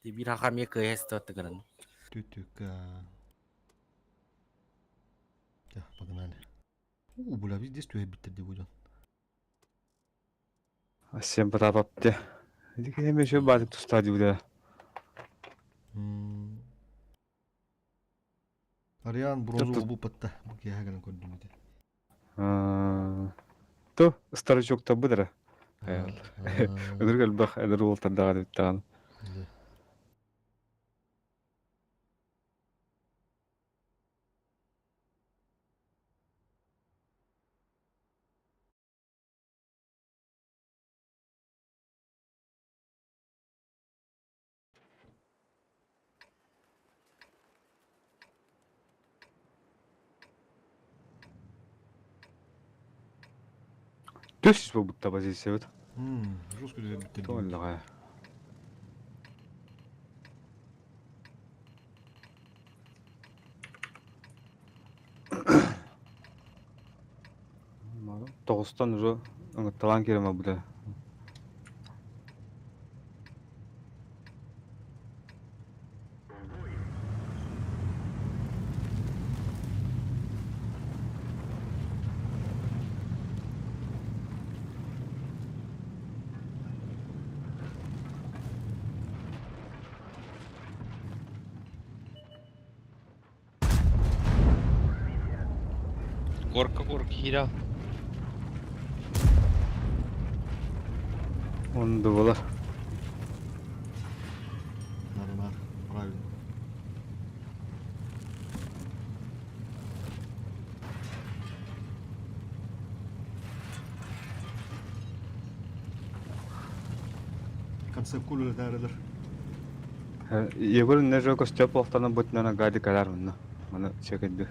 Биир хаха эмиэ кыайа сытыаттыгарын. Түтүкэ. Погнали. У, бля, везде түһэрбиттэр дии бу дьон. Всем потапапте. Эми еще баатык тустаа дии Ариан бронзу обуппатта. Бу киэһэ гынан көрдүм ити. То старичоктарбыт эрэ. Ынырык элбэх эдэр уолтардаҕа даҕаны. Түс буолбутта позициябыт. Жестко бүттэр. Туоллаҕа. Тоҕустан уже ыҥытталаан киирэн барбыта. Горка горка киирэ. Онду буолар. Надо, надо. Правильно. Концепт кулулетаарылар. Егор не жо костеп олтана бутнана гади калар онно. Маны чекедди.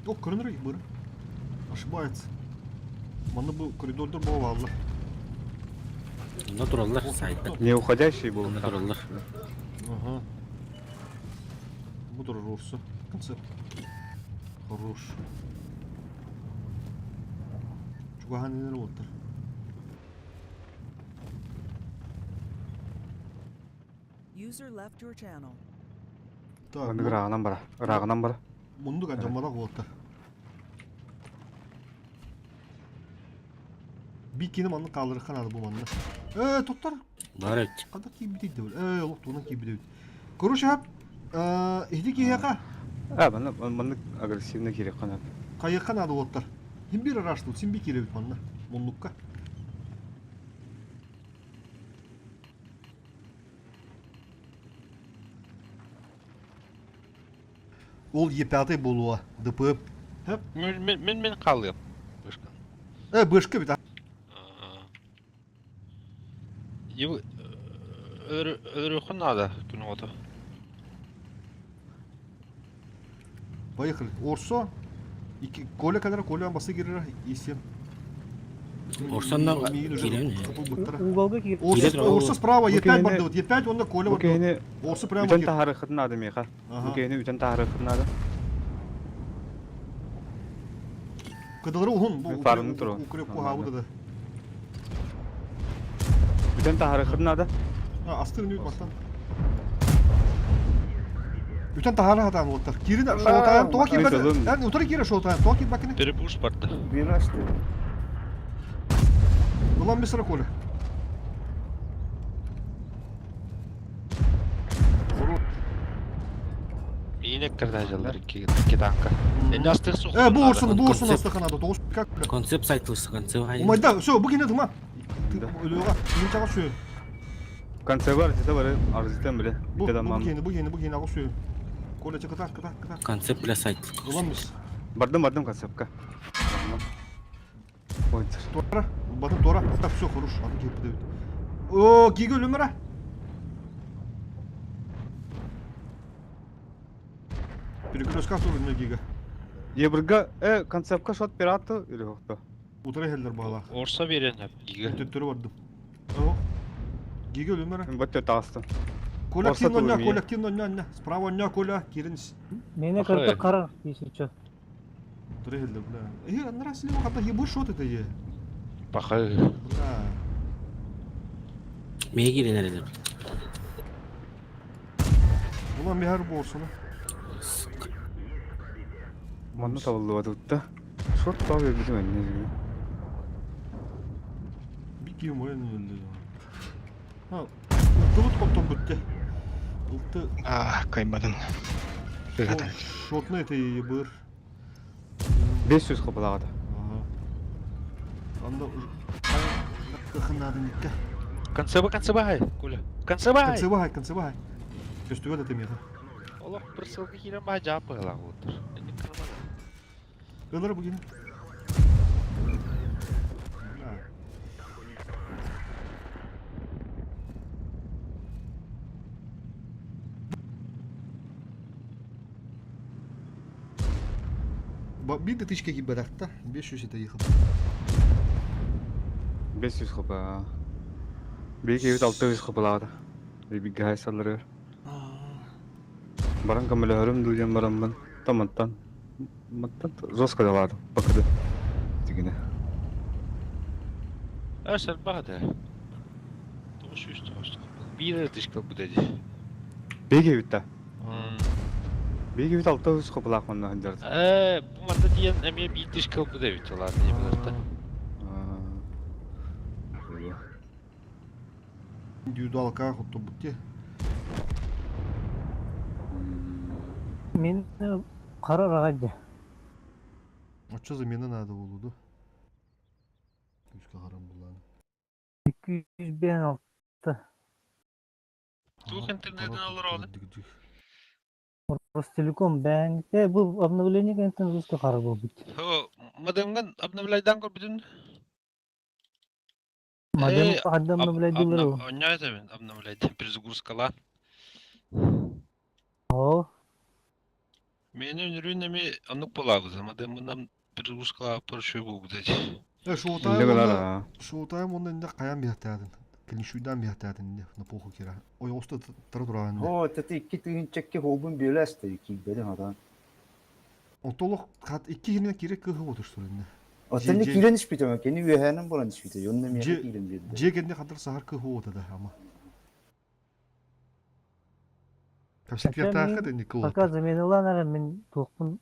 О, көрүнөр быры. Ошибается. Манна бу коридордор буолаллар. Онно тураллар сайтта. Не уходящий был. Онно тураллар. Ага. Бу турар урсу. Концепт. Хорош. Чугахан инер болтар. User left your channel. Так, Маннык ырааҕынан бара. Ырааҕынан бара. Мундук андьамматах уолаттар. Бикини маннык хаалларыахха наада бу манна. Ээ, туттар. Бар эбит. Ханна киирбитий да Ээ, олох тугунан киирбит эбит. Короче, иһити киһиэхэ А, манна маннык агрессивно киириэххэ наада. хайыахха наада уолаттар. Син биир араштыбыт, син биир киирэбит манна. Муннукка. Ол Е5 буолуо, ДП. Хөп. Мин мин мин хаалыам. Бышка. Э, бышка бит. Өлөрүөххүн наада күн оҕото. Поехали. Орсо. Коля кэлэр, Коля басы киирэр, исем. Орсонно киирэн. Орсо справа, Е5 бардыбыт. Е5 онно Коля бардыбыт. Орсо прямо Бүтэн таһарыххытын наада миэхэ. Бу киһини бүтэн таһарыххытын наада. Кыдылары уһун бу Фармны туру. укреп куһаабыт да. Бүтэн таһарыххытын наада. Астыр нүт маттан. Бүтэн таһара хатаан уоттар. Кирин шоутайм тоға кирбәк. Эн утары кире шоутайм тоға кирбәкини. Перепуш барда. Бир ашты. Улан бисра Коля. Миин эккердажалар икки танка. Энне астык сух. Э, бу урсун, бу урсун астыханада. Тоғыз как бля. Концепт сайтылысы концепт. Умайда, все, бу кине тыма. Өлүөҕэ. Мин чаҕа сүйөн. Концепт арзита бары, арзитен биле. Бу, бу киһини, бу киһини, бу киһини аҕа сүйөн. Коля, кытаат, кытаат, кытаат. Концепт бля сайт. Ылан бис. Бардым, бардым концепка. Туора, батын туора. Так, все, хорош. Аны киһи бит. О, киги өлүмөрө. Перекрестка турун гига. Ебырга, э, концепка шот пираты или хохто? Утары хеллер баала. Орса берен гига. Төттөрү бардым. О. Гига өлүмөрө. Бөттө таастым. Коля активно оння, Коля активно оння, оння. Справа оння, Коля, кирин. Мене карта кара, если что. Утары хеллер, бля. Э, нравится ли хата ебу шот это е. Пахай. Бля. Меге кирен эрелер. Булан биһэр буорсуну. Сука. Манна табыллыбатыбыт да. Шорт таа биэрбитим эннэ. Bir киһи мойын өлдө. Ha, ылтыбыт хотторбут те. Ылты Аа, кыайбатын. Ыгатан. шотны это ебыр. 500 хапылаҕата. Ага. Анда кахынадын икке. Концеба, концебай, Куля. Концебай! Концевай, концевай. Көстүгө да темиэхэ. Олох бір сылгы киирэн баа жаап быһылаах уоттар. Инник кырмана. Ылыр бүгүн. Bir de тычка киберакта 500 это ехал. 500 хапа. Биир киһибит 600 хапылаҕата. Бииргэ хайсалларыгар. Баран көмөлөһөрүм дуу диэн бараммын. Тамантан. Мантан жестко далаатым. Бакыды. Тигинэ. Ас элбэх этэ. 900 тоҕус. Биир эрэ тышка ылбыт эди. Биир киһибит да. Биир киһибит 600 хапылаах манна сылдьар. Ээ, бу манна тиийэн эмиэ биир тышка ылбыт эбит улаат ньымаларта. Индивидуалка хоттобут те. Мин хара раҕа Оччо замена надо болуду. Күскө харам булан. 256. Туох интернетин олороҕун? Ростелеком бэҥ. Бу обновление кэнниттэн русский хара буолбут. Хо, модемҥын обновляйдаан көрбүтүн? Модем Э, ханна обновляйдылар ол. Онньоо этэбин, обновляйдым, перезагрузкалаан. Оо. Мени үнүрүүн эми оннук буолаабыт, модеммынан перезагрузкалаабыппар үчүгэй буолбут эти. Э, Инде гынар аа. Шоутайм онна инде каян бихтаатын. Клиншуйдан бихтаатын инде на поху кира. Ой, оста тара тураан. Оо, тати икки тыһыынчакка хообун бүөлээстэй киирбэтин хатан. Онтолох хат икки хинен кире кыһы отуштур инде. Оттон Же- киирэн испитем, кини үөһээнэн булан испите, онно миэхэ Же- киирэн биэрдэ. Же кенде хатыр сахар кыһы отада ама. Капсетвертаахы да никыл. Пока заменилан эрэ мин туохпун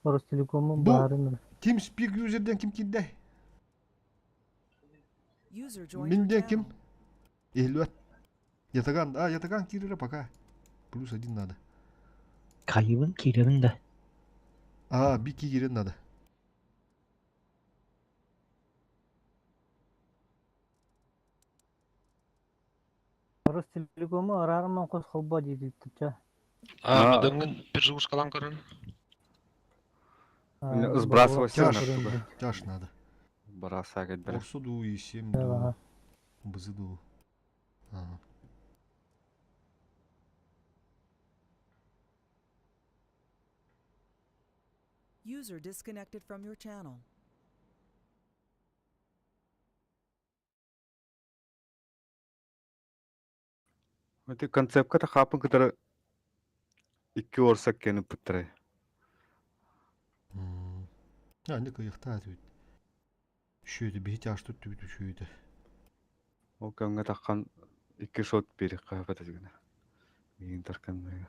Ростелекомун Бу- баарын. TeamSpeak юзерден ким кирде? User joined your Минден ким? channel. Эхлүэт. Ятаган, а, ятаган кирere пока. Плюс один надо. Кайыбын киирэрин да. А, би кирен надо. Ростелекому араарыман хос холбоо диэбиттэр. А, А. модемҥын перезагрузкалаан көрөн. Сбрасывать Тяж, сигнал. тяж надо. Бараса кэлбэрэ. Орсу и 7 ду. Бызы ду. Ага. User disconnected from your channel. Ити концепка хапын кытары икки орсак кени пыттырай. А, не кыйыхтаа түбүт. Шүйді, биһи тяж тут түбүт шүйді. Ол кэмҥэ таххан икки шот биэрик хаапата дигинэ. Миин тарканныга.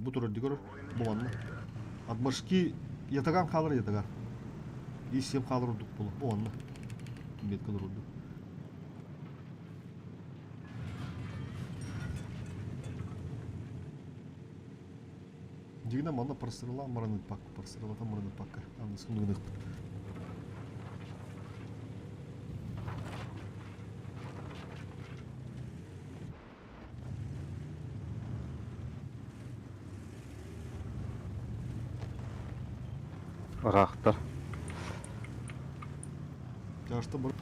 Бу турар дигор бу манна. Адмашки ятаган халыр ятаган. И сем халыр урдук болу. Бу манна. Метка урдук. Дигна манна парсырла мараны пак, парсырла там мараны пакка. Аны сундугны. Ыраахтар. Чашта бар.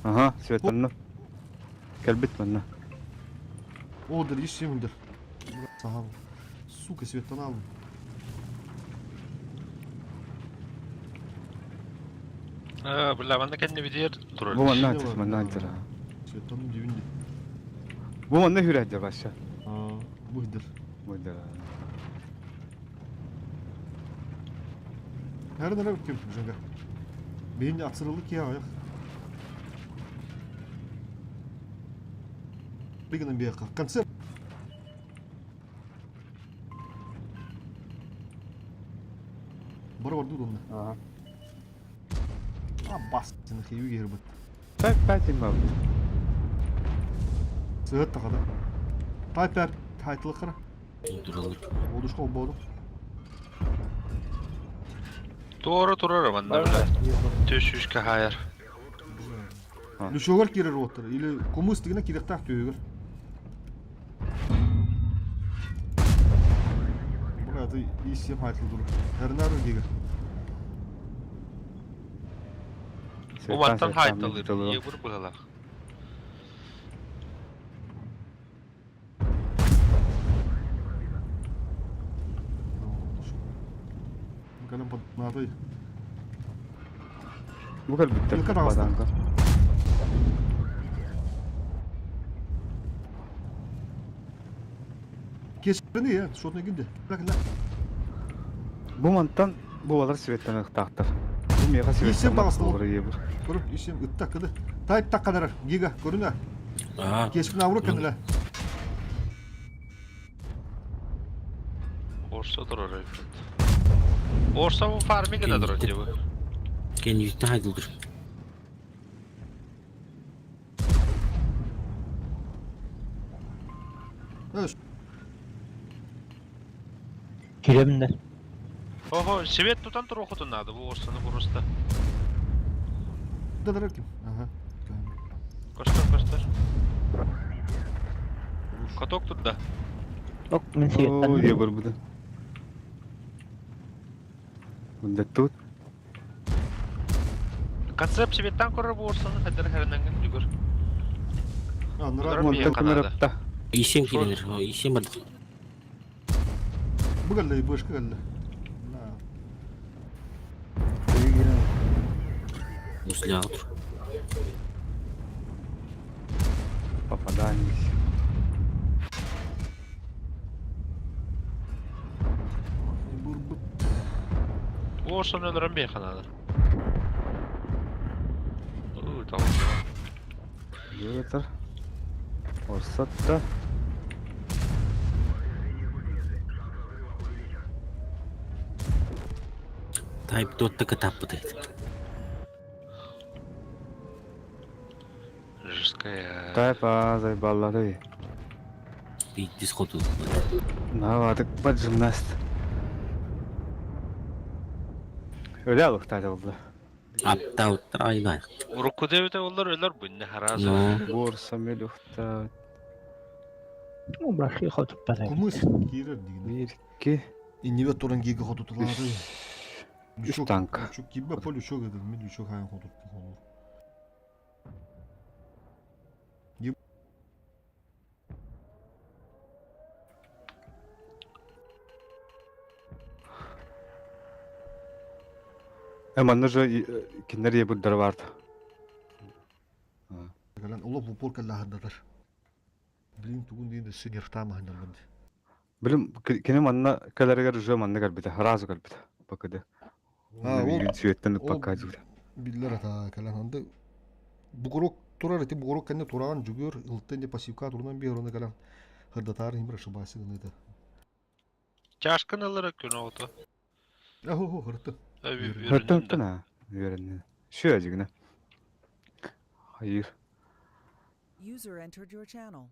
Аха, светанна. Кэлбит манна. О, да иш семендер. Сахал. Сука, светтан алым. Аа, бля, манна кэннибитигэр турар. Бу манна антыр, манна антыр. Светтан дивинди. Бу манна хүрәддер баша. Аа, бу хидер. Бу да. Her nere kim jenga. Beyin atsırılık ya ayak. Бигнен бияка. Концепт. Бары бар дудонна. Ага. А бас сен хейү гербит. Пәт пәт им бабыт. Сыгыт тагада. Тайпер тайтылы кыра. Туралар. Одушка болду. Туора турар манна, бля. Төс үскэ хаайар. Лүшөгөр кирер оттыр. Или кумыс дигене киректах түйөгөр. Бура аты исем айтылды дур. Хернар диге. Бу мантан хаайталыр. Ебур быһалаах. Калем поднаты. Бу кэлбиттэр. Илка таҕыста. Баданка. Кеспени я, шотны гинде. Лак ла. Бу мантан бу балар светтан ыктаахтар. Бу меха Исем светтан таҕыста ол. болар ебур. Көрүп исем ытта кыды. Тайп таккадар гига көрүнө. Аа, Кеспин авру кенеле. Орса турар эбит. Орса бу фармига да турар дии. кэннибиттэн хайтылдыр. Кирэбин да. Ого, свет тутан туруохутун наада бу орсаны просто. Дадар ким? Ага. Көстөр, көстөр. Каток турда. Ок, мин О, светтан. ебур буду. Бunda тут. Концепт светтан көрөр бу орсаны хаддар хэрнангын дүгөр. А, нура Нура Мантан Канада. кымырапта. Исем киренер. Исем бар. Бугаллы бышка галлы. На. Усляға тур. Попадание. Бурбут. Бу орсаны өлөрөн бей Канада. Уу, тамам. Йотар. Орсатта. Тайп дотта катаппыт. Жесткая. Тайпа зайбаллары. Биттис хоту. Навадык бат жимнаст. Өле алыктады oldu. Аптауттар айбай. Урукку дебите олар өлөр бу не харазы. Ну, Борса мелюхта. Ну, брахи хотуп бара. Кумыс кирер дигене. Бир, iki, Иннибе туран гига хотутулары. үч. Үч танк. Лючок кибе по лючок эден, мен лючок хайын хотут холур. Манна же киндер ебурдар барды. Галан улоп упор калла хаддатар. Блин тугун дейде синер тама хандан банд. Билим кини манна каларыгар уже манна калбита, разу калбита. Бакыды. А, ол- Сүйеттен ол- пока жүр. Биллер ата калан ханды. Бугурок турар эти бугурок кенне тураган жүгөр ылттен де пассивка турунан бер оны калан хырдатар химбир ошибайсы гына. Чашкын ылара күн ото. Ахо хырты. Хыртын тына. Үйренне. Şu acıgına. Hayır. User entered your channel.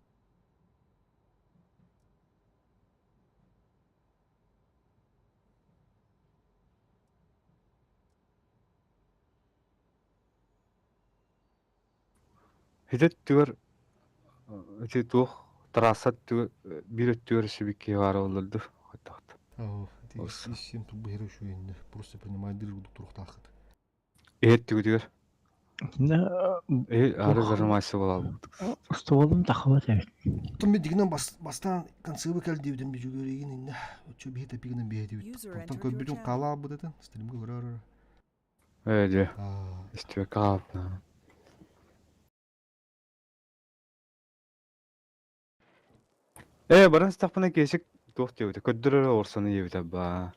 Хидет түгөр эти тух трасса түгөр бир түгөр сибикки бар олду. Хаттахтар. Оо, ити ис син турбуһара үчүгэйиннэ. Просто принимайдыыр курдук туруохтааххыт. Иһит түгүтүгэр. Итиннэ Э, ары зажимайся буолаабыт. Стволум тахыбат эбит. Оттон мен дигинен бастаан концебы кэл диэбитим бичүгөригин инне. Оччо биһи тапигынан биһэтибит. User Оттон entered your көрбүтүм channel. хаалаабыт этин. Стримге көрөр. Э, дьэ, Аа, истибэккэ хаалбытна. Э, баран истэхпинэ киэсик туох диэбитэ, көрдөр эрэ орсону диэбитэ баа.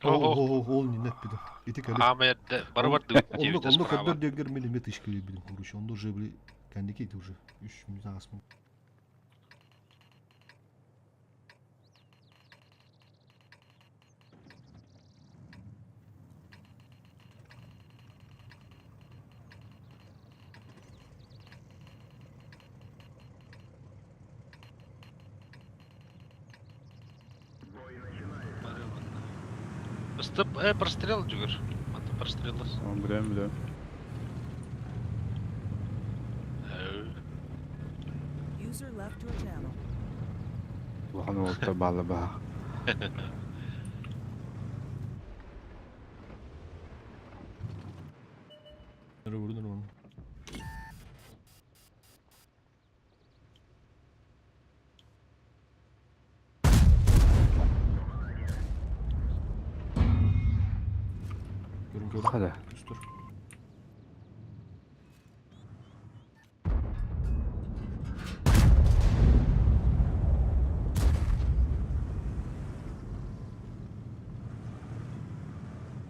Ол Ого. ол ол нинне эппитим. Ити кэлин. Аама эрдэ бары бардыбыт Онно диэбитэ онно справа. көрдөр диэгэр мен эмиэ тышка билим короче. Онно уже били кэнники ити уже үс мүнүүт ааспыт. Ыстып, э, прострел жүгір. Мата простреллас. Билем, билем. User left your channel. Улахан уолта баала баа. Өрө көрүнөр оны. Көрүн көрүн. Хада. Көстөр.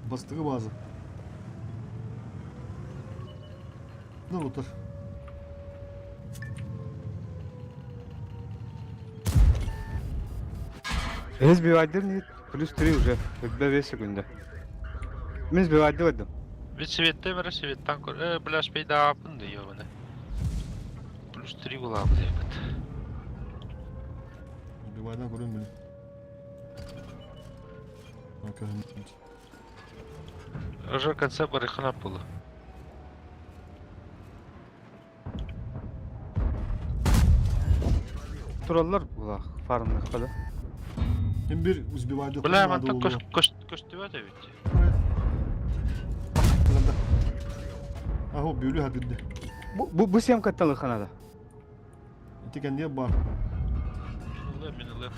Бастыгы база. Ну, отыр. Э, сбивайдыр не плюс 3 уже. Өббе 5 секунда. Мен сбивайды бардым. Бит светте бара светтан көр. Э, бля, спейдаапын да ёбаны. Плюс 3 буламы деп. Сбивайдан көрөм билим. Көрөм. Уже конце барыхана было. Тураллар була фармных када. Hem bir сбивайды Бля, мантан көш көш көштүбөт эбит. Ахо бөлү хадырды. Бу бу бу сем катталы ханада. Ити кенде бар. Минылы, минылы.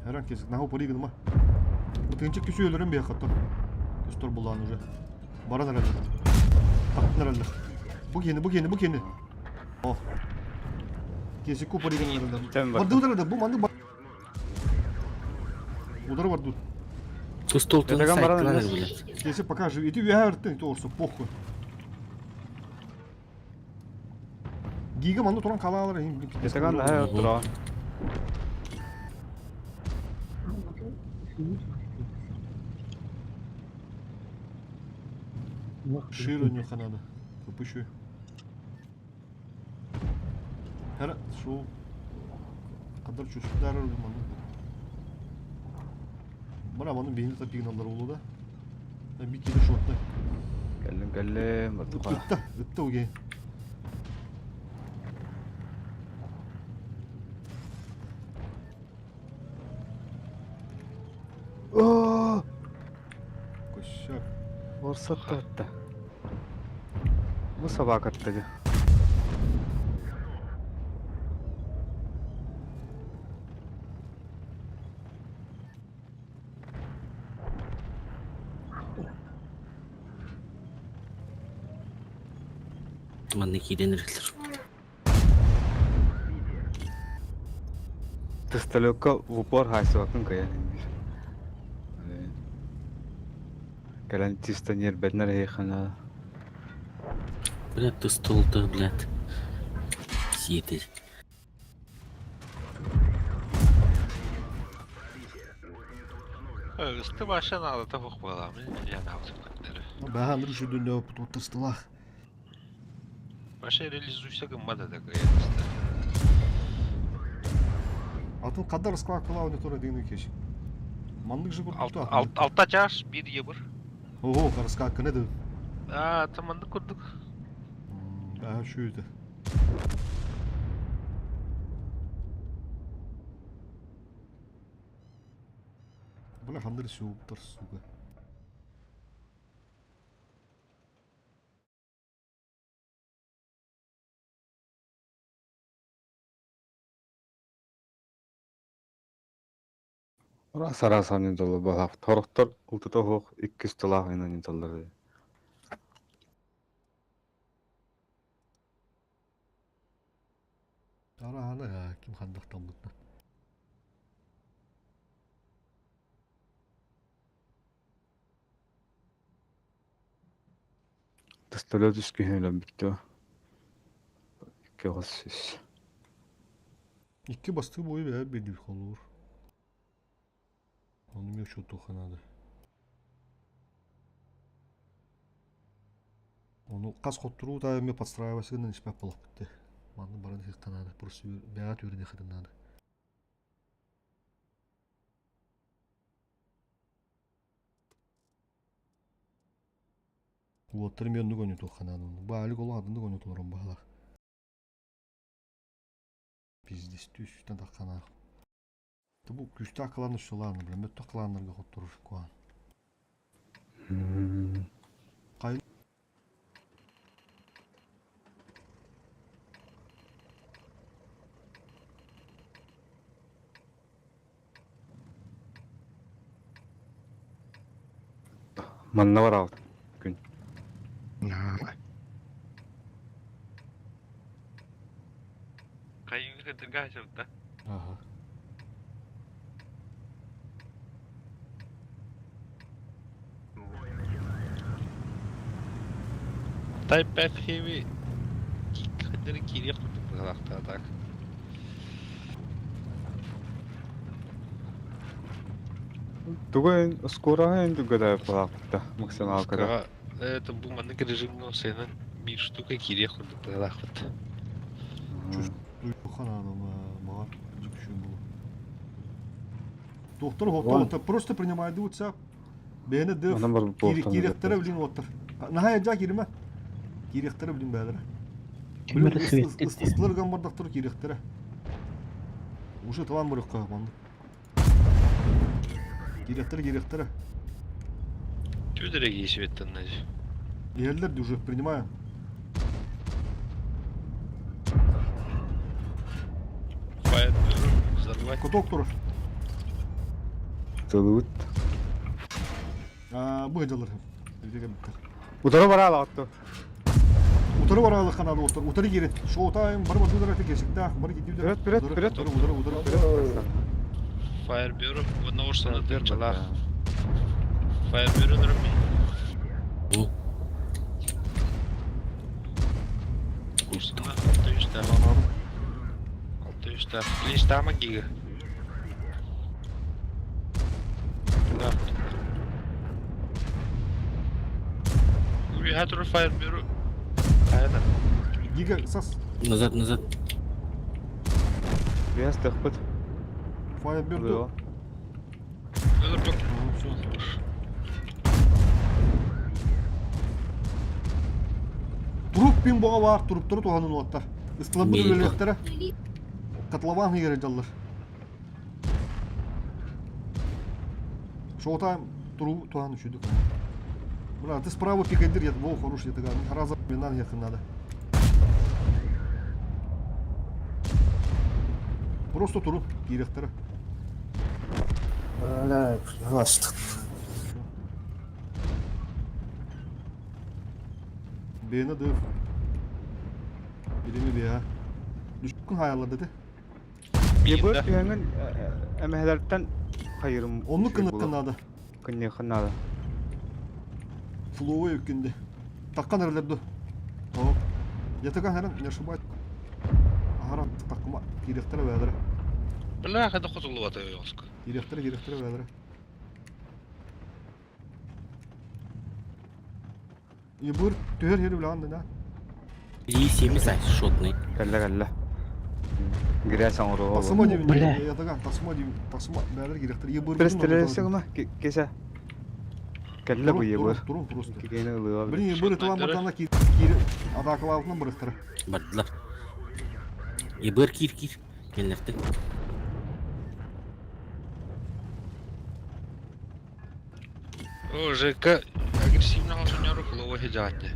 Her an kesik. Наху паригын ма. Бутынчы күсү өлөрүм бия хаттар. Көстөр булан уже. Баран herhalde. Таптын herhalde. Бу кени, бу кени, бу кени. О. Кесик ку паригын herhalde. Тем бар. Барды удар бу манды бар. Удар бар тут. Тустолтун Ятаган баран сайтлар, эмес. блядь. Кесик пока жив. Ити үйәртен торсу, похуй. Гига манды туран калалар. Ятаган да тура. Шире не ханада. Купыщу. Хара, шул. Кадар чушдар маны. Бара маны бейни тапигналар болу да. Би киде шотта. Кэллим кэллим бартуха. Ытта, ытта уге. Оо, Кощак. Орсатта. Бу собака тады. Манны киирэн эрэллэр. Тысталыкка в упор хайсыбакын каян бир. Кэлэн чисто нербеднер эйхана. Блядь, тустолта, блядь. Сиэтэ. Ысты башын алата хук буламы. Я наутып каттары. Бахан рүшү дүндө оттырстылах. Баша реализуйся гыммада да кыйынысты. Атын кадар склад кыла аудитория деген кеш. Мандык же курдук. Алта чаш, бир ебір. Ого, караска кыны да. А, таманды курдук. Да, şu это. Бля, ханныр сууптар, сука. Араас араас аньыдалы балаах. Торохтор утута суох иккис тылаах аньыдаллар Араана ким ханнык талбытынан. Тастөлө түскүһүнэн бүттэ. Икки оҕус үс. Икки бастыы буойу бэйэ биэрдибит холуур. Ону эмиэ учуоттуохха наада. Ону хас хотторуу таайа эмиэ подстраивайся гынан испэт буоллахпыт дии. Манна баран иһиэххэ наада. Просто бэйэҕэ түөрэниэххитин наада. Уолаттар эмиэ оннук оонньотуохха наада. Баалик олох атыннык оонньотолорун баһылаах. Пиздец, түстэн тахханаах. Бу күүстээх кылаан ущулаан, бля, мөттөх кылааннарга хотторор куһаан. Хайын Манна бараҕыт күн. Хайыҥы кытырга сылта. Ага. Type 5 Heavy киирдери киириэх курдук быһалаахтаа так. Тугу скораһын тугада балаахпыта максималкада. Это бу маннык режимҥэ сыанан биир штука киириэх курдук быһалаахпыт. Баҕар дьүкшүн булу. Доктор хоттор просто принимайдыбытса бэйэни дыв киириэхтэрэ билин уоттар. Наһаа дьаа кииримэ. Киириэхтэрэ билин бээлэрэ. Ыстылар гамбардахтар киириэхтэрэ. Уже талан барыахха маннык. Киириэхтэрэ киириэхтэрэ. Түдэрэ киисибиттэн Иһэллэр уже принимаем. Взорвать. Куток турар. Тылыбыт. Бу дьаллар. Утары бараалаҕытту. Утары бараалык канады утары утары киирин. Шоу-тайм бары батыылар эти кесиктээх бары киддүүлэр. Вперед, вперед, вперед. Утары, утары, утары. Firebird уонна урсаны тыынчалаах. Firebird ырыммын. Урсана 600-тээх. 600-тээх. Клинчтаама гига. Да. We had to Firebird. Хайда. Гига сас. Назад, назад. Биэс тахпыт. Firebird. Туруп пин боҕа баар туруптары туһанын уоттар. Ыстылабыт үлэлиэхтэрэ. Котлован игэрэ дьаллар. Шоу-тайм туру туһан үчүдүк. Бля, ты справа пикадир, я во, хороший, я такая, раза минан ехать надо. Просто туру, киириэхтэрэ. Бля, власть. Бэйэни дыв. Билими бэйэ. Düşkün hayallar dedi. Ебыр түһэҥин эмэһэлэртэн хайырым. Оннук кыныккын наада. Кынныаххын наада. Флоуэ үккүнде. Таккан эрэлэр ду. О. Ятыган хэрэн не ошибаюсь. Ахара таккыма киириэхтэрэ бээлэрэ. Бля, хайда хотуллубата ойоҕоско. Киириэхтэрэ киириэхтэрэ бээлэрэ. Ебыр түһэр хери билэҕин да И70 шотный. Кэллэ кэллэ. Грязь оҥоруо. Тахсыма диэбин Бля. ятыган тахсыма диэбин тахсыма бээлэр киириэхтэрэ. Ебыр Престересиҥ кесе. Кэллэ бу ебыр. Турун просто. Кигени ылыа. Блин, ебыр тылан бартана киир атаакалаабытынан барыахтара. Бардылар. Ебыр киир киир. Кэллэртэ. О, ЖК агрессивного суньору клово хиджатне.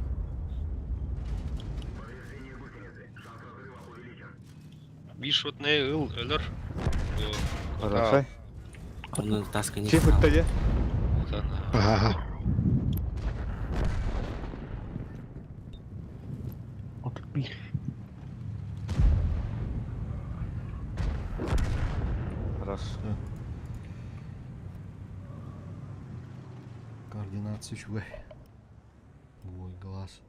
Биир шотный ыл өлөр. Хорошай. Он таска не Чип стал. ытта дьэ. Аха. 31. Хорош. Координация үчүгэй. Мой глаз.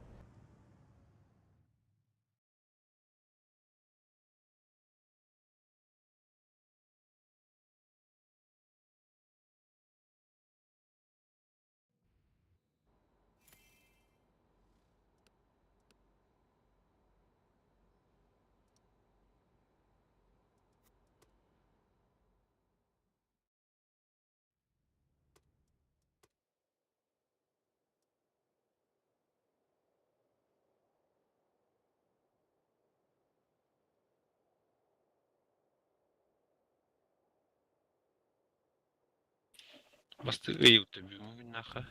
Бастыгы ыйыптым наха.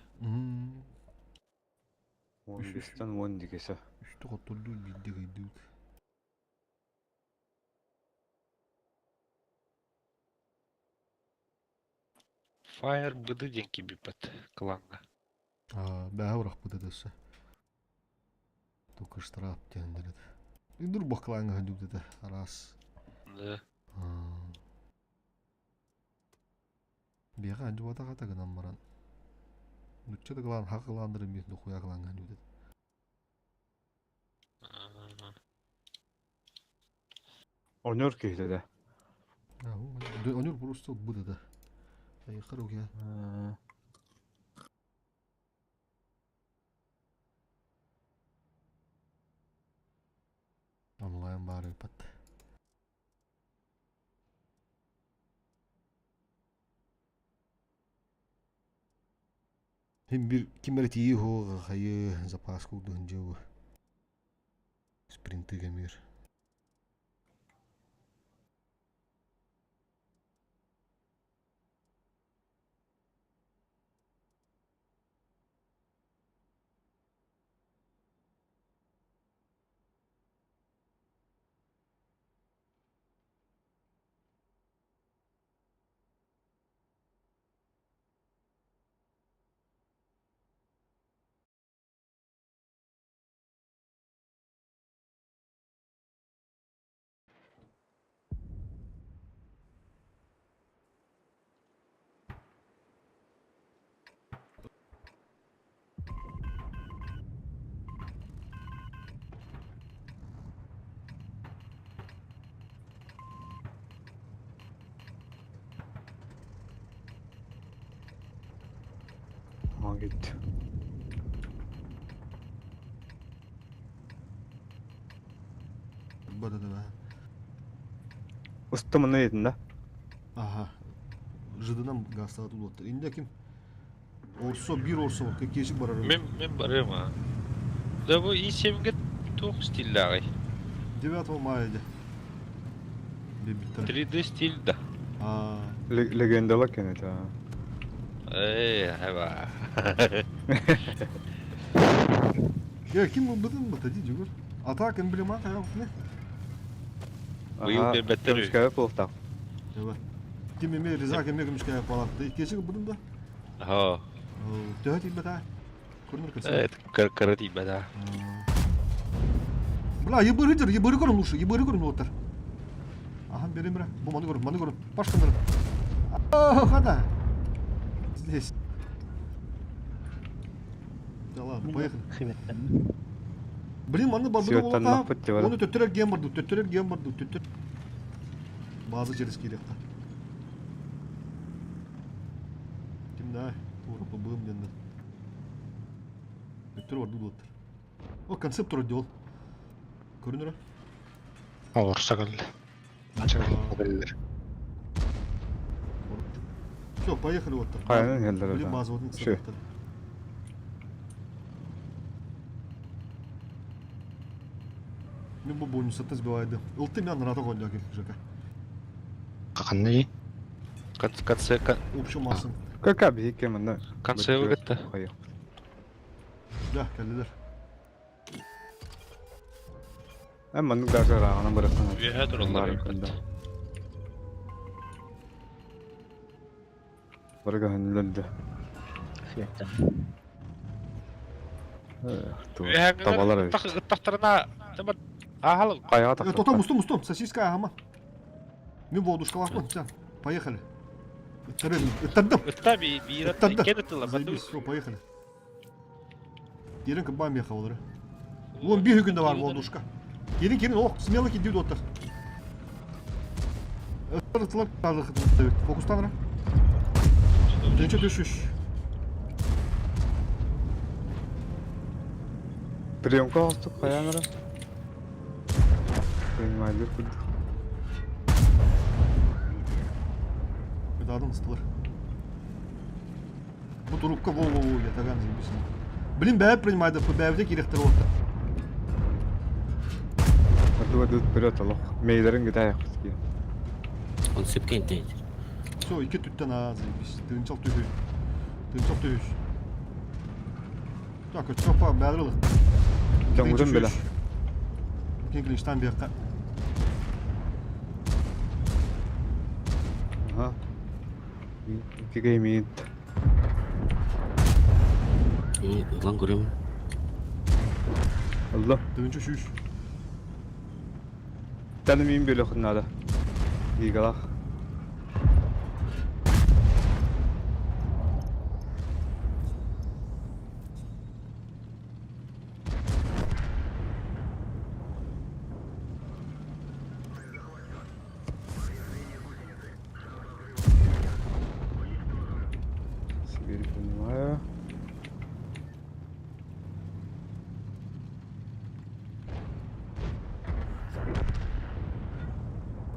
15-тен 10 дигесе. Үстэ хоттордуу биирдэ кыйдыбыт. Fire быды диэн кибиппат кланга. Аа, бэҕэ бырахпыт этэ Только штраф диэн Үндүр баклааҥҥа сылдьыбыт этэ араас. Да. Биэхэ сылдьыбатах этэ гынан баран. Нучча да кылаан хах кылаандарын биир дохуя кылааҥҥа сылдьыбыт этэ. Онор киһитэ да. Онор просто быт этэ. Айыхар угя. Онлайн баар ыыппат. Хим бир ким эрэ тиийии уһуга хайыы запас курдук дьиэ спринты кэмигэр. Aa gitti. Бада да. Устум ne yedin да? Аха. Жыдынан гастаат улуоттар. Инде ким? Орсо бир орсо кешик барар. Мен мен барым а. Да бу И7-ге туох стильдагый. 9 мая де. Бебиттер. 3D стиль да. А, Легендала кенет ha. Эй, хаба. Я ким бу бытын бу тади жүгөр. Атак эмблема кая не? Быйыл бербеттер. Көмүскәбе болтак. Эбе. Ким эме Риза кем көмүскә палатты. Кешик бытын да. Ха. Төһө тип бата. Көрүнөр кырса. Э, кара тип да. Бля, ебыры дер, ебыры көрүн лучше, ебыры көрүн оттар. Ага, берем бра. Бу маны көрүн, маны көрүн. Пашканыр. О, хада. Здесь. Да ладно, поехали. Химеттен. Блин, маны барбыда Светтан болата. махпыт деп Оны төттөрөр ген барды, төттөрөр ген барды, төттөр. Базы через киректа. Ким да, Европа бым денді. Төттөр барды болаттар. О, концепт туру дел. Көрүнөр. Олорса кэллэ. Бача кэллэр. Все, поехали вот там. Кайдан келдер Блин, да. база вот Шö. Мен бу бонус сбивайды. Ылты мен рата гонда кел Жека. Каканны Конце Общую массу. Кака биһикке манна Консервы кытта. Да, кэллилэр. Эн маннык даже ырааҕынан быраххан. Үөһэ тураллар эбит. Бары көһөннүлэр да. Светтан. Табалар эбит. Ыттахтарына Ахал. Хайаҕа тахсар. Тотом, устум, устум. Сосиска ахама. Мин воодушкалаахпын. Все, поехали. Ыттарым, ыттардым. Ытта би биир Ыттарды. икки ыттылар. Заебись, все, поехали. Кирин кыбаан миэхэ олору. Уон биир күндэ бар воодушка. Кирин, кирин, ох, смело кидүү доттар. Ыттар ыттылар Фокустан ра. Тынча түшүш. Приемка оҥостук хайаан эрэ. Принимайлыр курдук. Кытаатын ыстылар. Бу турукка во-во-во ятаган заебись. Блин, бэйэ принимайдаппы, бэйэбитэ киирэхтэр уолта. Ордуга вперед олох. Мейлерин гитаякпыт киин. Он сыпкин дейт. Все, икки түттен аа, заебись. Тыынчал түһүү. Тыынчал түһүүс. Так, өттөппа бэйэлэр ылых. Дьоҥҥутун билэ. Кин клинчтан биэххэ. Аха. Икки миин. Ылан көрөмүн. Алла. Тыынча сүүс. Таны миин бөлөхүн наада. Лигалаах. Сибирь понимаю.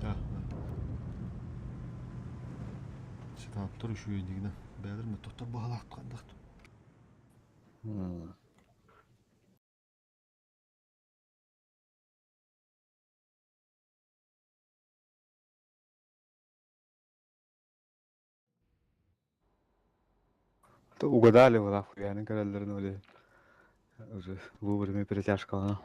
Да, да. Ситааттар үчүгэйдигинэ. Бэйэлэр мөттөхтөр баһалаах хандах. Угадали была хуяны көрөллөрүн уже вовремя перетяжкалана.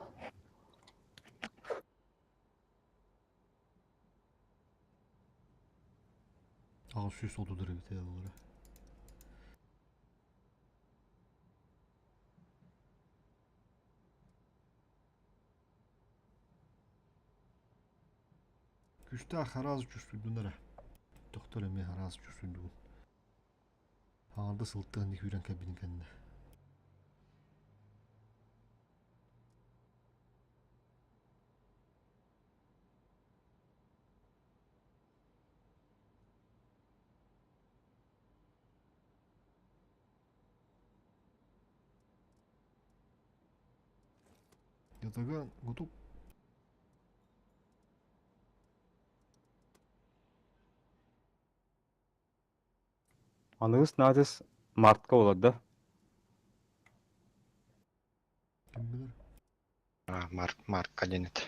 Аҕыс сүүс отут эбит олора. Күстээх араас чувствуйдунар ээ. Тохтор эмиэ араас чувствуйдугун. Аҥарда сылтаан үүрэн кэлбитин кэннэ. Ятаган готов. Аныгыс Надис мартка болады да? Ким билэр? Марк Маркка диэн этэ.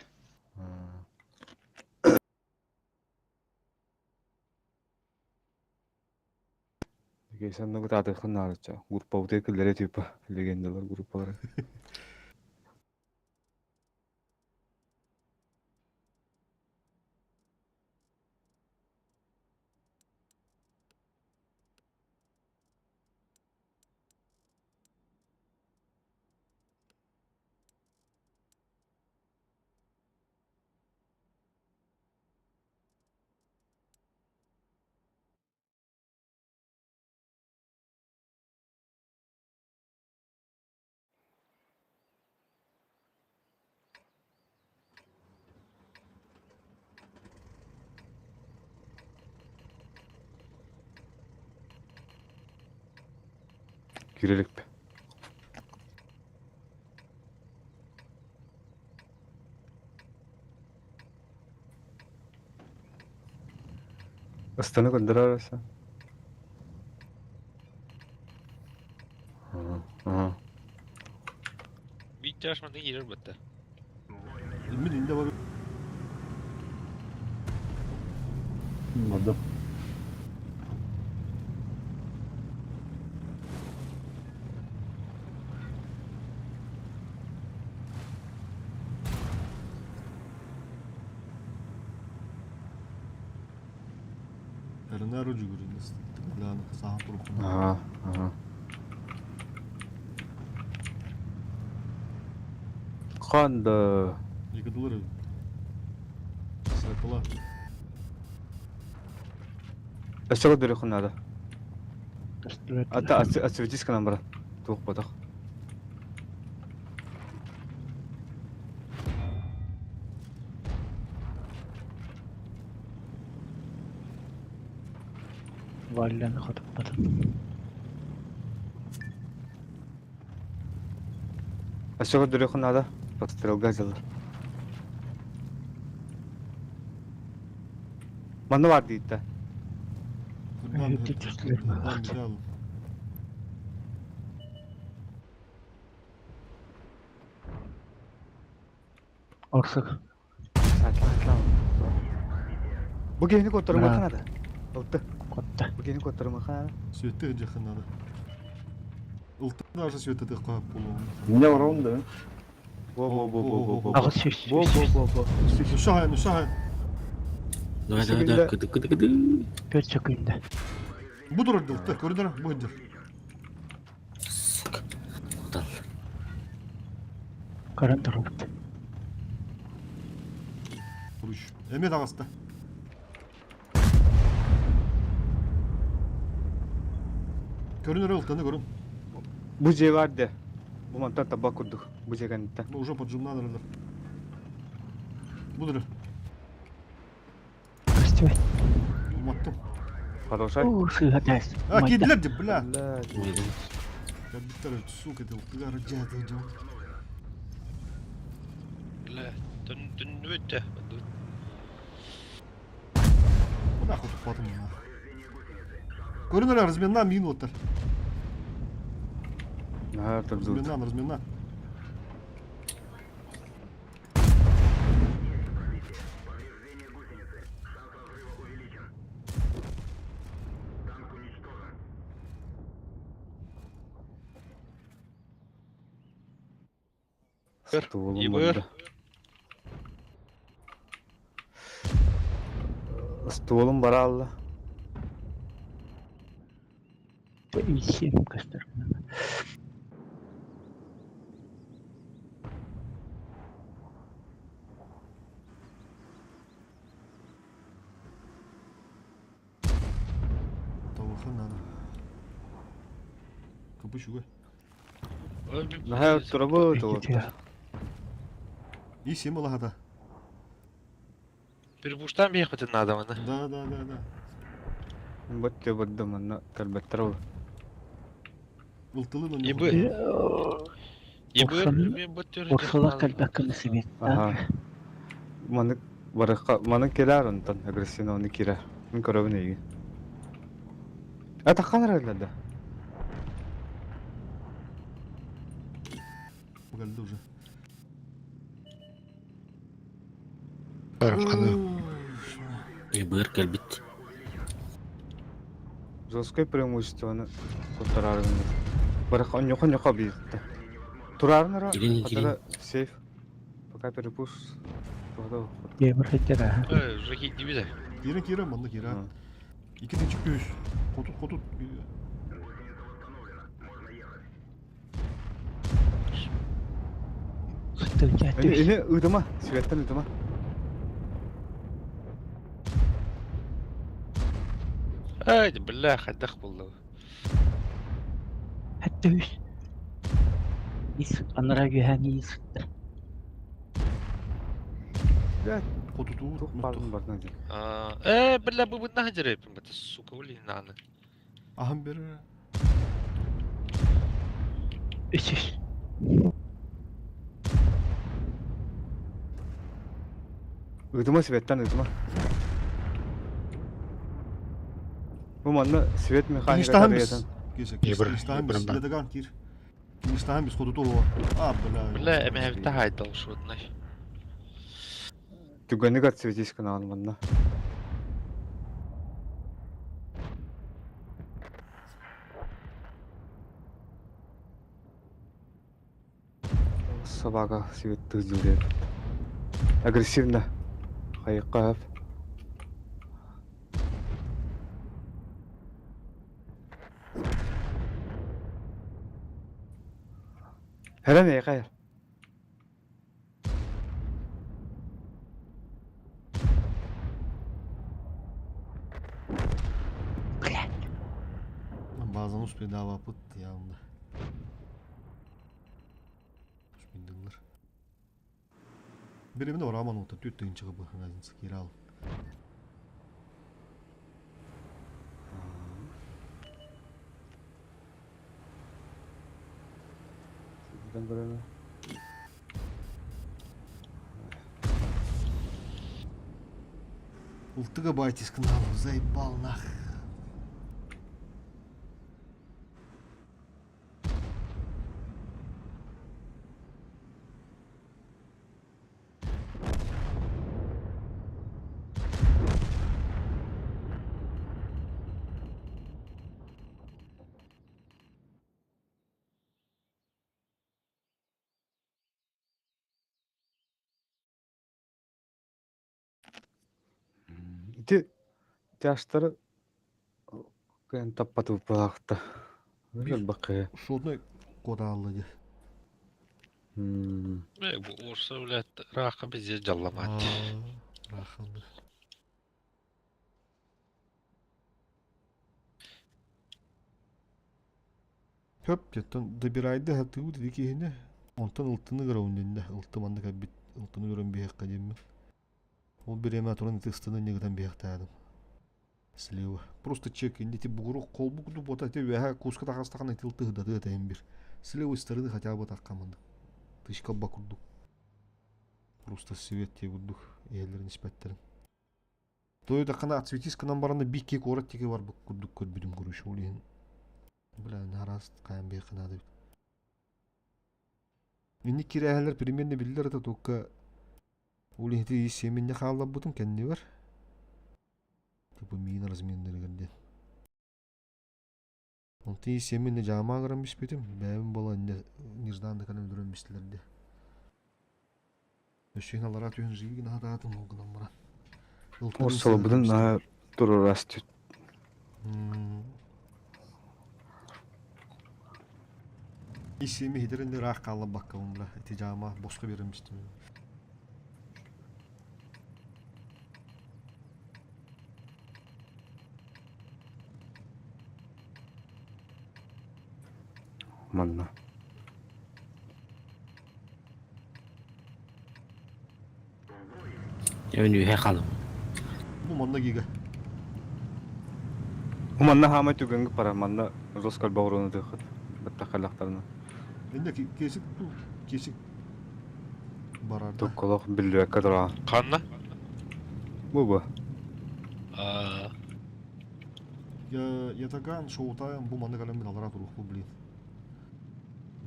Сен таатыхын наадыча. Группа киллere типа легендалар группалары. Кирилик. Астана көндөр араса. Биир чаас манна киирэр батта. Мин инде бар. Oldu. Эрнару жүгүрүнүс тыгылааны сахан туруккун. Ага, ага. Ханда. Yıkıdılar evi. Сакыла. Өссө көрдөрүөххүн наада. Көстүбэт. Ата отсветись гынан баран. Туох ботох. Валляны хотуппатым. Өссө көрдөрүөххүн наада. Пострелга дьыллар. Манна бар дийтэ. Кырдан Эти түстүлэр Кырдан bir alın. Орсук. Бу киһини куоттарымыахха наада. Ылты. Котта. Бу киһини куоттарымыахха наада. Светте жакын надо. Ылты даже светте коюп болуу. Эмне барабын да? Во во во во во во. Аҕыс сүүс. Во во во во. Ушахайын, ушахайын. Давай, давай, давай, кыды, кыды, кыды. Түөрт сөкүүндэ. Бу турар ылты, көрдүң бу жер. Сука. Кутал. Көрөн турбут. Туруш. Эме таҕыста. Көрүнөр ылтаны көрүн. Бу дьиэ бар дии. Бу мантан таба курдук. Бу дьиэ кэнниттэн. Бу уже поджимнан эрэллэр. Бу дыры. Көстүбэт. Уматтым. Продолжай. Уу сыыһа тээс. А, киирдилэр дии, бля. Блядь. Ой, да. Кэлбиттэр, сука, ты ылтыгар дьааты дьон. Бля, түннүбүт да. Куда хотуппатым мына. Көрүнөр разменна мин оттар. Наһаа турдубут. Разменна, разменна. Стволум Ибыр. барда. Стволум бара алла. Исиэм көстөр. Тавахан надо. Капыш угай. Наһаа турабыт олордо. И сем алахата. Перебуштан бейхватен надо мана. Да, да, да, да. Бөттө бырды манна кэлбэттэр ол. Ылтылын Ибы. Ибы мен бөттөр. Орсулар кэлбэккэ сибиэт. Аха. Маны барыкка маны кэлэр онтон агрессивно оны кирэр. Мин көрөбүн эйигин. Атаххан эрэллэр да. Geldi уже. Бараханы. Ибыр кэлбит. Жесткое преимуществоны куттарарын. Барыкка оньоха ньоха бииртэ. Турарын ара Кирин, хатара сейф. Пока перепуш. Тоҕо Дьиэбэр сылдьар аһа. Э, жаки дибиде. Кирен кирен манна кирен. Iki de çıkıyor. Kotut kotut. Сылдьар Ini ini ыытыма, светтен ыытыма. Ай, бля, хайдах булды. Хәтта үс. Ис анара үөһээҥи ис сытта. Kotutu. Туох баарын бардан дии. Э, бля, бу бу нахадыр это, сука, ули наны. Ахам бері. Үс үс. Ыытыма светтен ыытыма. Бу манна свет механика İniştahan biz. тарыятын. Кесе, Ибір, инiştahan biz. ибір ба. Ледаган кир. İniştahan biz kotutu о. А, бля. Бля, эме хавта хайдал шутнай. Түгэниг отсветись канал манна. Собака свет тызылдет. Агрессивно. Хайкап. Херен эйхайр. Блядь. Базаны успейдаабаппыт явно. Успейдылар. Биримин ораман ута түт тыынчыгы бу разница кирал. Сылдан көрөмө. Ултыга байтис канал заебал нах. Ити тяжтары кыайан таппатыбыт Бакы. Шотной куотаалла дии. Э, бу Урса, блядь, раха везде дьалламаат. Раханды. Хөп диэттэн добирайды хатыыбыт ити киһини. Онтон ылтыны көрөбүн дэннэ. Ылты маннык эбит. Ылтыны көрөн биһиэххэ диэммин. Ол бириэмэ туран ити ыстаны ньыгытан биһиэхтээдим. Слева. Просто чек инди бугуру холбу курдук бота ити үөһэ куска тахастахана ити ылтыһыдатыа тэһин бир. С левой стороны хотя бы таккамын. Тышка ба курдук. Просто свет тие курдук иһэллэрин испэттерин. Той тахана отсветись гынан баран бикки куорат тиги бар курдук көрбүтүм куруш ол иһин. Бля, нараас кайан биэххэ наада эбит. Инник кирээһэлэр примерно биллэр это только ол иһити семинне хаалларбытым кэннибэр. Типа миин разменнэригэр диэн. Онтон семинне жаамаа гыран биспитим. Бэйэм буола нежданно кэлэн өлөрөн бистилэр диye. Өссө аллараа түһэн живи гына сатаатым ол гынан баран. Орсолобутун наһаа туруорас түт. Исими хитерин ыраах хаалларбаккабын бля. Ити жаама босхо биэрэн бистим. Манна. Өн үһэ халым. Бу манна гига. Бу манна хаамай түгэҥҥэ барар, манна жестко боҕуруону тыаххыт. Баттахаллахтарына. Инде кесик кесик барар да. Токколох биллибэккэ тураҕын. Ханна? Бу бу. Аа, Я ятаган шоутайым бу манна кэлэн мин алара туруохпун блин.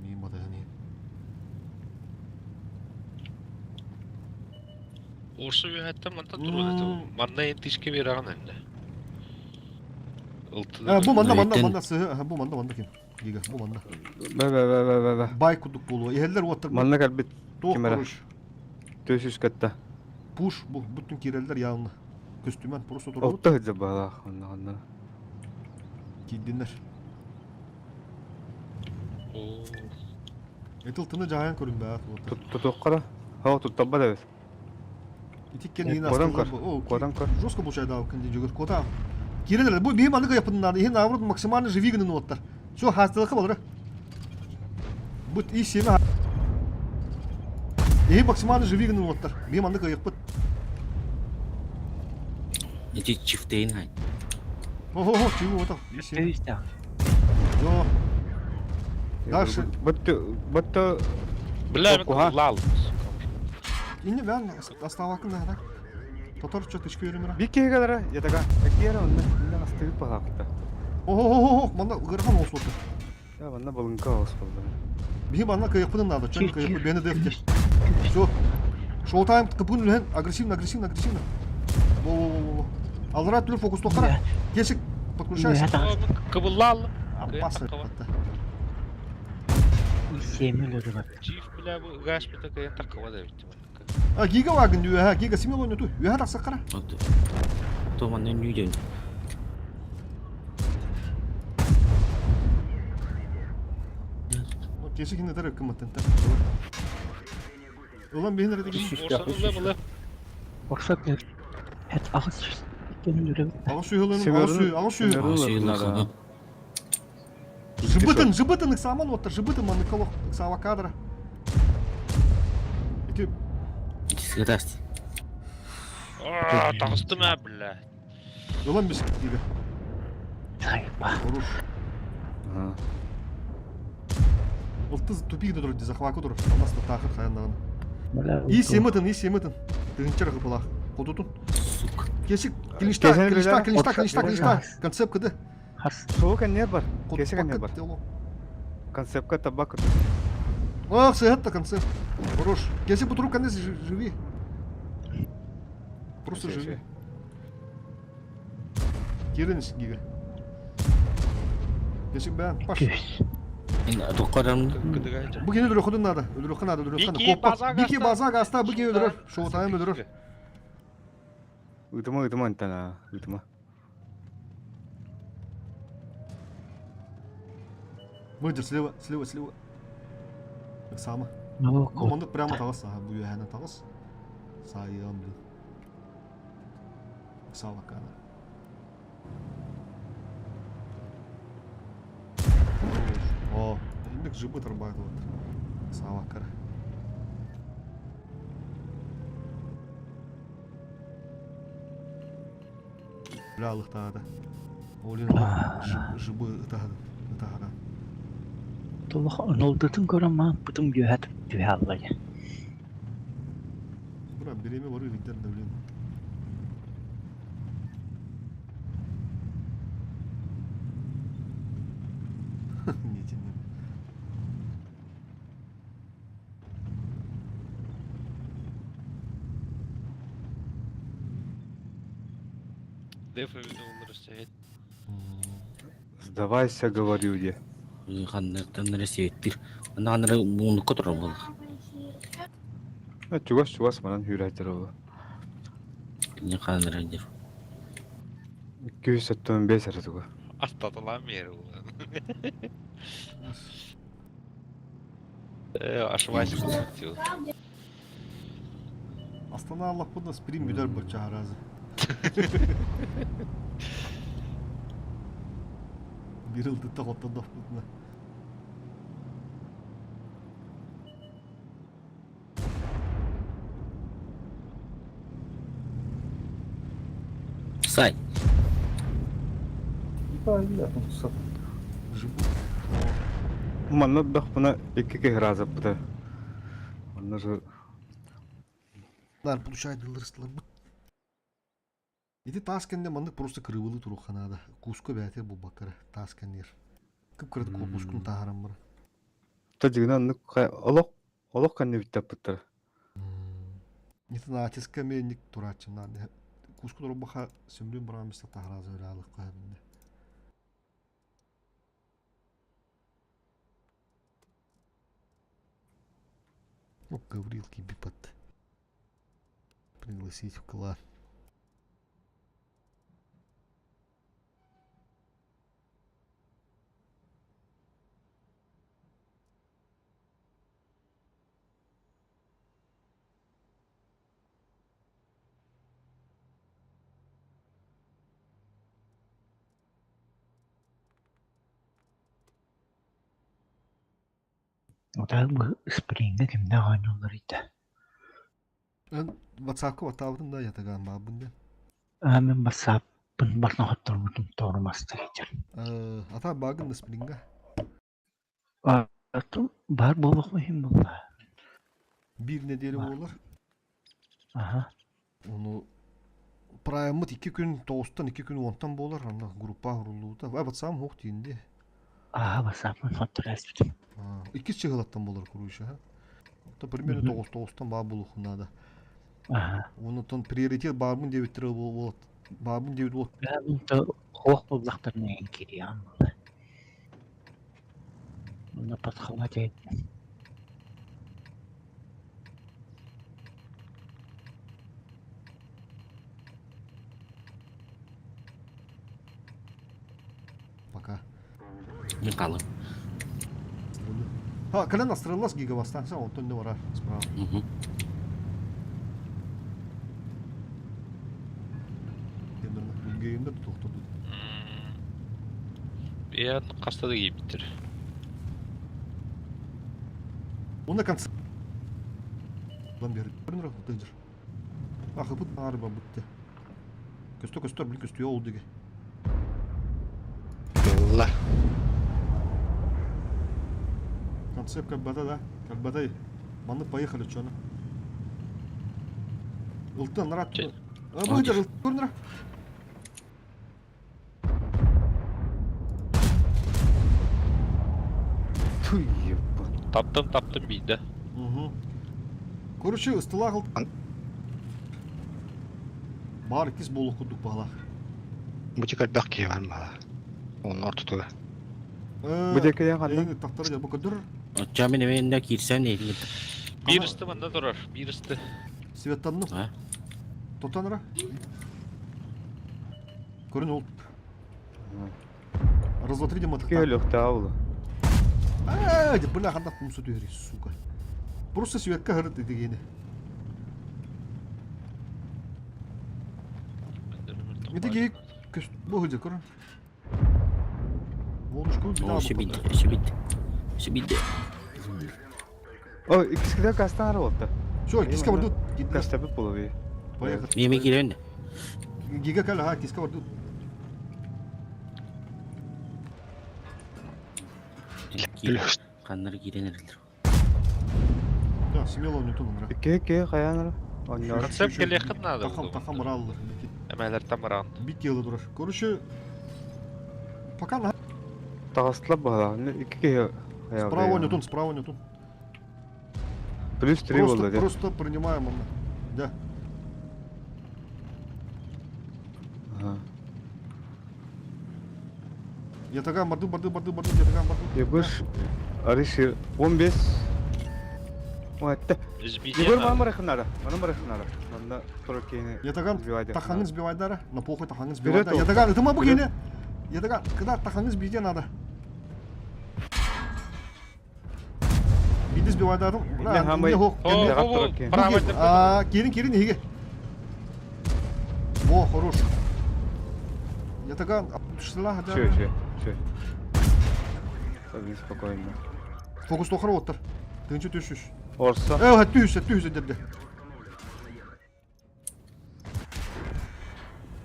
Миин батыһан иһин. Урса үөһэттэн мантан туруон этэ. Манна эн тискэ биэрэҕин иннэ. Э, бу манна манна Өйтөн манна сыһы бу манна манна ким? Гига бу манна. Бэ бэ бэ бэ бэ бэ. Бай курдук буолуо. Иһэллэр уоттар Манна кэлбит туох ким эрэ. короче. Төс үс кытта. Пуш бу бүтүн киирэллэр явно. Көстүмэн просто турабыт. Отто сылдьар баҕалаах онно онно. Киирдиннэр. Оо. Итил тыны жаһайан көрүнбэт уоттар. Тутуохха да. Хоо туттарбат эбит. Ити кэнниин Куотан астылар көр. бу. О, Куотан көр. жестко булчайдаабыккын дии дьөгөр. Куота. Киирэн бу биһи маннык ыйаппытын наада. Иһин наоборот максимально живи гынан уоттар. Все, хаастылыкка болора. Бу и семя Иһи максимально живи гынан уоттар. Биһи маннык ыйыппыт. ити чифтейн хай. Охо, чего вот И семя. Өйстөх. Йо. Дальше. Бытты бытты Бля, мен Куха. лал. Инне бән оставакын да. Татар что тышкы йөрүмөрө. Бик киһи кэлэрэ ятага. Экиэрэ онно иннэ астыгыт баҕаахта. Охо, манна ыгырхан олсуоту. Я манна балыҥка оҕус буолла. Биһи манна кыйыппытын надо. Чөн Кир, кыйыппыт кир. бэни дэфте. Все. Шоу-тайм кыпын үлэһэн агрессивно, агрессивно, агрессивно. Во-во-во-во. Аллара түлү фокустуохтара. Кесик подключайся. Үөһэ таҕыс. Кыбыллаал. Опасно. Семь өлөрү Чиф, бля, бу гаш бita кыйын таккыба да битти. А гига вагын үөһэ, гига смело ойноту. Үөһэ тахсаккара. То манна нүүдөн. Кеші хин ытар ыккыммыттан. Ылан биһин эрэ дигин. Орсан ылла была. Орсак Хет аҕыс иккенин үрөбүт. Аҕыс сүүс ылыным, аҕыс сүүс, аҕыс сүүс. Аҕыс сүүс ылыным. Жыбытын, жыбытын ыксааман уоттар, жыбытын маннык олох ыксаава кадра. Ити Сытас. Таҕыстым ээ, бля. Ылан бис дигэ. Сайба. Хорош. Ылтыз тупик да турар, захвака турар. Алмас таахыр хаяннаҕына. И семытын, и семытын. Тыһынча рахыпылах. Хотутун. Сука. Кесик, клиншта, клиншта, клиншта, клиншта, клиншта. Концепт кыды. Суох кэннер бар. Кесе кэннер бар. Концепка табак. Ох, сыһатта концепт. Хорош. Кесе бу трубка живи. Просто живи. Кирин гига. Кесик бән, паш. Бу кини өлөрөхүн надо. Өлөрөхүн надо, өлөрөхүн. Коппа. Бики база гаста, бу кини өлөрөр. Шоутайым өлөрөр. Ытыма, ытыма антана, ытыма. Выйдер слева, слева, слева. Сама. Ну, маннык прямо таҕыс, аха, бу үөһээнэн таҕыс. Саайыам блин. Сала камера. О, инник жыбы тарбайт вот. Сала кара. Бля алыхтаата. Олин жыбы ытаһадын, ытаһадан. Тулах нолдутун көрөн маан бутум үөһэ түһэ аллайа. Бра, биреме барыы видер да блин. Не тянем. Деф олар Сдавайся, говорю я. Ханныктан Россияттыр. Ананы муунукка турар буолла. Чугас чугас манан хүүрээчер ол. Кине ханнара дир. 275 эрэ туга. Астатылаан биэр улан. Э, ошибайся. Астана Аллахпын сприм бүдер бачча аразы. Бир ылдытта хоттодохпутуна. Сай. Манна бахпына икки киһи разаппыта. Онно же Дар получает ылырыстыларбыт. Ити таас кэннэ маннык просто кырыыбылыы туруохха наада. Куска бэйэтэ булбаккара таас кэнниэр. Кып-кырат корпускун тааһаран баран. Та дьигинэ оннук олох олох кэннэ бүттаппыттара. Ити натиска эмиэ турааччым наада. Куска турбаха сөмрүн баран бista таһараза өлаалыкка бинде. Ну, Гаврил кибипат. Пригласить в клан. Ота бу спрингэ кимнээх оонньууллар ыйда? Эн WhatsApp-ка баттаабытын да ятагаан баабын диэн. Аа мин WhatsApp-пын барытын хотторбутум тоҕурумастык сылдьар. Ата баагын да спринга. Баар буолуох иһин буолла. Биир нэдиэлэ буолар. Аха. Ону прайммыт 2 күн 9-тан 2 күн 10-тан буолар. Онно группа уруллубута. А WhatsApp хуох тиинди. Аха WhatsApp-ын хоттор эспитим. Иккис чыгылаттан буолар куруйша. Это примерно 9-9-тан баа буолуохун наада. Аха. Онутон приоритет баарбын диэбиттэрэ буолуот. Баарбын диэбит буолуот. Хуох буоллахтарына эн кириэҕим буолла. Онно подхват Пока. Мин хаалым. Ha, кэлэн астраллас гигабастан онтон не барар справа. Геймде тохтоду. Я хаста да киирбиттэр. Уна конце. Лан бер. Көрүнөр тыжыр. Ахыпыт арба бутте. Көстө көстөр бил көстүө ол диге. Ылла. Концепт калбата да. Калбатай. Маннык поехали чоно. Ылтан нарат. Быдыр көрүнөр. Туй ебать. Таптым таптым биирдэ. Угу. Короче, ыстылаах Баар иккис буолуох курдук баҕалаах. Бу элбэх киһи бар баҕа. Onun ортотуга. Бу диэки ханна? Эйин тахтары дьэ бу көдөр. Оччо мин эмиэ иннэ киирсэн эйигин. Биир ысты манна турар. Биир ысты. Светтанным. А? Тотанра. Көрүн ол. Раз, два, три, дима Киһи өлүөхтээх буолуо. Аа, бля, ханна кумсу түһэри, сука. Просто светка хырыт дигени. Ити киһи көс бу хыдьа көрөн. Волнушку О, өссө биирдэ, өссө биирдэ. Өссө биирдэ. О, иккискитэ кастан ара буолта. Все, киска бардут. Кастабыт буолуо. Поехали. Миэмэ киирэн да. Гига кэл, ага, киска бардут. Плюс. Ханнары киирэн эрэллэр. Да, смело не тун ра. Икки икки хайаан ара. Онньоор. Концепт кэлиэххин наада Тахам, буолуо. тахам раллар. Эмээлэртэн бараҕын. Бит тело дурар. Короче, пока на. Таҕыстылар баҕалаах. Икки киһи хайаан. Справа не тун, справа не тун. Плюс три Просто, буолла дии. просто принимаем он. Да. Ага. Я такая барды, барды, барды, барды, я такая барды. Егор Аришир 15 Уэтте. Сбитие Егор надо. маны барыхын надо. Маны барыхын надо. Манна туркини Я такая сбивать. тахаңын сбивать дара. На похуй тахаңын Вперед сбивать. Я ол. такая, это мы Вперед. богиня. Я такая, когда тахаңын сбить надо. Биди сбивать дара. Не хамай. О, о, о, право А, Кирин, Кирин, иге. Во, хорош. Я такая, шла, да. Че, че, че. Сабин спокойно. Фокус тохар оттар. Тынчы түшүш. Орса. Э, түшү, түшү деді.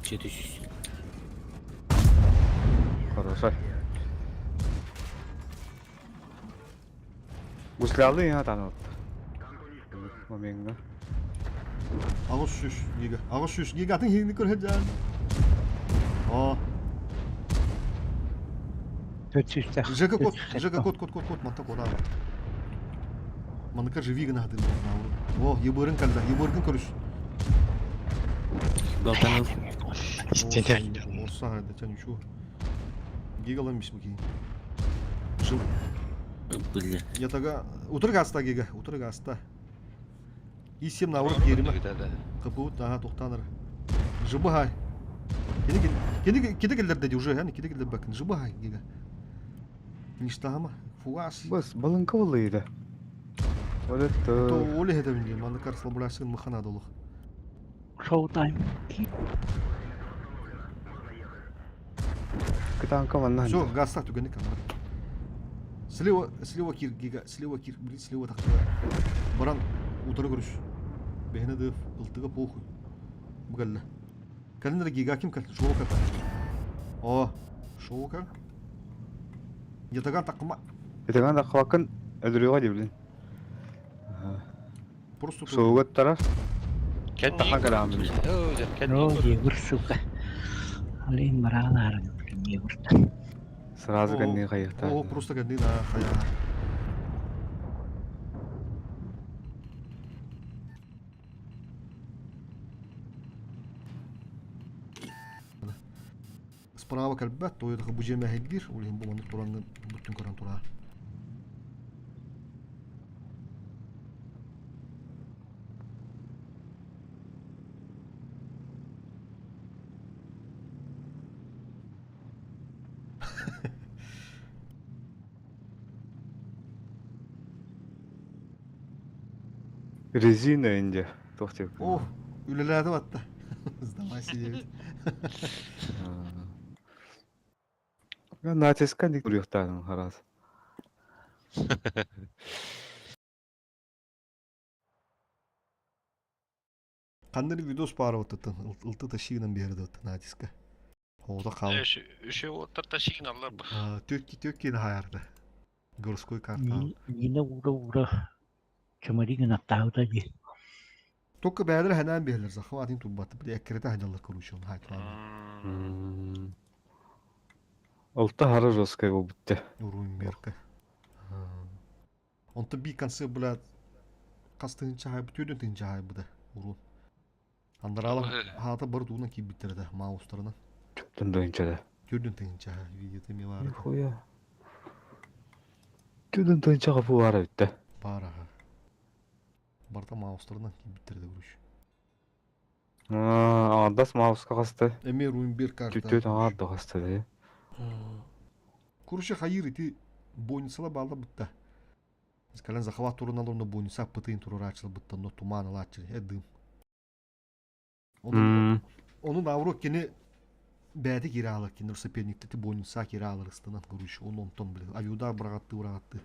Че түшүс. Хорошо. Гуслялы я там вот. Моментга. Ағыз шүш, гига. Ағыз шүш, гига атын хигини көрһөжан. О, Төрт Жека кот, Жека кот, кот, кот, кот, манта кода. Маныка живи гына хадын. О, ебырын калда, ебырын көрүш. Балтан Стене Орса хайда, чан ничего. Гигалан мисмуки. Жив. бля. Я тага утыр гаста гига, утыр гаста. И сем на урок кериме. Капут, ага, тоқтаныр. Жыбы хай. Кене кене кене келдер деди уже, яны кене келдер бакын. Жыбы хай гига. Ништагама, фугас. Бас балынка болыйды. Вот То это. оле хеде минге, маны кар слабулясын махана долух. Showtime. Кытанка манна. Все, гаста түгені камера. Слева, слева кир, гига, слева кир, блин, слева тақта. Баран, утыры көрүш. Бехне дыф, ылтыга похуй. Бұғалла. Кәлінер гига ким кәл? Шоу кәл. О, шоу кәл. Ятаган тақыма. Это да хвакын өдүрүгө деп билин. Просто тут. Сугут тарар. Таха калам. О, Егор, сука. Алин баралар, блин, Егор. Сразу О, кэнни кайыкта. О, просто кәлі на хая. Справа кәлбәт, тойдығы бұ жеме хәлдір, олен бұл маны тураңны бүтін көрін тура. Резина инде туох диэбиккин. О, үлэлээтэ батта. Сдавайся диэбит. Натиска ник уруйахтаатым хараас. Ханна видос баар оттон ылты тащигынан биэрди оттон натиска. Оҕото хаал. Үше оттар тащигиналлар бу. Төкки төкки хаярда. Городской карта. Нина ура-ура чымаригын аттаабыта дии. Только бэйэлэрэ хэнээн биһэлэр захватын турбаты били эккирэтэ хадьаллар короче он хайтылаабы. Алта хара жесткая буолбут Уруйун мерка. Онтон биир конце блядь хас тыһыынча хаайбыт түөртүн тыһыынча хаайбыта уруун. Андараала хаата бары тугунан киирбиттэр этэ маустарынан. Түптэн тыһыынча Түөртүн тыһыынча видеота эмиэ баар этэ. Нихуя. Түөртүн тыһыынча капы баар эбит Баар аха. Барыта маустарынан киирбиттэр этэ короче. Аҥардас мауска хаста? Эмиэ Румбир карта. Түөрт аҥаар да хаста дии. Короче хайыр ити бойницала баалла бытта. Кэлэн захват туруналар онно бойница пытыын турурааччылар бытта онно туман ылааччы э дым. Onun onun авро кини бэйэтэ киирэ аалар кинилэр соперниктэти бойница киирэ аалар ыстанан короче он онтон блин аюда быраҕатты быраҕатты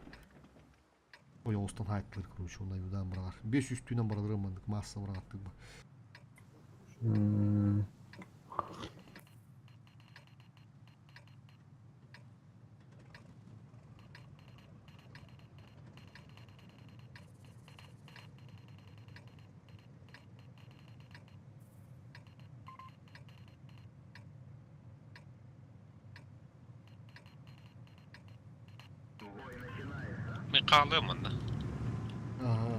ойоҕостон хаайттылар короче он аюдаан быраҕар 500 түүнэн баралары маннык масса быраҕаттык ба Мин хаалыам манна. Ага.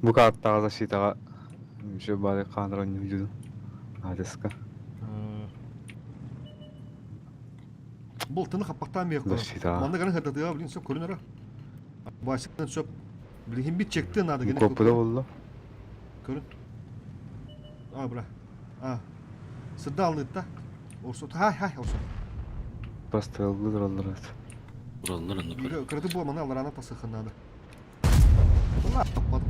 Бу картаҕа защитаҕа еще бары хааныран ньүдьүдүн аадыска. Бұл тыны хаппахтаан биэххэ. Защитаҕа. Манна гарын хататыга блин сөп көрүнөрө. Васядан сөп. Билигин бит чекти надо гene. Коппуда боллу. Көрүн. А, бра. А. Сырда алныытта. Орсот. Хай, хай, орсот. Бастыыллы тураллар. Тураллар онно Бигэ кыраты буо маны алларана тасыхын надо. Була таппадым.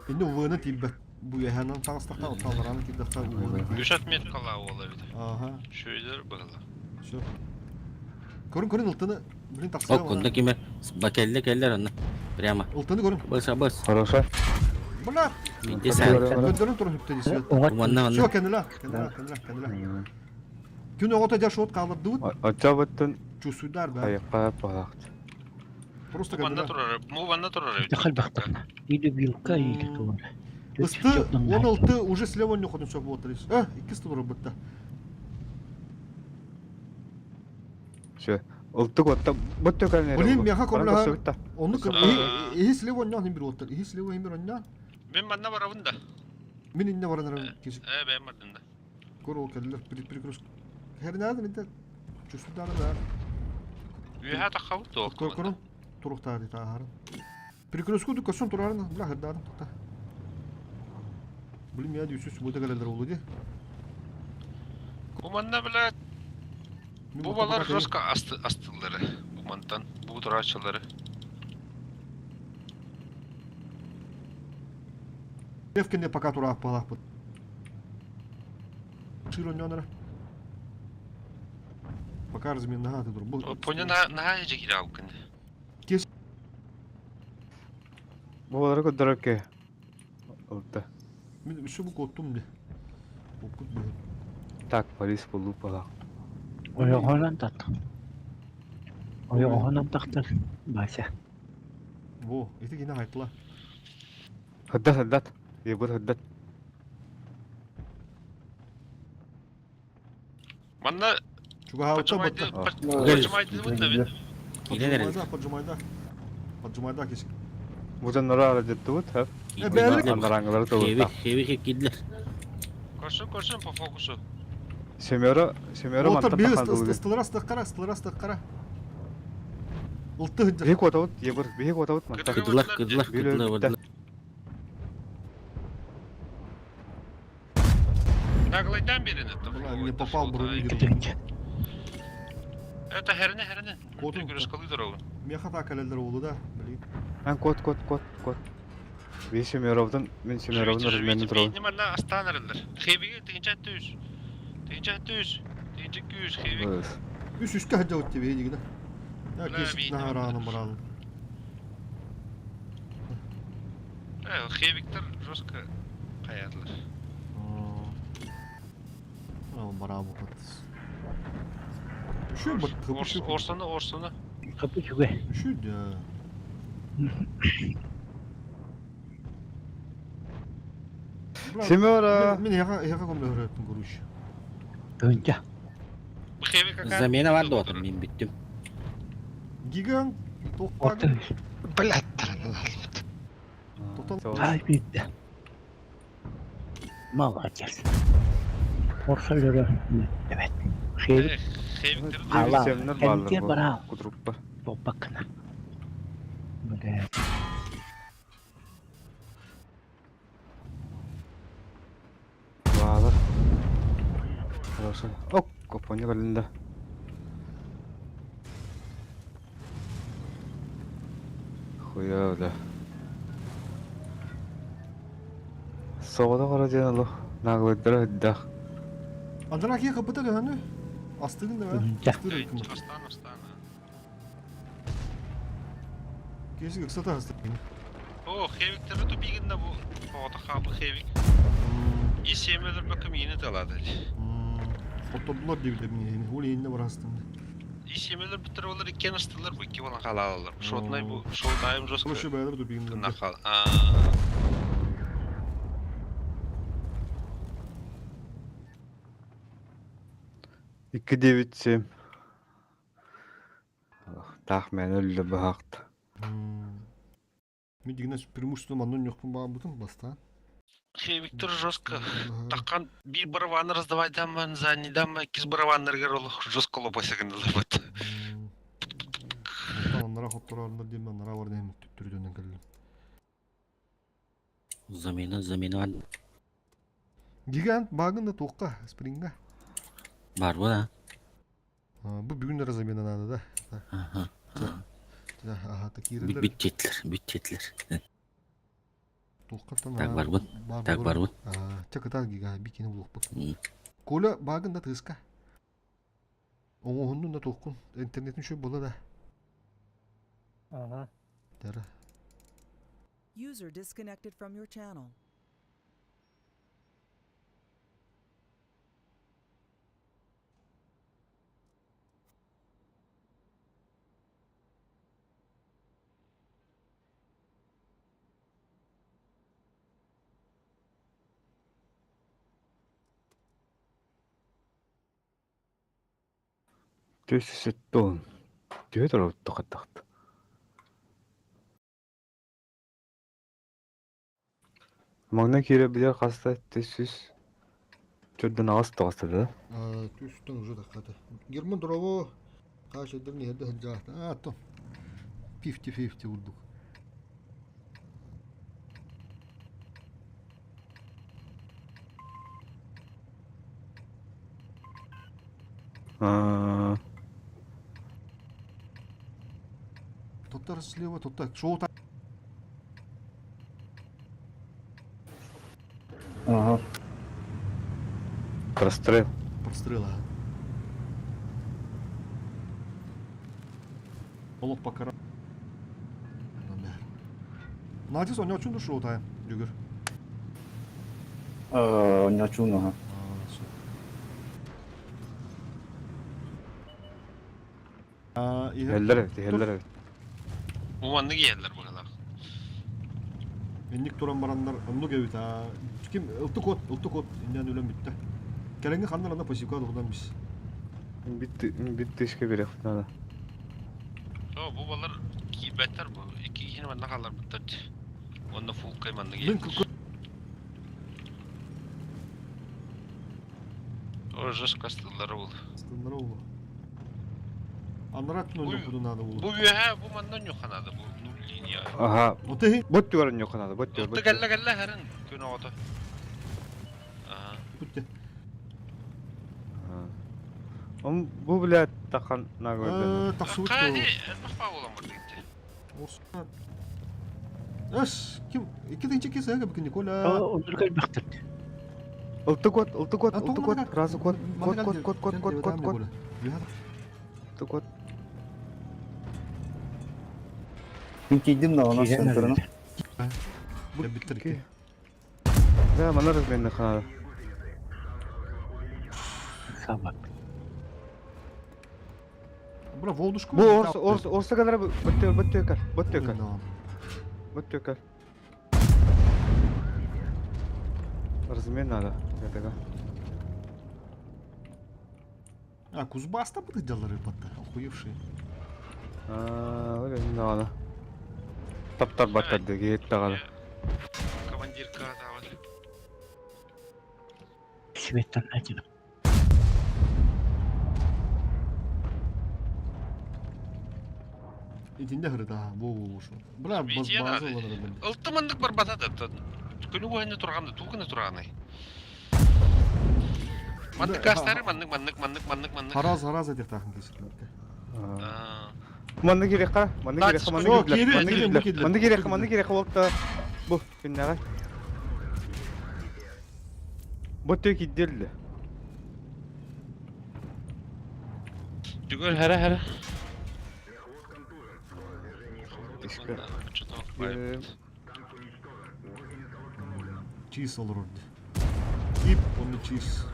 Инде УВНы тиийбэт. Бу үөһээнэн таҕыстахха, оттон аллараны киирдэххэ УВНы тиийбэт. Үс отметкалаа уола эбит. Ага. Үчүгэйдэр быһыла. Все. Көрүн көрүн ылтыны блин тахсыа Ок, онно кимэ кэллэ кэллэр онно. Прямо. Ылтыны көрүн. Бас бас. Хорошо. Бля! Биирдэ саан. Көрдөрүн турун үптэ десиэт. Уонна онно. Все кэннилэ, кэннилэ, кэннилэ, кэннилэ. Күн оҕото дьэ шот хааллардыбыт. Оччобуттун Чувствуйдар баа. хайыкка буолаахт. Просто Бу манна кэннилэ. турар, бу манна турар эбит. Дьахалбахтарна. Или вилка, или туора. Ысты, он алты уже слева не ходим все вот. Э, икки турар бытта. Все. Ылтык отта бут төкәлнер. Блин, миэхэ көмөлөһөр. Ону Аа. иһи слева онньоон иһин бир уоттар. Иһи слева иһин бир онньоон. Мин манна барабын да. Мин инне баран эрэн киси Э, бэйэм бардым да. Көр ол кэллэр перекресток. Хернядын инте чувствуйдары да. Үөһэ таххабыт дуо? Көр көрөн туруктаары тааһарын. Перекрестку көрсөн турарын бля хырдаадым тукта. Блин, я дүйсүс бута кэлэлэр олу ди. Бу манна бля Мин бу бу балар пока жестко астыллары. Бу мантан бу турааччылары. Левкинде пока тураах балаахпыт. Шир онньонора. Пока разминнаха ты тур. Бу Поня на наһаа дьигираабыккын. Буолары көрдөрөккө. Ылта. Мин үсү бу коттум ди. Окут бу. Так, полис болу балак. Ойоҕонон тат. Ойоҕонон тахтар. Вася. Во, ити кини айтла. Хаддат, хаддат. Ебут хаддат. Манна Чугаһаабыта поджимайды батта. поджимайдыбыт да бит. Киирэн эрэр. Поджимайда, поджимайда. Поджимайда кис. Бутаннары ара деттибут, ха? Э, бэйэлэр Андараңылары Хеви, толута. хеви киирдилэр. Көрсүн көрсүн по фокусу. Семеро, семеро Отыр мантан бир тахан дулу. ыстылар астық ыстылар астық қара. Ылты хыджа. Бихи котабут, ебыр, бихи котабут мантан. Кыдылар, кыдылар, кыдылар, бардылар. Наглый. Камайдан берин это. Бля, не попал броню. Тыһыынча. Это херне херне. Кодун. Көрүс калы дорогу. Меха та кэлэллэр уолу да, блин. Ан кот кот кот кот. Мен Семеровдан, мен Семеровдан разменный турабын. Бейни манна астан арылар. Хебиге тыгынча 600. Тыгынча 600. Тыгынча 200 хебик. Быс. Үс үскэ сылдьабыт тебе дигинэ. Я Бля, кесик бейни наһарааны барааны. Э, хебиктер жестко каядылар. Ал бараа букат. Үшүй бат, үшүй. Орсаны, орсаны. Хапы үчүгэй. Үшүй да. Семера! Мен яга яга көмлө өрөттүм көрүш. Тыһыынча. Хебик какая? Замена бар да отыр, мен бүттім. Гигант Орта тоқтагын. үс. Блядь, таранан. Тоқтан. Ай бүттэ. Молодец. Орса өлөрө. Evet. Хебик Хебиктер Ала. Семнер Кэнникер баалар бу. бараа. Кутруппа. Топпаккына. Бля. Баалар. Хорошо. Ок, копоня кэллэ. Хуя, бля. Соҕото хоро диэн олох наглыйдара үрдээх. Андра кие капыта дөһөнү. Астыгын да бә. Тыһыынча. Астыр Астан, астан. Кесик ыксата астыгын. О, хебиктер тупигин да бу. Ота хабы хебик. И семелер бакым yine талады. Оттордулар деп мен. Ол енді бар астымды. И семелер бітір олар иккен астылар бу икки болан қалалар. Шотнай бу шоу-тайм жестко. Короче, бәлер тупигин. Нахал. А. 2 9 7. Таах мен өллө баахт. Мен дигенес преимущество маннан жоқпын маған бұтын баста. Хебиктер жестко. Такан бир барабаны раздавай даман, задний дама, кис барабаннар ол жестко лопасыгын лабат. Аннара хоттор дейм, аннара бар дейм түттүрдөнөн келдим. Замена, замена бар. Гигант багын да тоққа, спринга. Бар bu да. Бу бүгүн дара замена надо да. Аха. Ага, такие Бүт бүт жетілер, бүт жетілер. Тоққаттан Так бар бу. Так бар бу. Чакытан гига бикини булукпут. М. Коля багын да тыска. Оңоһуннун да тоққун. Интернетин шөп бола да. Ага. Дара. User disconnected from your channel. Төс сеттон. Төһө турабыт тохаттахт. Маҥнай киирэ билэр хаста төс төрдөн аҕыс тоҕуста да? Түстен уже да хата. Герман дрово кашыдыр не хеде ханжа. А то 50-50 урдук. Аа, Тоттар слева, тоттар. Шоу Ага. прострел. Прострела. Олох покара. Надис он очень шоу тайм. Жүгір. Онньочуун аха. А, и Иһэллэр эбит, иһэллэр эбит. Бу манны киэллэр быһалаах. Энник туран бараннар онну кебит а. Ким ылты кот, ылты кот иннен өлөн бүтті. Кәлеңге ханнар анда пассивка духудан бис. Бит бит тишке берек надо. О, бу балар кийбэттэр бу. Икки киһини манна хаалар буттар. Онно фулкай манны Мен киэллэр. О, жестко астылар ол. Астыннар олу. Аннара түнөн Ой, жокуду надо Бу болу. үөһэ, бу манна ньуханады бу нуль линия. Аха, Оты бот түгәрен юк надо, бот түгәр. Отты кэллэ кэллэ хэрин күн оҕото. Аха. бүтте. Он бу блядь тахан нагой. Тахсыбыт Хайа, элбэх паула мурдыкты. Эс, ким? 2-нчи сыга бикин Николя. Оннук элбэхтэр. Ылты кот, ылты кот, ылты кот, разы кот, кот, кот, кот, кот, кот, кот, кот. Ылты кот. Мин тиийдим да онон центрына. Биттер ки. Да, манар разменный ханада. Саба. Бра, волдушку. Бу орс орс орса kadar бөттө бөттө кал, бөттө кал, бөттө кал. Размен надо. Это А, Кузбасс-то будут делали рыба-то, охуевшие. Аа, ол энэ даҕаны. Таптарбаттар дэгиэт даҕаны. Командир каатаабат. Светтан этим. Итинде хырыта, бу бу бу. Бра, баз Видео база надо. олар бил. Ылты маннык барбата да. Күнү буһанны турган да туганы турганы. Маннык астары маннык маннык маннык маннык маннык. Хараз хараз этих тахын кесилер. Манны кириэххэ, манны кириэххэ, манны О, киирдилэр, киири, манны киири, киирдилэр, киирдилэр. манны кириэххэ, манны кириэххэ буолта. Бу, күннэҕэ. Бу тө киирдилэр. Түгөр хара хара. Тишка. Чиз олорор. Кип, он чиз.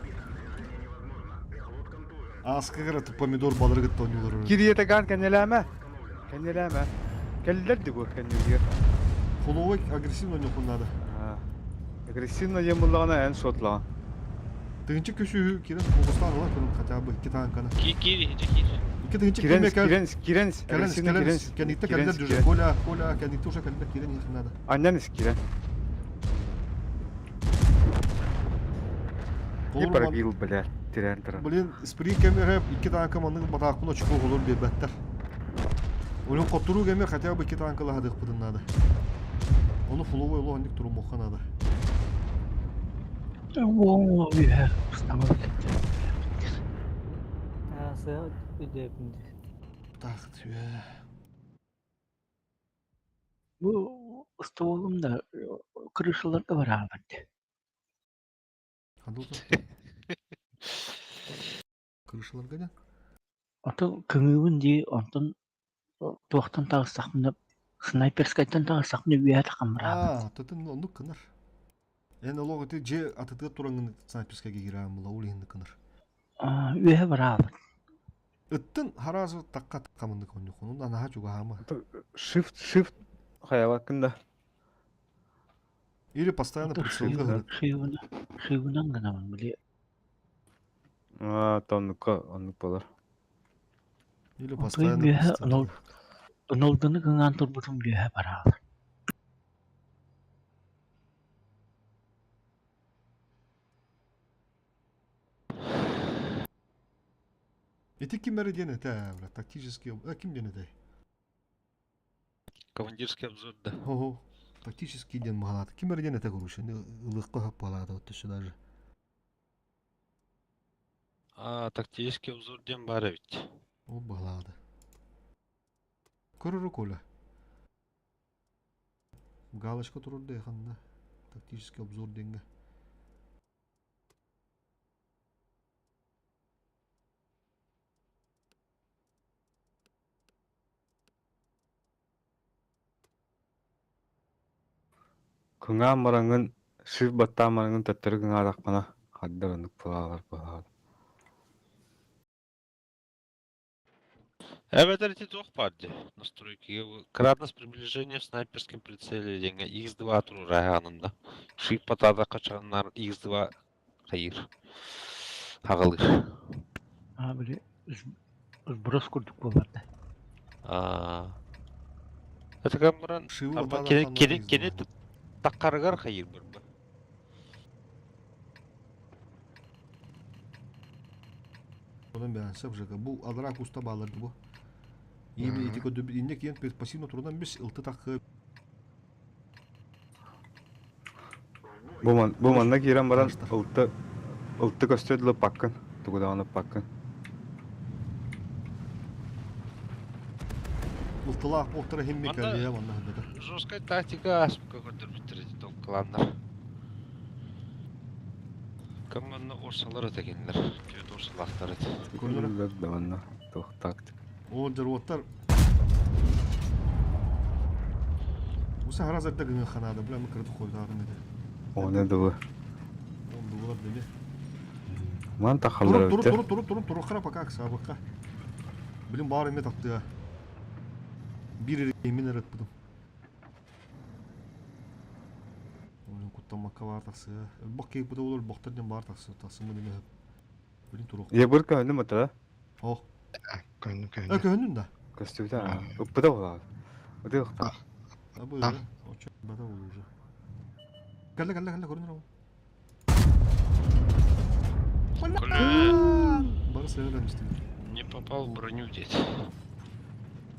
Аскыгыр помидор балыры гытта ойнулар. Кириэтэ ган кэннэлээмэ. Кэннэлээмэ. Кэллэр ди бу кэннилигэр. Холовой агрессивно ойнохун надо. Агрессивно диэн буллаҕына эн суотлаҕын. Тыгынчы көсүһү кирен фокустан ала көрүн хотя бы икки танканы. Ки кири хичи кири. Икки тыгынчы Кирен, киме кел. кирен, кирен, Кэлэн, агрессивно кэлэн, кирен. кэнникте Кирен, кэллэр дүжэ. кирен. Коля, Коля, кэнникте уже кэллэр кирен их надо. Аннан ис кирен. Не Толору пробил, бля, тирэн туран. Блин, спри кемере икки танка маннык батаакпын очко олор биэрбэттэр. Олен хотуруу кеме хотя бы икки танкалаһадыахпытын надо. Ону фуловой олох онник турумуохха надо. Уоҥ үһэ устамал Сыа үдөпүндү. Так, түө. Бу стволум да крышаларга бараабат. Ханды Крышаларга да? Ото көҥүүбүн дии онтон туохтан таҕыстахпына снайперскайтан таҕыстахпына үөһэ таххан бараабат. Аа, тотун оннук кынар. Эн олох ити же атытыга тураңын снайперскайга киирээм була ол иһин кынар. Үөһэ бараабат. Ыттын харазы такка таккамындык онньукунун анаха чугаһаама. Shift, shift хайабаккын да. Или постоянно прицелга һырыт. Шыыбынан гынабын били. Аа, тоннукка оннук болар. Или Онтон постоянно үөһэ прицелга. ынолдыны кыҥаан турбутум үөһэ бараабат. Ити ким эрэ диэн этэ, бля, тактический... А, ким диэн этэй? Командирский обзор да. Хо-хо. Тактический диэн маһалаата. Ким эрэ диэн этэ короче. Ылыахха хаппалаата вот еще даже. А, тактический обзор диэн баар эбит. Ол баһалаата. Көрөрө Коля. Галочка турар ханна. Тактический обзор диэҥҥэ. Кыҥаан бараҥҥын, shift баттаан бараҥҥын төттөрү кыҥаатаххына, хардар оннук пылаалар быһаалар. Эбэтэр ити туох баар дии? Настройки кратность приближения в снайперском прицеле диэҥҥэ X2 туруораһаанында. Шип патада хачаннар X2 хайыр. Хаҕалыыр. Аа били сброс курдук буолар да. Аа. Это камеран Шивы Арба батаана кини ханна кини X2. кини таккарыгар хайыр барба. Онон бээн сөп жыга. Бу алара куста бааларды бу. Ими ити көдү инне киен пассивно турунан бис ылты такы Бу ман бу манна киирэн баран Таштар. ылты ылты көстө дылы паккын. Тугу даҕаны паккын. Ылтылаах буолтара химми Манна кэлиэ манна хандата. жесткая тактика ааспыкка көрдөрбүттэр ити кланнар. Кым манна орсалар этэ кинилэр. Түөрт орсалаахтар этэ. Көрүнэрэ. Да манна туох тактика. Ол дьаруоттар Уса харас эрдэ гыҥа ханаада бля мы кырды хойдаарым этэ. Оны дылы. Он дулар деме. Ман Турун тахаллар турун эбиттэр. турун турун турун турун хара пока аксаабыкка. Билим баар эме таттыа. Биир эрэ мин эрэ ыппытым. Ойун куттаммакка баар тахсыа. Элбэх киһи бута болор бохтор диэн баар тахсыа. Тахсыммын эмэ Билин турук. Е быр көһүнүм атара. Ох. Көһүннүм Э көһүннүм. көһүннүн да. Көстүбүтэ. Ыппыта буолаа. Ыты Абы очо бата болу уже. Кэллэ кэллэ кэллэ көрүнөр ол. Бля, Бары сыһыаран истим. не попал в броню дед.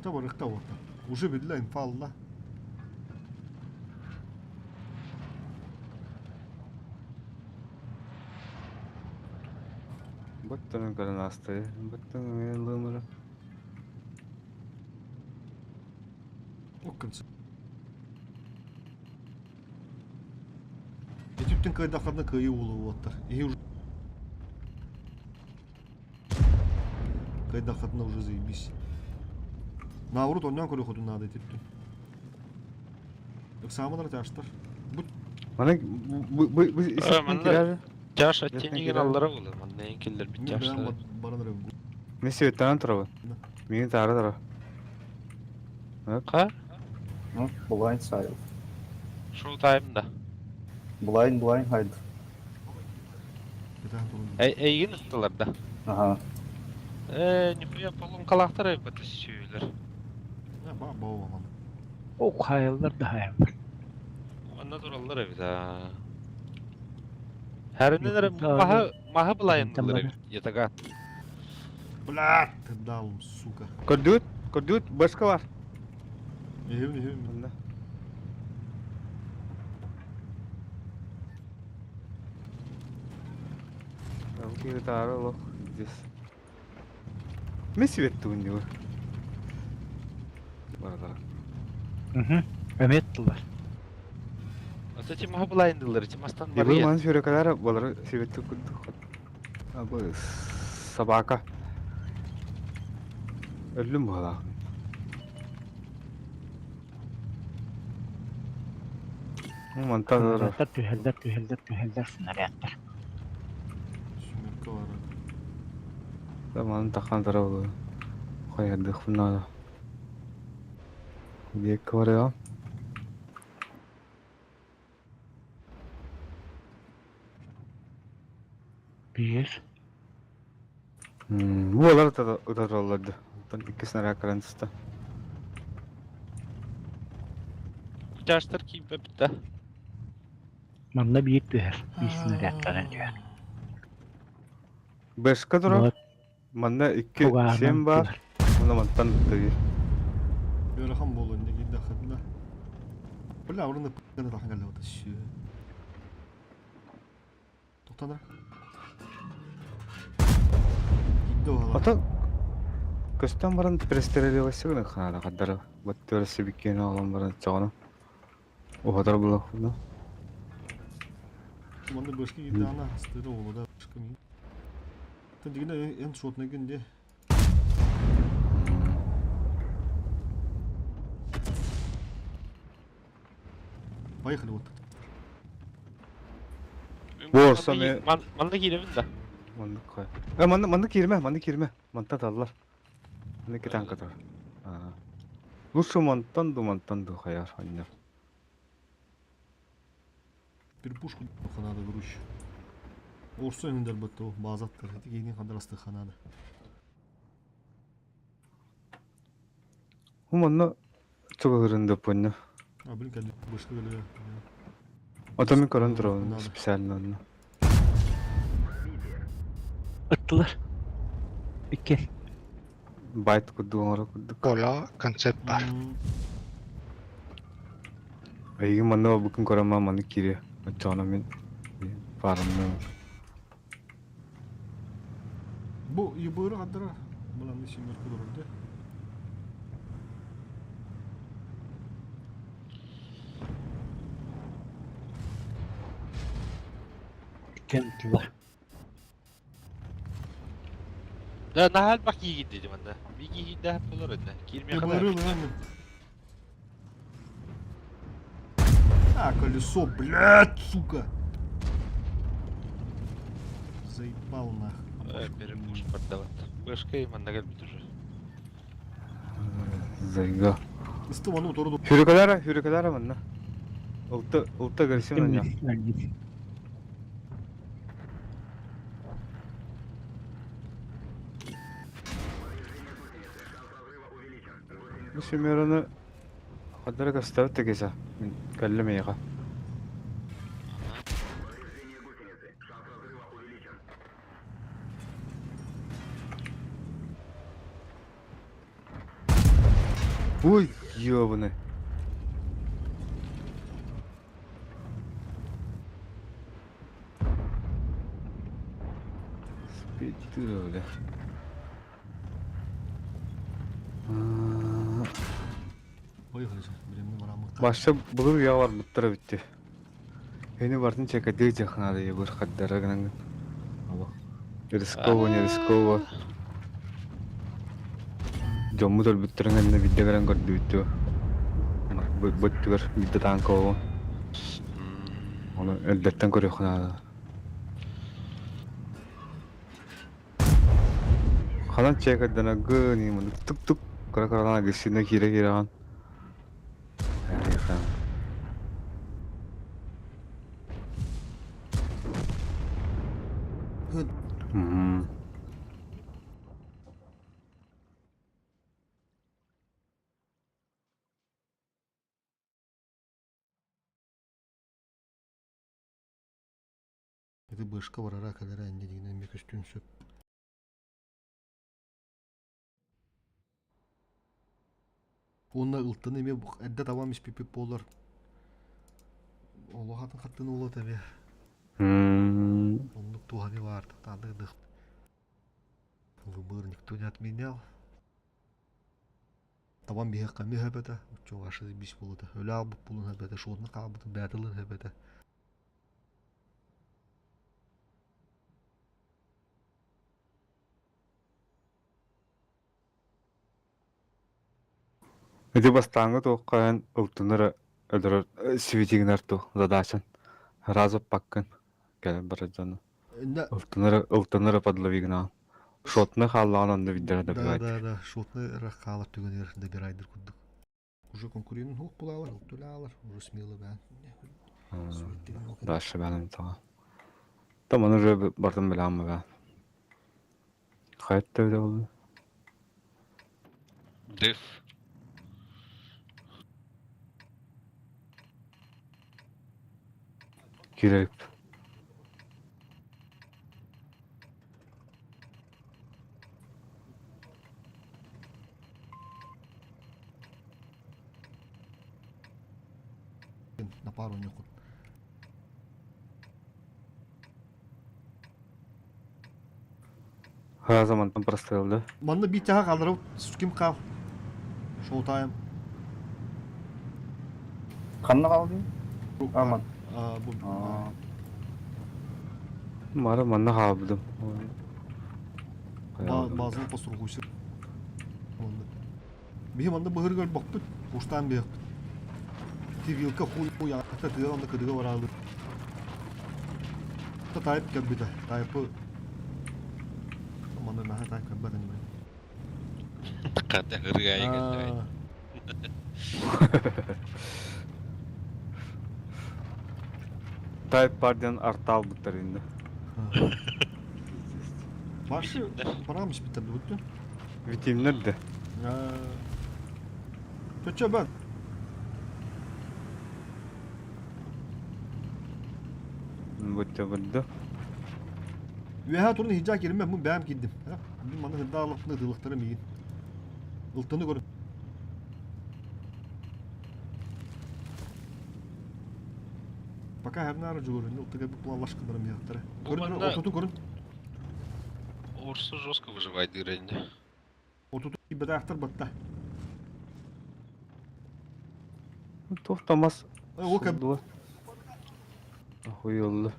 Та барыкта орта. Уже билла инфалла. Быттан көрөн асты. Быттан лымыры. Оккын. Этүптен кыайдахарна кыайыы уолу уоттар. Иһи уже кыайдахарна уже заебись. Наоборот, оннан көрө хотун наада этиптин. Ыксаамалар тяштар. Бу Мана бу бу бу иситтен манна кирер. Тяж Ертең оттенеген кирер. аллара болар. Манна ең келдер бит мен бэйэм тяжтар. баран эрэ Мен себеттен турабын. Мени тары тара. Ха? Ну, blind side. Шоу таймда. Blind blind hide. кэтээн турун. Эйгин ыттылар да. Ага. Э, нихуя полумкалахтар эбит сүйүлөр. Ба бау аман. О хайаллар да хайаллар. Манна тураллар эбит а. Хәриннер Якутта маһы маһы былайындылар Тамара. эбит. Ятага. Блядь, ты дал, сука. Көрдүт, көрдүт, башка бар. Ehim ehim. Мында. Бу тары лох здесь. Мен себетті күнде Бар бар. Мгм. Эметтилар. Вот эти маһы былайындылар, эти мастан бар Ебы я. ман сүйрекалар болар себетті күнді. Бу собака. Өлүм була. Мантар Түһэллэр, түһэллэр, түһэллэр, снарядтар. Сүмөркө бар. Да маны тахан тарабы. Хайырдык фуннада. Бек бар я. Биир. Бу алар да утаралларды. Тан икки снаряд карантыста. Тяжтар кийип бит Манна биир түһэр. Биир снарядтан түһэр. Бешка тура. Вот. Манна 2 Тугаарынан 7 бар. Мына мантан тыгы. Ыарахан буолуо инньэ киирдэххитинэ. Бля, урун гына тахан кэллэ вот сүө. Тоқтанар. Киирдэ уһала. Ата көстөн баран престерелевасы гына ханада каддара. Баттырсы биккен алан баран чагана. Ухатар булак. Манна башка киирдэ ана астыра уолу да башка мин. Тан дигинэ эн шотна күнде. Поехали вот. Борса ме- Манна кииребин да. Манны кой. Э манны манны кирме, манны кирме. Манта таллар. Манны кетан катар. А. Лучше мантан ду мантан ду хаяр ханнар. Bir пушку ханада груш. Орсо өңдер бітті базаттар. Эти кейин хандар асты ханада. Ху манна чугырында пөннө. А блин, кәлі башка кәлі. Ата мен көрөн турабын Надо. специально онно. Ыттылар. Икки. Байт кудду оңоро куддук. Кола концепт бар. Айгы манна букун көрөмө манны кире. Очоно мен барымны. Бу ебыры хандара. Булан не семерка дурды. Кемтилар. Да, наһаа элбэх киһи киирдэ манна. Биир киһи киирдэ болор иннэ. Киирмиэхэ да. А, колесо, блядь, сука! Заебал нах. Э, перекуш продават. Бэшка и манна кэлбит уже. Зайга. Ыстым аны утору Хүрүкэлэрэ, хүрүкэлэрэ манна. Ылта, ылта көрсүм анна. Бу семероны хаддара көстөбүт да киса. Мин кэллим эйиэхэ. Ой, ёбаный. Спидила, бля. Башта былыр үйэ барбыттара бүттү. Эни бартын чекадыы дьахнаада ебыр хаддара гынан. Рисково, не рисково. Дьоммут өлбүттэрин кэннэ биирдэ кэлэн көрдүбүт дуо? Бөттүгэр биирдэ таанка оҕо. Ону эрдэттэн көрүөххэ наада. Ханан чекарданагын тук-тук кыра-кыралаан агрессивно киирэ-киирэҕин. Мм. Ити быышка барара кэлэрэ инньэ диэн эмиэ көстүөн сөп. Уонна ылтын эмиэ эрдэ табам испиппит буоллар олох атын хаттын уолат эмиэ. Оннук туһаны баар тааны Выбор никто не отменял. Табан биһиэххэ эмиэ сөп этэ, оччоҕо бис буолуо Өлө аалбыт буолуон сөп этэ, шотна хаалбытын бэйэтэ ылыан сөп этэ. Ити бастааҥҥы туохха эн ылтынар өлөрөр сибитигинэр ту задачан разу паккын кэлэн барар дьону ылтынар ылтынар подловигнаан шотны хааллаҕын онно виддэрэ Да, да, да, шотны хаалар түгэнигэр добирайдыр курдук. Уже конкурентын хук булалар, ылтылаалар, уже смело бээн. Дальше бээн таҕа. Там оны уже бартын билэм бээн. Хайт төбөтө буолла? Деф. Кирэп. На пару нюхут. Разом мантан прострел да? Манна биир чаһа хаалларабыт ким хаал? Шоу-тайм. Ханна хаалдың? Аман. Бу Мара манна хаалбытым. Базаны посургуйсыр. Биһи манна быһыр көрбөкпүт, куштаан биһэхпит. Ти вилка хуй хуй ата тыа онно кыдыга бараалыр. Тайп кэлбитэ. Тайпы манна наһаа тайп кэлбэт ини. Хата ырыа кэллэ. Тайп бар диэн артаалбыттар инде. Башы барам испиттер бүттү. Витимнер де. Чөчө бен. Бүттө бүттө. Үөһэ турун иһдьаа киримэ, мун бэйэм киирдим. Мин манна сырдаа аллахпына ытыылыктара миигин. Ылтыны көрүн. Пока хернаары дьулурун, ылтыга бу плалашкаларым миэхтэрэ. Көрүн, отуту көрүн. Орсу жестко выживает дырэнне. Отуту киирбэтэхтэр батта. Туох тамас. Ол кэм. Охуйулла.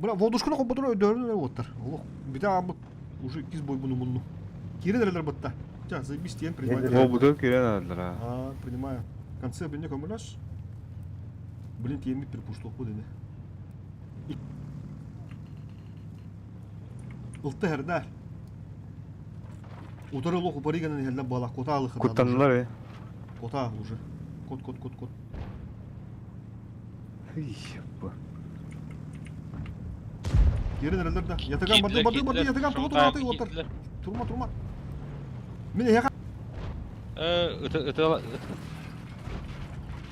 Бра, волдушканы холботура өйдөөрүн эрэ уоттар. Олох, бүтэ ааммыт уже иккис бойбуну мунну. Киирэн эрэлэр бытта. Ча, заебись тиэн принимай. Буолбуту киирэн эрэллэр аа. А, принимаю. В конце бинне көмөлөс. Блин, тиэммит перепуштуохпут ини. Ылта herдэр. Утары олох упарыганан иһэллэр буола кота алыхына. Куттаннылар э. Кота уже. Кот, кот, кот, кот. Киирэн эрэллэр да. Ятаган барды, барды, барды, ятаган тоҕо тураатый уоттар. Турма, турма. Мин эһиэхэ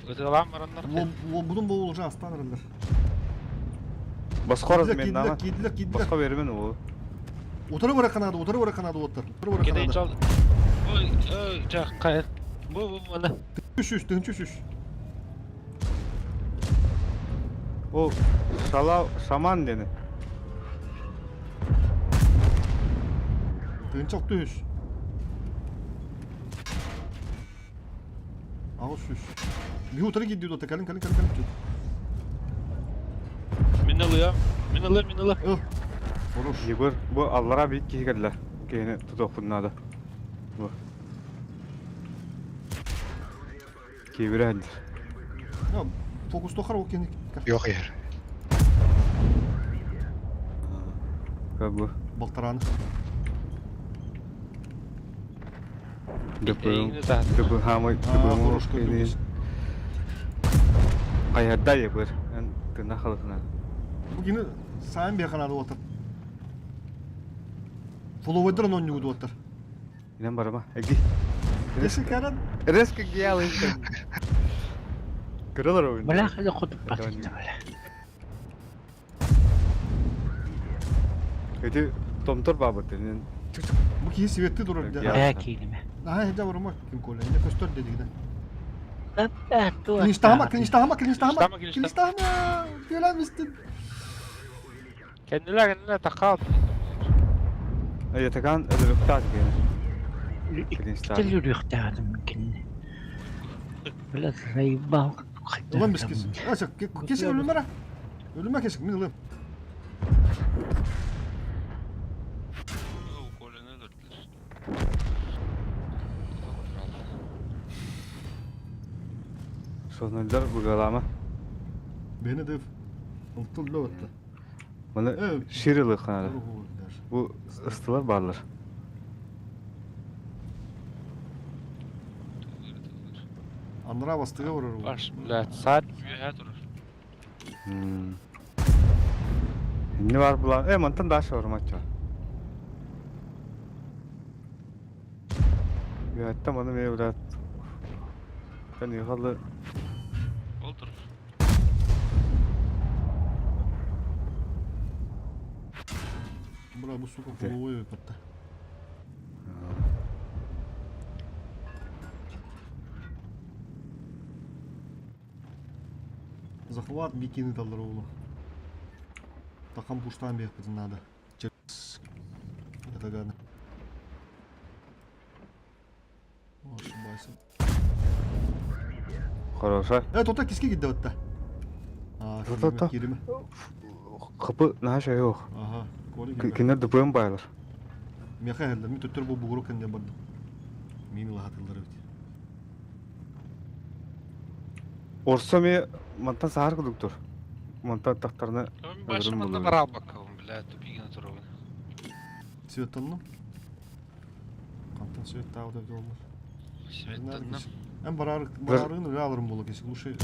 Ытыалаан бараннар. Уолбутун буол уже астаан эрэллэр. Босхо Киирдилэр, разменнама. киирдилэр, киирдилэр. Босхо бермен уол. Утары бара канада, утары бара канада уоттар. Утары бара Кидай канада. чал. Ой, ой, жакка. Бу бу мана. 300, 300. Ол шала шаман дени. 1600. 800. Bir утары киирдии дуота кэлин кэлин кэлин кэлин. Мин ылыам. Мин ылыам, мин ылыам. Ыл. Хорош. Егор, бу аллара биир киһи кэллэ. Киһини тутуохпун наада. Бу. Киэбирэ сылдьар. Я фокустохар ол кини. Yok yer. Как бы. Балтараны. Дөпөм. Дөпө хаамай. Аа, хорош көрдүм. Хайарда ебыр. Эн тына халытына. Бу кини саан биэханады уотар. Фоловойдар онньугу уоттар. Инен барама. Эги. Десе каран. Резко гиалы. Кырылар ойын. Бля, хада хотуп батытта бля. Эти томтор бабыт. Инен. Бу киһи светти турар дэ. Бля киилиме. Наһаа иһдэ барыма ким коля. Инне көстөр дедигинэ. Туа. Клинштахама, клинштахама, клинштахама, Клинштахама, клинштахама. Күләмистин. Кэннилэр кэннилэр такаал. Ятакан өлөрүктаат киһини. Теллүрүөхтээҕим кинини. Бля, заебал. Ылан бискис. Ася, кесе өлүмэрэ. Өлүмэ кесик, мин ылым. Коляны өлөрдүлэр. Сонундар бугалама. Бэни дэв. Ылтыл лөтті. Маны Э, ширилы ханара. Бу ыстылар баалар. Аннара бастыга барар. Баш, блядь, саат үөһэ турар. Не бар була. Э, мантан дальше бармачча. Үөттэ маны мен блядь. Кан юхалы Ол турар. Бра, бу сука Де. фоловой өпөттө. Захват бикини таллар оğlu. Такам пуштан бехпитин надо. Через это гадно. Ошибайся. хороша. Э, тота киски гидде отта. А, То- то- то. кириме. Капы наша yok. Ага, коли кириме. Кинер дупуем байлар. Меха хеллер, ми төттөр бу бугуру кенде барды. Мин лахатылар бит. Орсо ми мантан сахар кудуктур. Мантан тахтарны Мен башы Өлөрүм манна булар. бара албаккабын, блядь, тупигин турабын. Цветанны. Кантан свет тагы да болду. Светтанна. Эм барар барарын үле алырым болу кесик. Лучше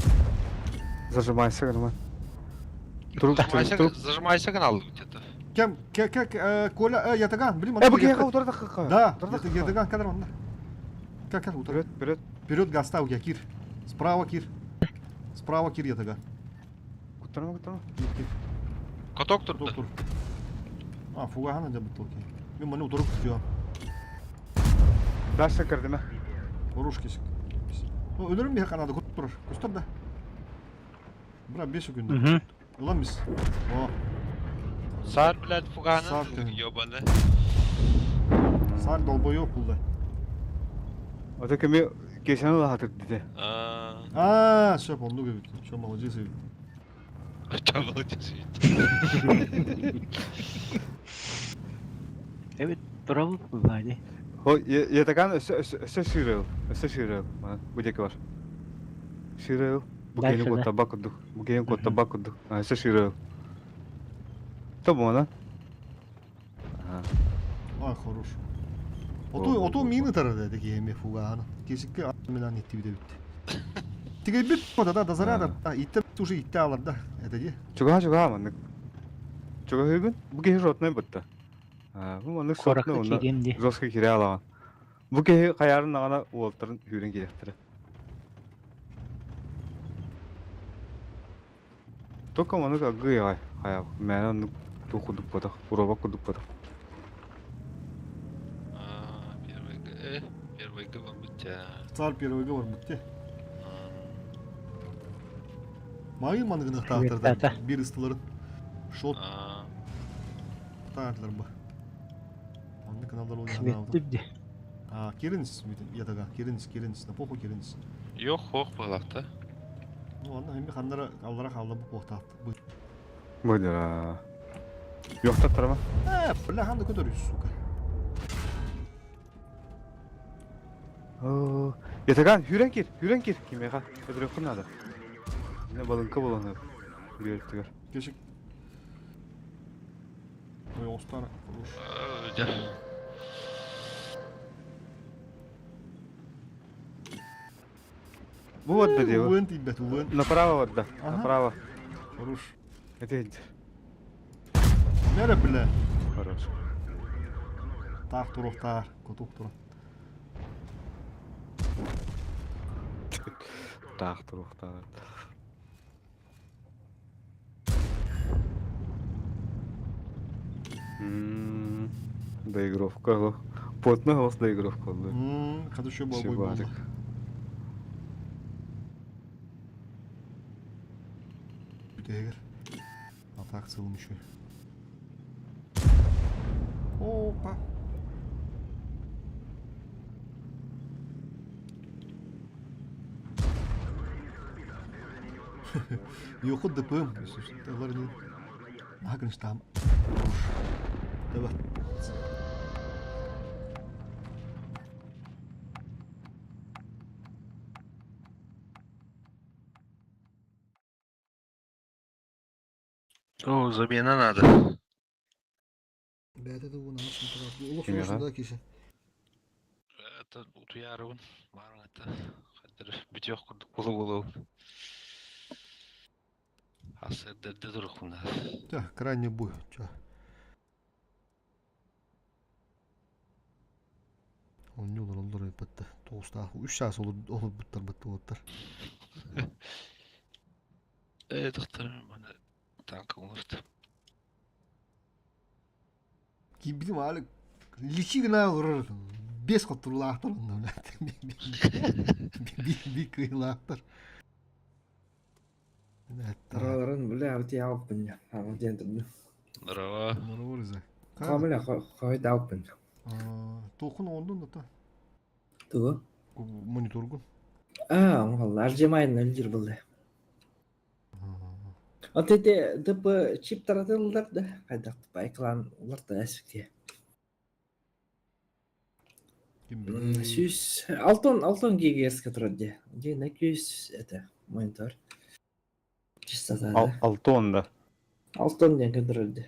зажимайся гырма. Туруп Зажимайся, туруп. зажимайся канал где-то. Кем, ке, ке, э, Коля, э, ятаган, блин, Э, бу киһи утар такка. Да, ятаган, кадр онда. Как, как, утар. Вперед, вперед. Вперед, гаста, у тебя кир. Справа кир. Справа кир, ятаган. Куттарма, куттарма. Кир, кир. Каток турду. Доктор. А, фугахана да бутылки. Мен маны утырып күтүям. Дальше кирдиме. Оруш кесик. Ну, өлөрүм бе канады күтүп турар. Көстөр да. Бра 5 күндө. Мгм. Улан биз. О, Саар, блядь, фуганы. Саар түһүн. Ёбаны. сар долбоёб булды. Ото кеми кешени лахатыр диде. Аа. А, все, онду кебит. Все, молодец. Чабылы Эбит турабыт буллаа дии. Хо ятакан өссө өссө сыырыл, өссө сыырыл. Бу диэки бар. Сыырыл. Бу киһини Дальше да. куоттарбат курдук. Бу киһини куоттарбат курдук. Өссө сыырыл. Тобуона. Ай, хорош. Оту, оту мин ытар да киһи фугааны. Кесикке минан иттибит эбит. Тигейбит да да заряда итте уже итте алар да. Это де. Чугаһа чугаһа маннык. Чугаһыгын. Бу киһи ротной бытта. Бу маннык Куоракка сотный онно киириэм дии. жесткий кире алаган. Бу киһи хайаарын наҕана уолтарын үүрэн кириэхтэрэ. Только маннык аггый аҕай хайа мээнэ оннук туох курдук буотах, уробак курдук буотах. Первый Г, первый Г барбыт Царь первый Г барбыт те. Майын маныгын ықтаақтардан бір ыстыларын шот таардлар ба. Онны каналдар Светти бди. А, киринс, ятага, киринс, киринс, на похуй киринс. Yok хох балакта. Ну ладно, эми ханнара аллара халла бу похтаат. Быдыра. Йохтаттарма. Э, бля, ханды көтөрүс, сука. Ятаган, хүрен кир, хүрен кир. Кимеха, өтөрөххүн надо. Не балынка болону. Үрөттүгөр. Кешик. Ой, остар. Бу барда диэбэ. Уын тиийбэт, уын. Направо барда. Направо. Хорош. Это Нере бля. Хорош. Таах туруохтаар, кутук туран. Таах туруохтаар. Доигровка. Плотно голос доигровка. Хорошо бабой было. Бүтэгэр. Атак сылым еще. Опа. Йоху ДПМ. Там. Давай. О, замена надо. Бәйті де оны алып да кеше. Это утуярыбын. Барың это. Хадыр бүтөк курдук болу болу. Асырдырды турукмун. Тя, крайний бой. Ча. Ойнуулар оллор бытты. Тоғыстағы үш час olur olur буттар бытты оттар. Э, доктор, мана танк олорт. Кибидим али личи гына олор. Бес коттурлаахтар онда. Би кыйлаахтар. Араларын бля абти алпын. Ама ден Здорово. Здорово, Камила хойд алпын. Толкун ондун да та. Тугу? Мониторгун. А, оңғал, HDMI-ын өлдір болды. Вот эти ДП чип таратылдар да, қайдақ экран улар да әсікте. Сүүс, алтон, алтон ГГС тұрады де. Де, накүйіс, это, монитор. Частота, да. Алтон да. Алтон ден көндірді.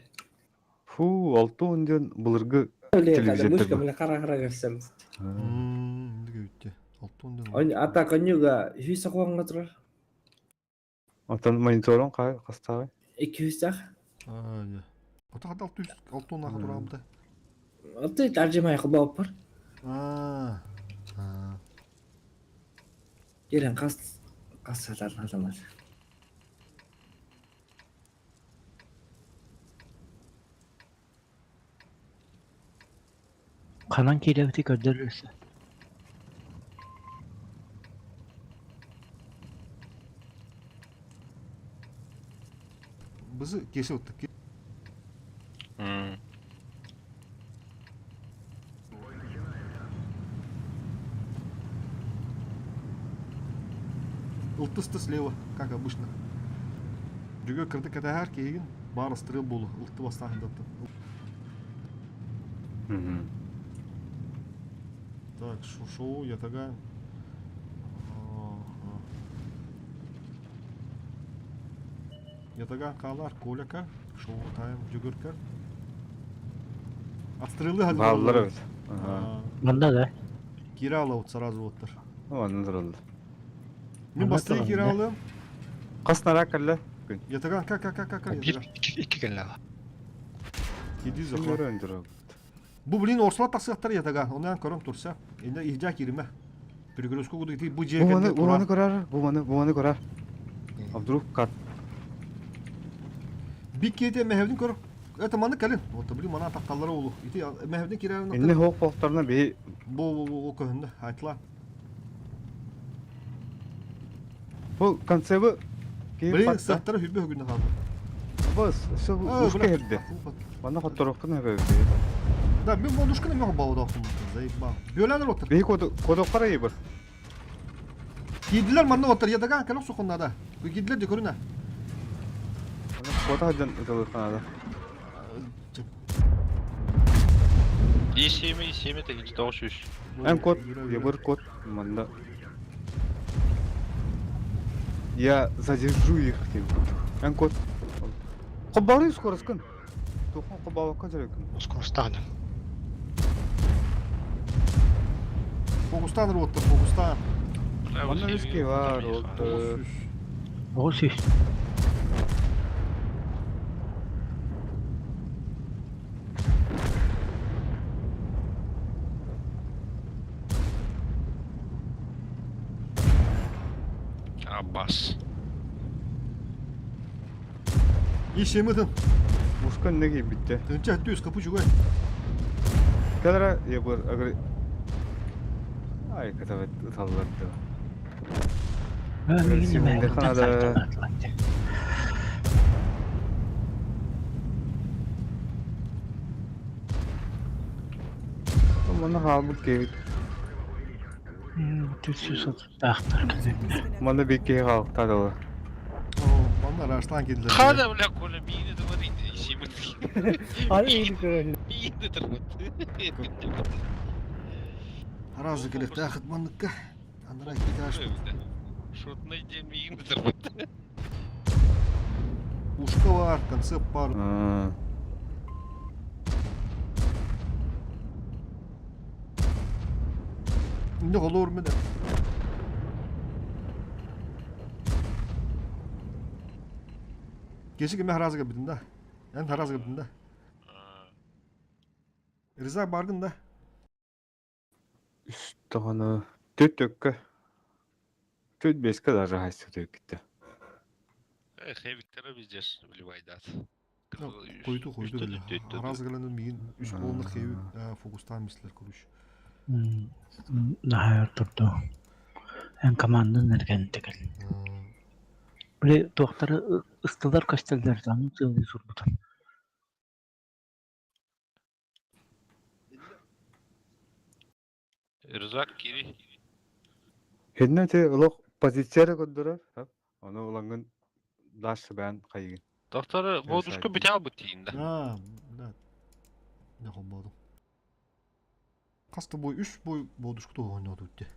Фу, алтон ден былыргы Телевизор. Мышка міне қара-қара көрсем. Алтон ден. Ата конюга жүз сақуанға тұрар. Антон мониторун кай кастагы? 200 ақ. А, Ата хада 600 алтон аха турабыта. Аты таржимай қылбауып бар. А. Келен қас қас сататын адамдар. Ханан киирэбити көрдөрөр Бызы кесе оттук. Ылтысты слева, как обычно. Жүгө кырдык кэтэһэр киһигин баар ыстырыал буолу ылты бастаан даттын. Так, шоу ятага. Ятаган хаалар Коляка, шоу тайм Жүгүркер. Отстрелы Бааллар эбит. Манна да. Кира вот сразу оттар. Онно тураллар. Мин бастыы киирэ алыам. Хас нараа кэллэ? Күн. Ятаган ка ка ка ка ка Биир икки кэллэ. Киди захват. Бу блин орсула тахсыахтар ятаган. Онон көрөн турса. Инде иһдьа кииримэ. Перегрузку кудук ити бу дьиэ Бу маны бу маны көрөр, бу маны бу маны көрөр. А вдруг кат? Биккиэти мэһэбин көр. Это маны кэлин. Вот блин мана тахталлара улу. Ити мэһэбин кирэрин. Инне хоох хоохторна би Бу бу бу көһүндө. Айтла. Бу концебы Блин, сахтара хүрбэ бүгүнэ хаалла. Бу все ушка херде. Манна хотторохпун хөбөбү. Да, мен бодушканы мен баудахым. Заебал. Бөләнер отыр. Бей коду кодоққара ебір. Кийдилер манна оттар ядаган кэлэх сухуннада. Кийдилер де көрүнэ. Кота хаджан ытылыханада. И7, И7, тыгынчы 900. Эн код, ебір код, манда. Я задержу их тем. Эн код. Кобары скорость кын. Тохон кобалыкка жарекин. Скоростаан. Фокустан роттар, фокустан. Манна виски бар, вот. Оҕус үс. Аббас. Ишемитин. Мушкан неге битте. Тынча түс капы чугай. Кадара ебір агри. Ай, катавет ыталларды. Канада. Манна хаалбыт киһи. Түс сотуттаахтар кэлэннэр. Манна биир киһи хаалта дылы. Манна раштан киирдилэр. Хада, бля, Коля, миини тымыр исимит. Аны иини көрөллөр. Миини тырбыт. Разы келехтаахыт манныкка. Анара киташпыт. Шутный день миини тырбыт. Ушка бар, концепт бар. Не холор мене. Кеші кеме харазыга битин да. Эн харазыга битин да. Риза бардын да. Тоҕону түт өккө. Түт беске даже хайсы төккүттэ. Хэвиктера везде вливайдат. Койду койду бile. Харазыга ленин мигин үч болны хеви фокустан мислер короче. Наһаа турду. Эн командан эргэнте кэл. Били туохтары ыстылар көстөллөр аны сыылыы сурбутун. Рюкзак кири. Хинне те олох позиция көрдөрөр. Ону улангын даш бән хайыгын. Доктор, бодушка бите албыт тиинде. А, да. Не холбоодум. Хаста бой үч бой бодушка ойнооду үтте.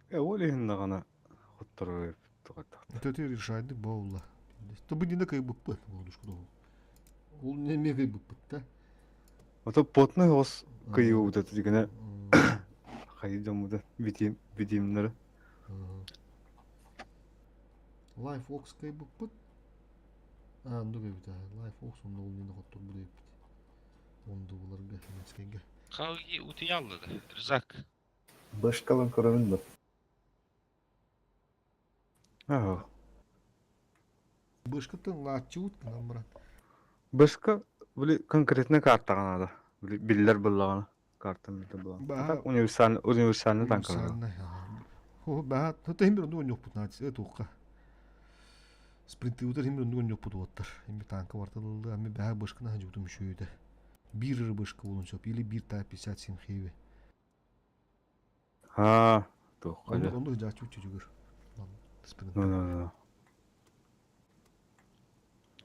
Э, ол иһин даҕаны хотторор тугата. Төтө решайды баула. То бы не кай буппыт бодушка Ол неме кай буппыт да. Ото потный ос кыйы ут дигене хайы жамуда битим битимнери. Life Ox кай буппыт. А, ну кай бит. Life Ox онда ол нене хоттор бу деп. Онда буларга, немецкийге. Қалги утуяллады. Рюкзак. Башкалан көрөбүн да. Аа. Бышкытын лааччыбыт гынан баран. Башка били конкретно картаҕа наада. Били биллэр буллаҕына карта билэр буллаҕына. Так универсальный универсальный танкалар. Универсальный. Хо баа то хим бир онду ньоппут наадис э туукка. Спринти утар хим бир онду ньоппут уоттар. Эми танка бартылылы, эми баа бышкына хажутум үшүйдө. Биир рыбышка буолуон сөп или биир Type 57 Heavy. Аа, туохха Оннук дьэ. оннук дьааччы үчүгүр. Ну, ну, ну.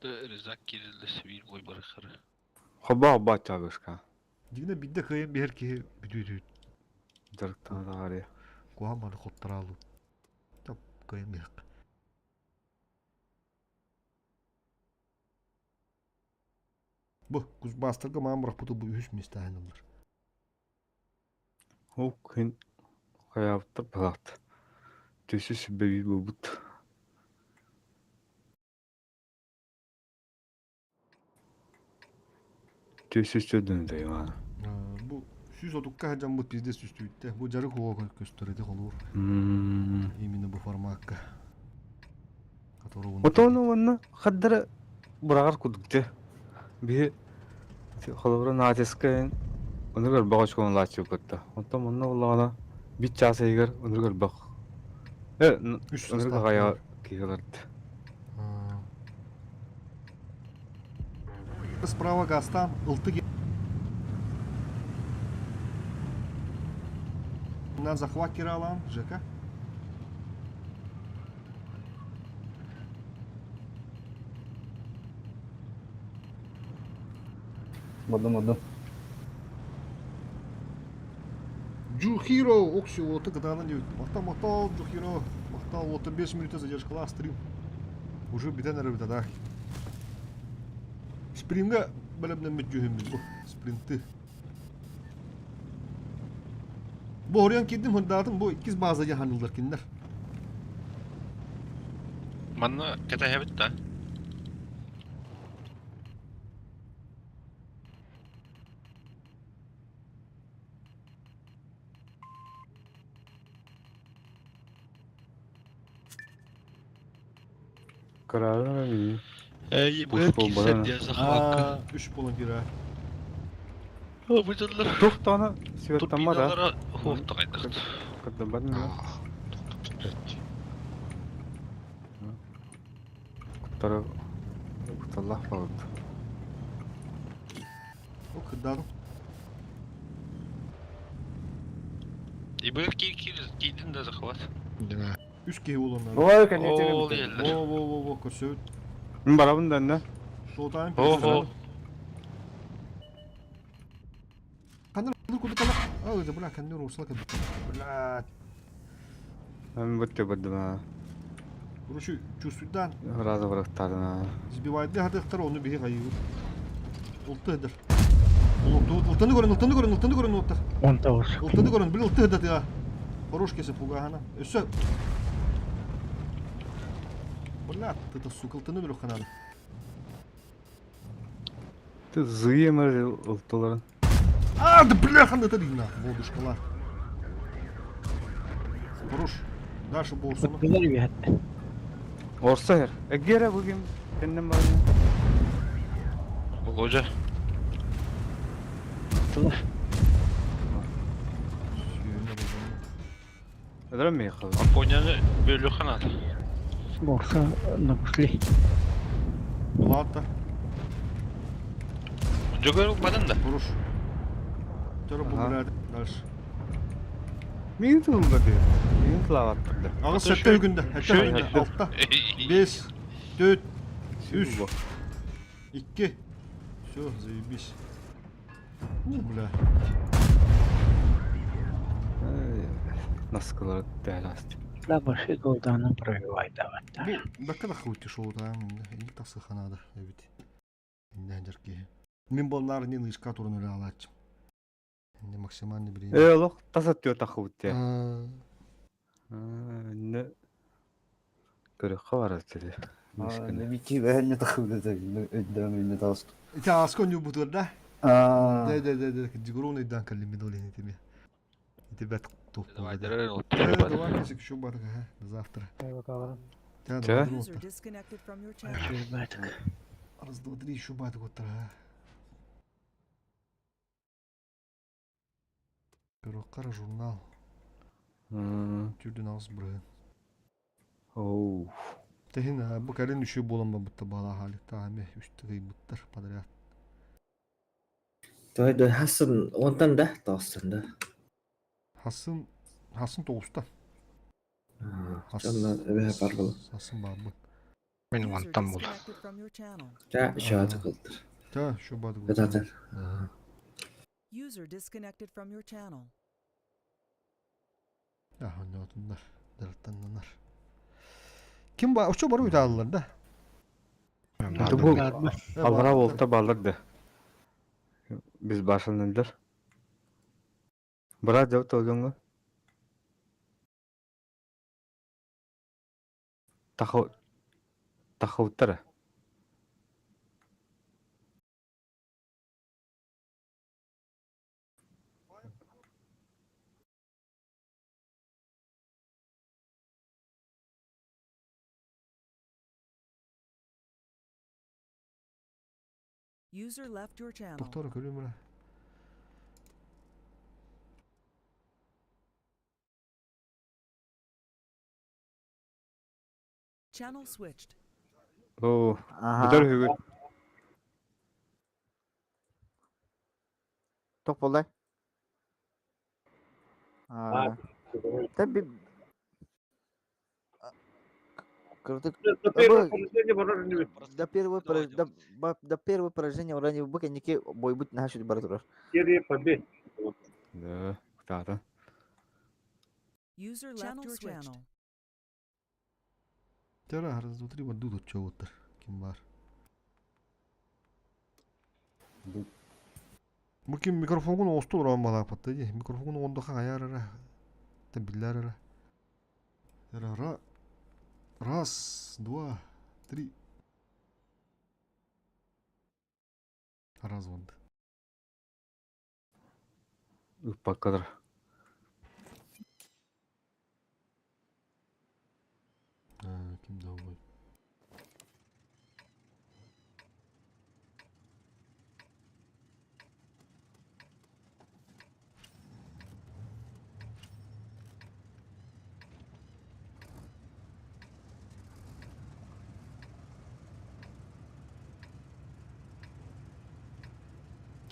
Резак кирилли сибиир бой барыхары. Хобба хобба аччаабышка. Дьиҥинэ биирдэ кыайан биһэр киһи бүтүүтүүт. Дьарыктана таарыйа. Куһаҕан маны хоттараалыы. Топ кыайан биһэх. Бу Кузбасстарга маан бырахпыты бу үһүс миэстэ ыллар. Ол күн хайаабыттар балаат. Төсү сүбэбии буолбут. Төсү сүрдүн дайма. Бу сүүс отукка сылдьаммыт пиздец түстүүттэ. Бу дьарык уоҕа көстөр ити холуур. Именно бу формакка. Отону уонна хардара быраҕар курдук дьэ. Биһи холобура натиска онур элбэх очкону ылааччы кытта. Онтон манна буоллаҕына бит чаас иһигэр онур элбэх э онур аҕайа киһи ыларда. Справа газтан ылты На захват киралан, Жека. Модун модун. Джухиро окси уоты кытаанан диэбит. Махтал, махтал, Джухиро. Махтал, уота 5 минута задержкалаах стрим. Уже бүтэн эрэ да. Спринга бэлэмнэммит дьүһүммүт бу. Спринты. Бу оруйан киирдим хырдаатым бу иккис база дьаһаныллар кинилэр. Манна кэтэһэбит да. Кыраарын мии. Эй, Пуш быат буолбата. киирсэр диэн захватка. Үс буолан киирэ. Бу дьыллар Тух даҕаны светтаммат а? турбиналара хуохта хайдахт. Кырдаммат мин. Куттары кутталлаах буолбут. О, кырдаатым. Ибыт киирдин да захват. Үс киһи буолан Ой, конечно. Ол еллер. Во, во, во, во, көрсөбүт. Мин барабын да инне. Шоутайм. Ого. Ханна курдук ала. А, это бля, кәннер урсала кәбит. Бля. Мен бутты бардым. Короче, чувствуйдан. Разы барахтарына. Сбивайды хатыктар, оны биһи хайыгыр. Улты ыдыр. Ултаны көрөн, ултаны көрөн, ултаны көрөн уоттар. Он тоҕус. Ултаны көрөн, били улты ыдатыга. Хорош кесе пугахана. Өссө. Бля, ты сука, ултаны көрөх ханады. Ты зыемер ултыларын. А, да бляха, это дигна. Водушкалар. Хорош. Даша болсуну. Ыттылар үөһэттэ. Орса хер. Эггере бүгүн кеннен барны. Володя. Ыттылар. Ödürüm mi yıkıldı? Японияны бөлү ханат. Борса на гусли. Ладно. Жөгөр бадын да. Хорош. Второй Ага. был Дальше. Мин тылда diyor. Мин тылаваттырды. Ағыз Ата сәтте үгінде. Әтте шөй- үгінде. Алта, бес, төрт, үш, икки. Все, заебись. У, бля. Наскылар дәласты. Да больше голданы пробивай давай. Бу бакка да хуй тишоу да, инник тахсы ханада эбит. Иннен жарки. Мин болнар не нышка турун эле алаачым. Инне максимальный время. Э, олох тасат диyor тахыбыт те. А, Не көрөххө барар dedi. Бити бэһэнне тахыбыта өйдөм таҕыста. Ити ааска онньуубутугар да? Аа. Да, да, да, да, дигурун ыйдаан кэллим мин ол иһин итими. Ити бэт туох Давай, буолла. давай, Э, давай, кесик, еще бар, ага, до завтра. Тя, Чэ? давай, User друг, disconnected from your channel. Раз, два, три, еще бат, вот, ага. Пироккара журнал. Түрдүн аҕыс бырыһын. Оу. Тэһин бу кэлин үчүгэй буолан барбытта баалаах хаалыктаах эмиэ үстэ кыйбыттар подряд. Той да хасын онтан да тоостан да. Хасын хасын тоҕуста. Онно эбэһэ бар буолла. Хасын баарбын. Мин User уонтан була. disconnected from your channel. Та шааты кылтыр. Та şu бады. Кытатын. User disconnected from your channel. Ah oynatınlar. Darıttanlar. Kim ba? Uçu barı uydadılar да. Это бу аллара болта баллар да. Biz başlanılır. Брат жауап толдуңу. Тахау тахауттара. User left your channel. Doktor көрүм эрэ. Channel switched. Оо, Аха. бүтэр үһүгүт. Тоқ болдай. Аа. Та би Кырдык. До первого до, до первого поражения вроде бы нике бойбут нахашут баратурар. Да, кутаата. User left your channel. Тера раз, два, три, вот тут чего-то. Ким бар. Бу ким микрофонун оосту уран балаапатта дии. Микрофонун ондоха аяр эрэ. Та биллэр эрэ. Ра ра раз, два, три. Раз вон. Ыппаккалар. Ким да бу.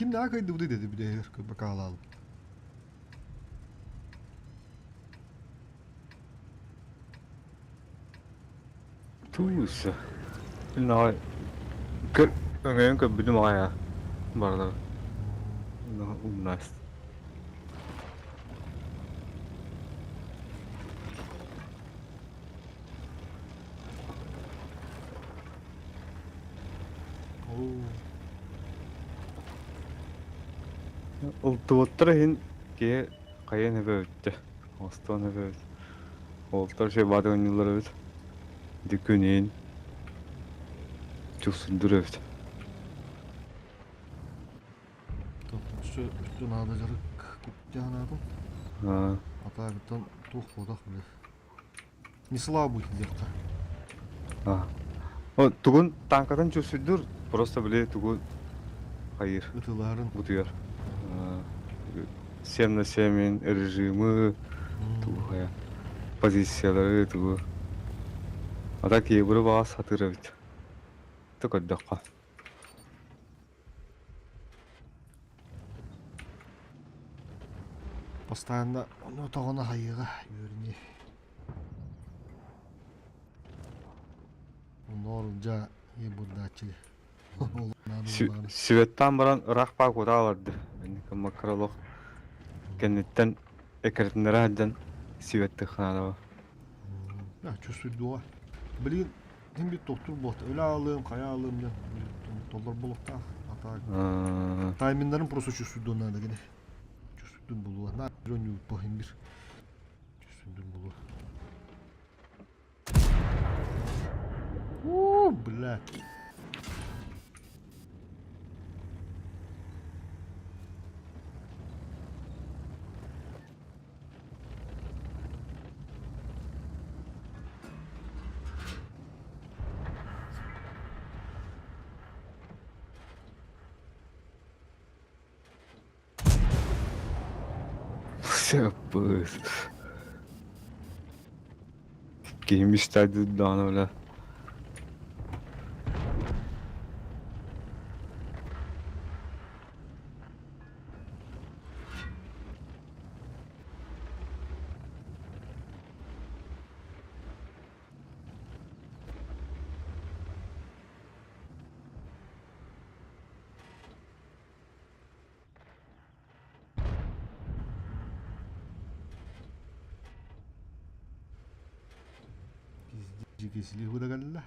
Kim ne kaydı bu dedi bir de bakalım. Туус. Наа. Көр өҥөйөн көрбүтүм аҕай барлар. Умнаас. Ылтыбыттар иһин киһи хайан эбэбиттэ. Остуон эбэбит. Олтар şey баады ойнуулар эбит. Дүкүнүн. Чуксундур эбит. Өссө өссө наада жарык куттянаатым. Аа. Атаагыттан туох буотах биле. Не слабый диэххэ. Аа. О, тугун танкатын чуксундур просто биле тугу хайыр. Ытыларын. Бутуйар. 7 на 7 режимы, тугу хая. Позициялары тугу. А так ебуру баа сатыр эбит. Токоддоххо. Постоянно ону тоҕоно хайыга үөрүнү. Онноор жа ебурдааччы. Сүбэттан баран ыраах баа кутааларды. Макролох кэнниттэн экэртиннэрэ сылдьан сүбэтти ханаба. Чувствую Блин, ким бит доктор буолта. Өлө алым, кая алым диэн. Толлор болуктаах. Ата тайминнарын просто чувствую надо гене. Чувствую булуа. На миллион похим бир. Чувствую булуа. У, блядь. Сөппүс. Киһим истайды даҕаны бile. Кисили худагалла.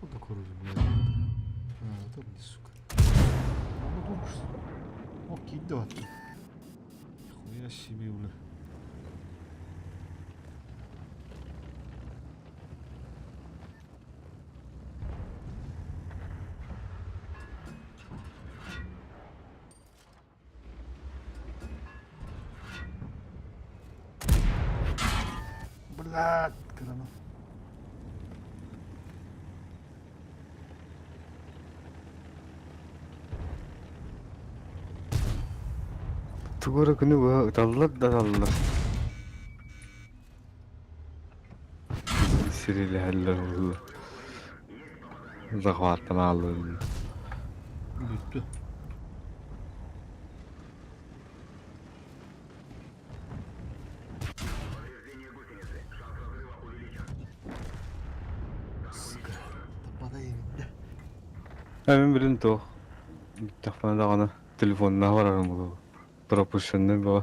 Вот такой вроде, блядь. А, это, блядь, сука. Ну, дур, О, кидда ватты. Хуя себе, бля. Блядь, кырана. Тугу эрэ күнү быһа ыталлар да ыталлар. Сирилэһэллэр буолла. Захваттан ааллылар. Бүттү. Сука, таппата иһиннэ. Мин билин туох бүттэхпинэ даҕаны телефоннаах барарым буолуо. Пропущенный бөҕө.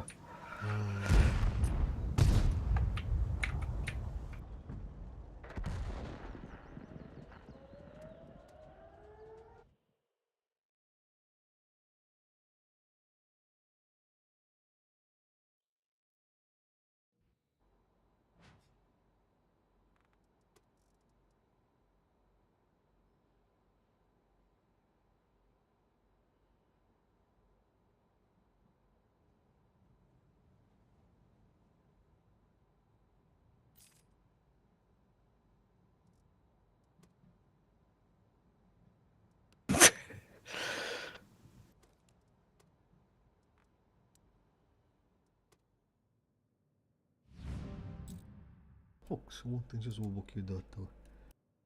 Ок, вон ты зубок видаттала.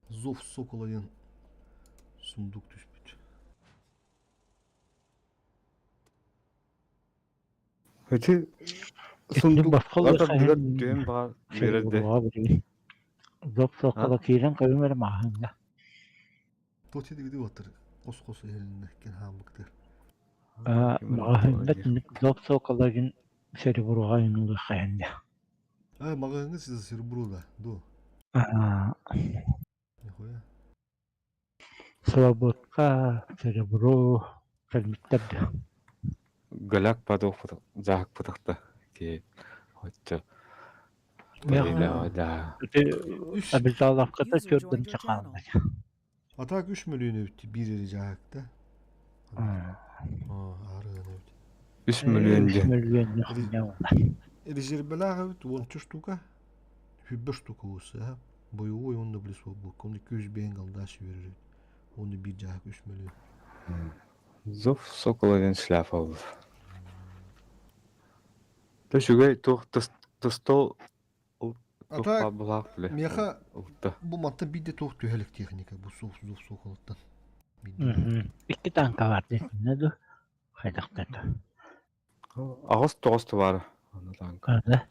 Зов сокола диэн сундук түспүт. Ити Итини сундук босхол атардыгар түөн баар биэрэрдэ. Зов сокола киирэн көрүм эрэ маҕаһыыҥҥа. Туох диги оттар қос-қос иһилиннэ кен хаамбыктар. Маҕаһыыҥҥа итинник зов сокола диэн сереброҕа ойуулуохха иһиннэ. А, маҕаһыыҥҥа сизэ серебро да, до. Нихуя. Слободка, серебро кэлбиттэр да. Голяк падох дьаһак пытахта ки оччо да Ити обязаловката User көрдөн joined your channel. чакааллар. А так 3 миллион эбит биир эрэ дьаһакта. Аа, аарыган эбит. 3 миллион Үс дьэ миллион хуйня Резервелээх эбит уонча штука. Хүббэ штука уусса. Боевой онно блесо бук. Оны 205 голда сүөрөр эбит. Оны биир дьаһак 3 миллион. Зов сокола диэн шляпа буолла. Та үчүгэй туох тостол А так булаах биле. миэхэ Улта. бу мантан биирдэ туох түһэлик техника бу суох зов соколуттан. Биирдэ. Икки танка бар диэтинэ ду хайдахтар. Аҕыс тоҕус товара. Аны танка. Да.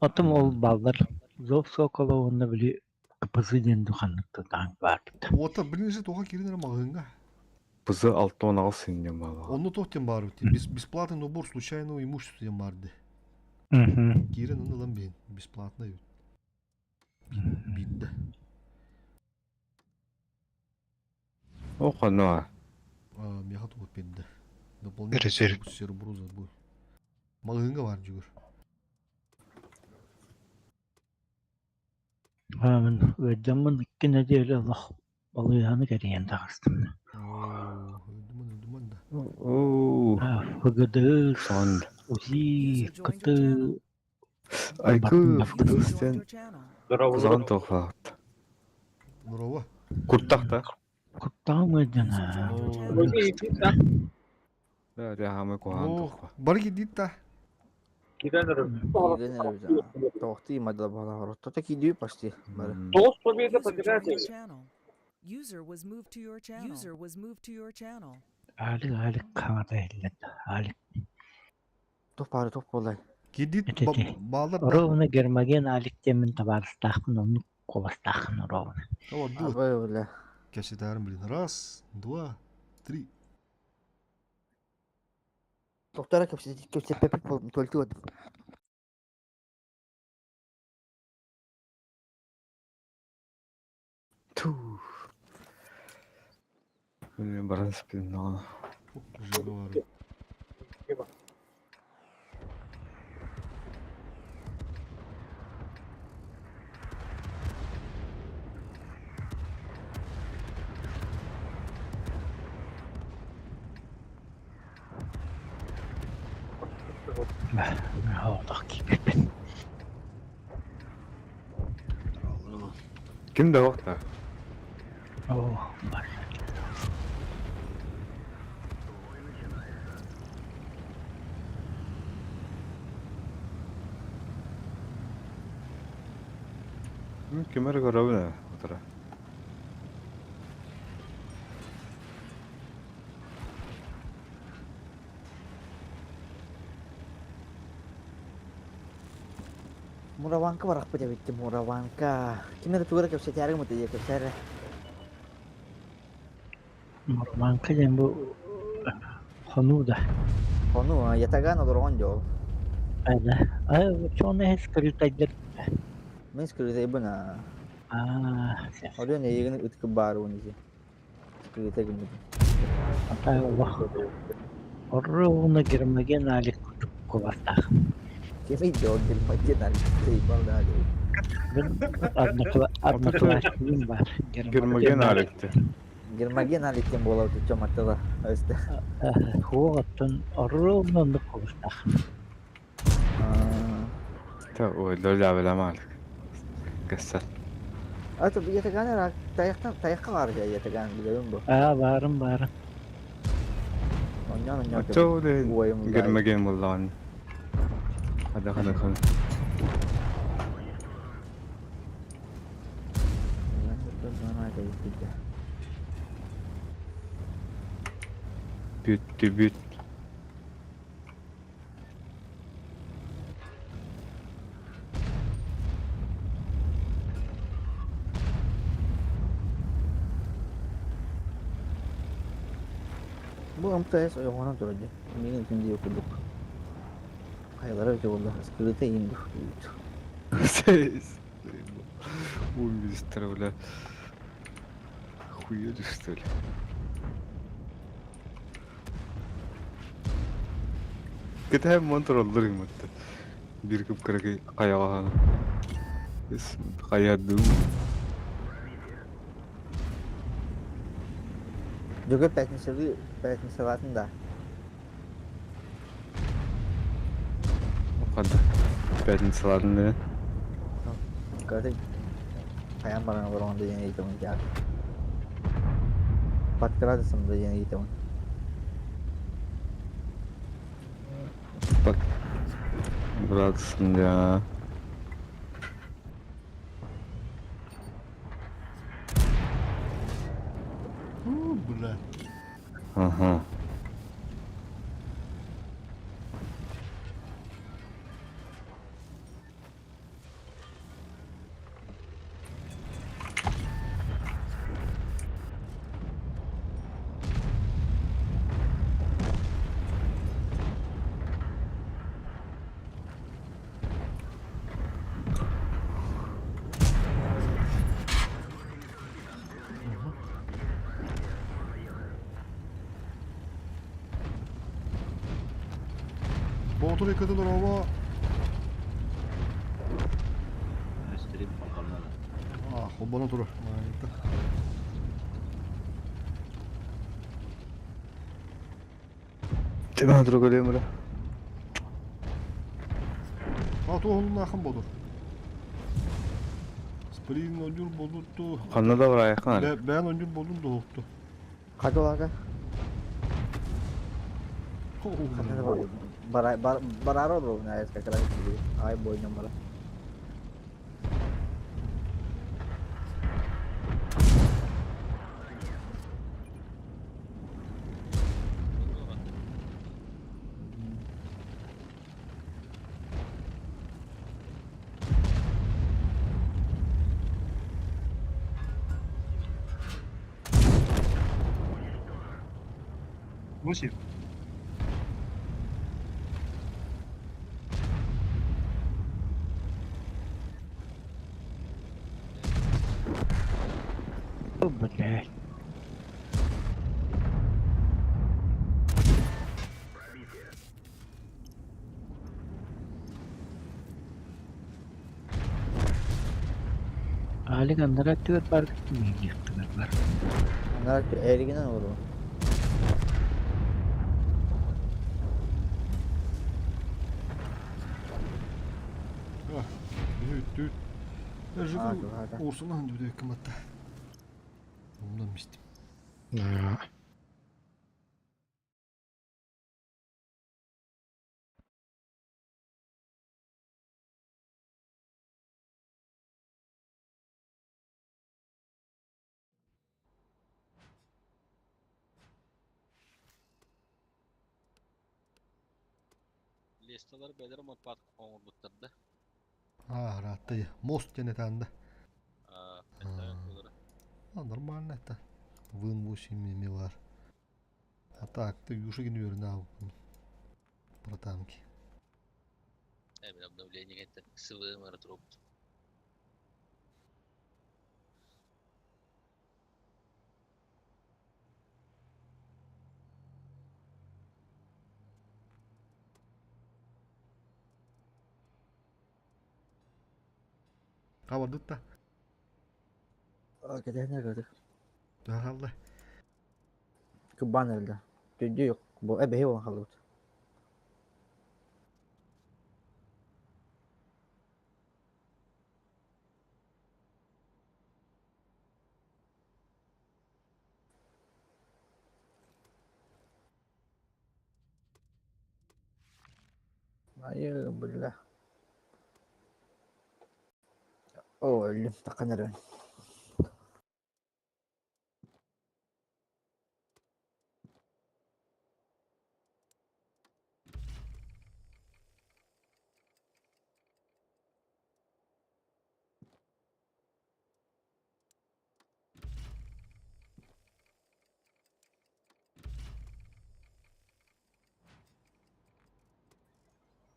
Отом ол баллар Зов Сокола уонна били КПЗ диэн духаннык танк бар бит. Уота билинже тоға кирин эрэ маҕаһыыҥҥа. Пызы 6 16 синнем баала. Онно туох диэн баар эбит. Бесплатный набор случайного имущества диэн баар дии. Киирэн аны ылан биһин. Бесплатно эбит. Биирдэ. О ханна. А, миэхэ тугут биэрдэ. Дополнительный Резерв. серебро забыл. Маҕаһыыҥҥа баар дьүгүр. Мен ыалдьаммын икки нэдиэлэ олох балыыһаны кэрийэн таҕыстым. Оо, өйдүмэн өйдүмэн да. Оо. ФГД, Сон. УЗИ, User joined КТ your channel. Айгы бардым. User фгдс joined ден your channel. кузан тоқлаат. Нурова. Куртах та. Куттаҕым ыалдьан User joined your channel. Да, да, хамы кухан Оо, тоқла. бары кидит та. Киирэн эрэбит. Тоохтуу мадала буолан Тота киирдүү почти бары. User joined your channel. User was moved to your channel. User was moved to your channel. Аалик аалик хаҥата иһиллэн аалик. Туох баары туох буоллай? Кирдит Эти бааллар да. Ровно Гермоген Алик диэммин табаарыстаахпын оннук куоластааххын ровно. Торду. Абай бля. Кэпсэтээрим блин. Раз, два, три. Доктора кэпсэппэппит буоллум, только вот. Туу. Блин, баран спиннаҕына. Жига бар. Олох киирбиппин. Ким да да? Оо, бар. Ким эрэ көрөбүн ээ, утара. Мураванка барахпыт эбитти, Мураванка. Ким эрэ тугу эрэ кэпсэтээри гыммыт дии, кэпсээ эрэ. Мурманка диэн бу хонуу да. Хонуу, ятаган олорон дьол. Айда. Ай, чоны скрытайдыр. Мин скрытайбын аа. Аа, Орон эйигин ыткы баар уон ити. Скрытай гыммытым. Атай олох. Ровно Гермоген Алик курдук куоластаах. Кимий дьол Гермоген Алик заебал да дьол. Мин одноклассникым бар. Гермоген Аликти. Гермоген Алик диэн буолар дьон маттала. Өстө. Хуоҕаттан ровно оннук куоластаах. Та ой, лолябелам Алик. Кэссэл. А то ятаган эрэ тайахтан тайахха баар дьэ ятаган билэбин бу. Аа, баарым баарым. Онньоон онньоон Оччо ол уойум Гермоген буллаҕын. Хада хада хада. Бүттү бүт. Бу МТС ойоҕонон турар дии. Миигин итин диир курдук. Хайалара эбитэ буолла, скрыта иин Ой, бля. Охуели, что ли? Кэтэһэн монтор оллор гыммытта. Биир кып-кыракый хайаҕаһан. Хайа дуу. Дьөгүөр пятницалыы пятницалаатын да. Ханна? Пятницалаатын да. Кыракый хайаан баран олороҕун да диэн ыйытабын дьаат. Под градусом да диэн ыйытабын. Под градусом да. У, бля. Ага. Боотур иккитин ороово. Стрим холбонно. А, холбоно турар. Маайта. Тема другой бля. А то онун ахан бодур. Сплин онюр болутту. Ханна да бар аяққан. Бээн онюр болун дуһукту. Хадолага. Барара олорон как раз ай бойнон бара. Восемь. Блядь. Алик аннара өттүгэр бар миигин өттүгэр бар. Анара эригинен олору. Бүт. Уурсуна ханды бүт кыматта. Ондан мистим. Лесталар бэлэр моппат оҥорбуттар да. А, ратты. Мост диэн этаанда. А, нормально это. Вын 8 милар. А так, ты юшигин үөрүнэ про танки. Эбин обновление это СВМ аэродроп. Хабардыт да. Кэтэһинэр көрдүк. Хаалла. Кубан өлдө. Төдү yok. Бу эбэһи болан халыбыт. Айы, бля. О, өлдүм, таккан эрэн.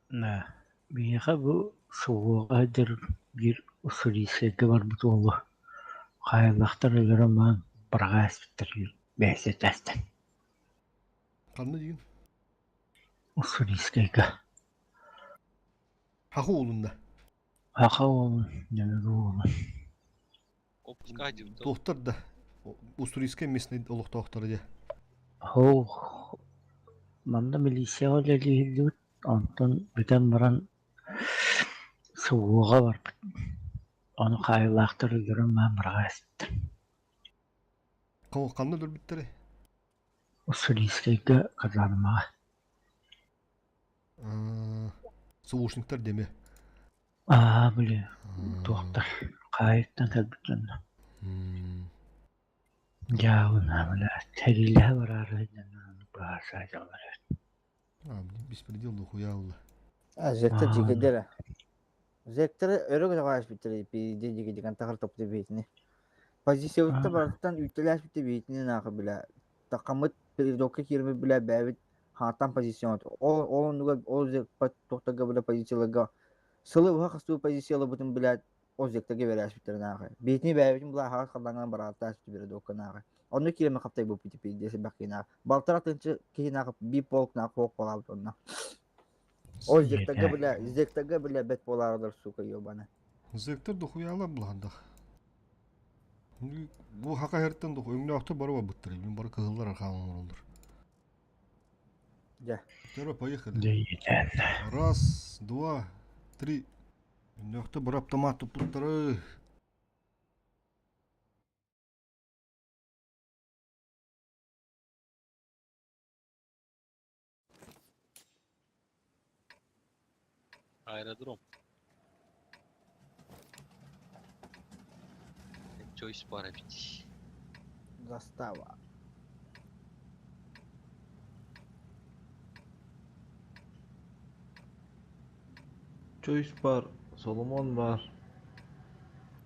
На, биһиэхэ бу суһуоҕа сылдьар биир уссурийскайга барбыт уолу хаайыллахтар өлөрөн баран быраҕа ааспыттар бэйэсэтээстэн Ханна диигин? Уссурийскайга. Хаха уолунна. Саха уолун, Нөмүгү уолун. Опуска дьыбыта. Туохтар да Уссурийскай местный олохтоохторо дии. Оһ, манна милицияҕа үлэлииһиллибит, онтон бүтэн баран суһуоҕа барбыт. Ону хаайыылаахтар өлөрөн баран быраҕа ааспыттар. Ханна өлөрбүттэрэй? Уссурийскайга казармаҕа. Слушниктар деме. Аа, били, туохтар, хаайыттан кэлбит дьонно. Дьаабына, бля, сэриилэһэ бараары сылдьан быһаарса сылдьаллар эбит. А, беспредел дохуя улла. А, зектер дьигэдэрэ. Зектер өрө көтөҕөөспүттэр пиди дьигэдигэн тахар топты биитини. Позициябытта барыттан үүттэлээспитте биитини наахы бля. Тақаммыт передокка киирбит бля бэбит хаатан позицион. Ол ол оннуга ол тохтага бля позицияларга сылы уха хастуу позициялабытын бля ол зектерге берээспиттер наахы. Биитини бэбитин бла хаҕас халланган барааттааспит передокка наахы. Онну киирeme хаптай бу пити пиди себакки наах. Балтара тынчы киһи наахы би полк наах хоок болаабыт онно. Ол зектерге бля зектерге бля бет болаардар сука ёбана. Зектер дохуяла буландах. Бу хака хертен доху өңнөөхтөр бары барбыттар. Мен бары кыһыллар архаан олороллор. Дьэ. Второй, поехали. Дьэ, иитэн. Раз, два, три. Өңнөөхтөр бары автомат туппуттары. Аэродром. Choice бар эбит. Застава. Choice бар, Соломон бар.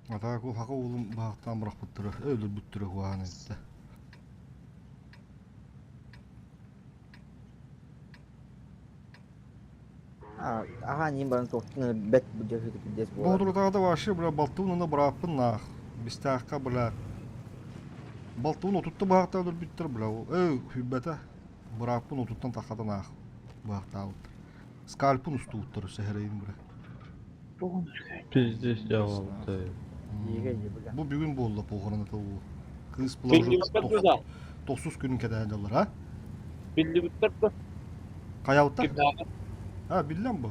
А так ол хака улум баахтаан бырахпыттара, өлөрбүттэрэ хуаан эбитэ. Аха ньим баран туохтун бэт бу буолар. Боотурутаҕа вообще бля балтыбын уонна бырааппын наах. Бистээххэ бля балтыбын отутта быһахтаа өлөрбүттэр бля өө хүлбэтэ бырааппын отуттан таххатан аах быһахтаабыттар. Скальпын устубуттар өссө эрэйин бля. Пиздец дьаҕалтай. Бу бүгүн буолла похороната уу. Кыыс була уже тохсус күнүн кэтэһэ дьаллар, а? Биллибиттэр да. Хайабыттар? А, биллэн бу.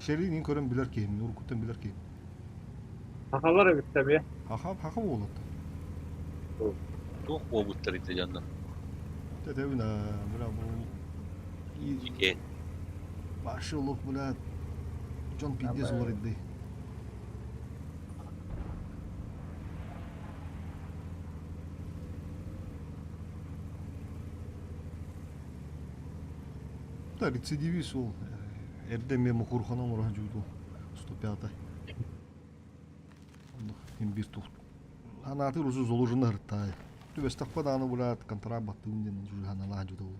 Шеринин көрөн билэр киһим, уруккуттан билэр киһим. Сахалар эбит эмиэ. Хаха, хаха буолат. Туох буолбуттар ити дьонно? Тэтэбин бля бу Вообще олох бля дьон пиздец уларыйды. Да, рецидивист ол. Эрдэ мен мукурхана оҥоро дьууту 105 Имбир тух. Ханаатыр узу золожуна ыртаай. Түбэстэхпэ дааны булаат контракт баттыгын диэн журханалаах дьута ол.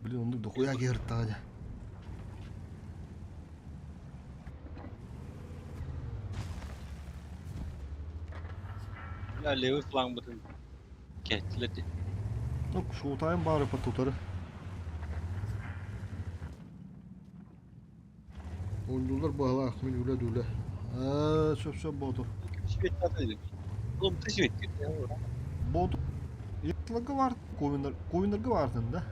Блин, оннук дохуя киһи ыртаҕа дьэ. Бля, левый флангбытын кэттилэр дии. Ну, шоутайм баар по тутары. Оонньуулар быһалаах мин үлэ дүлэ. Аа, сөп-сөп боотур. Боотур. Ятларга бар, ковиннар, ковиннарга баартын да.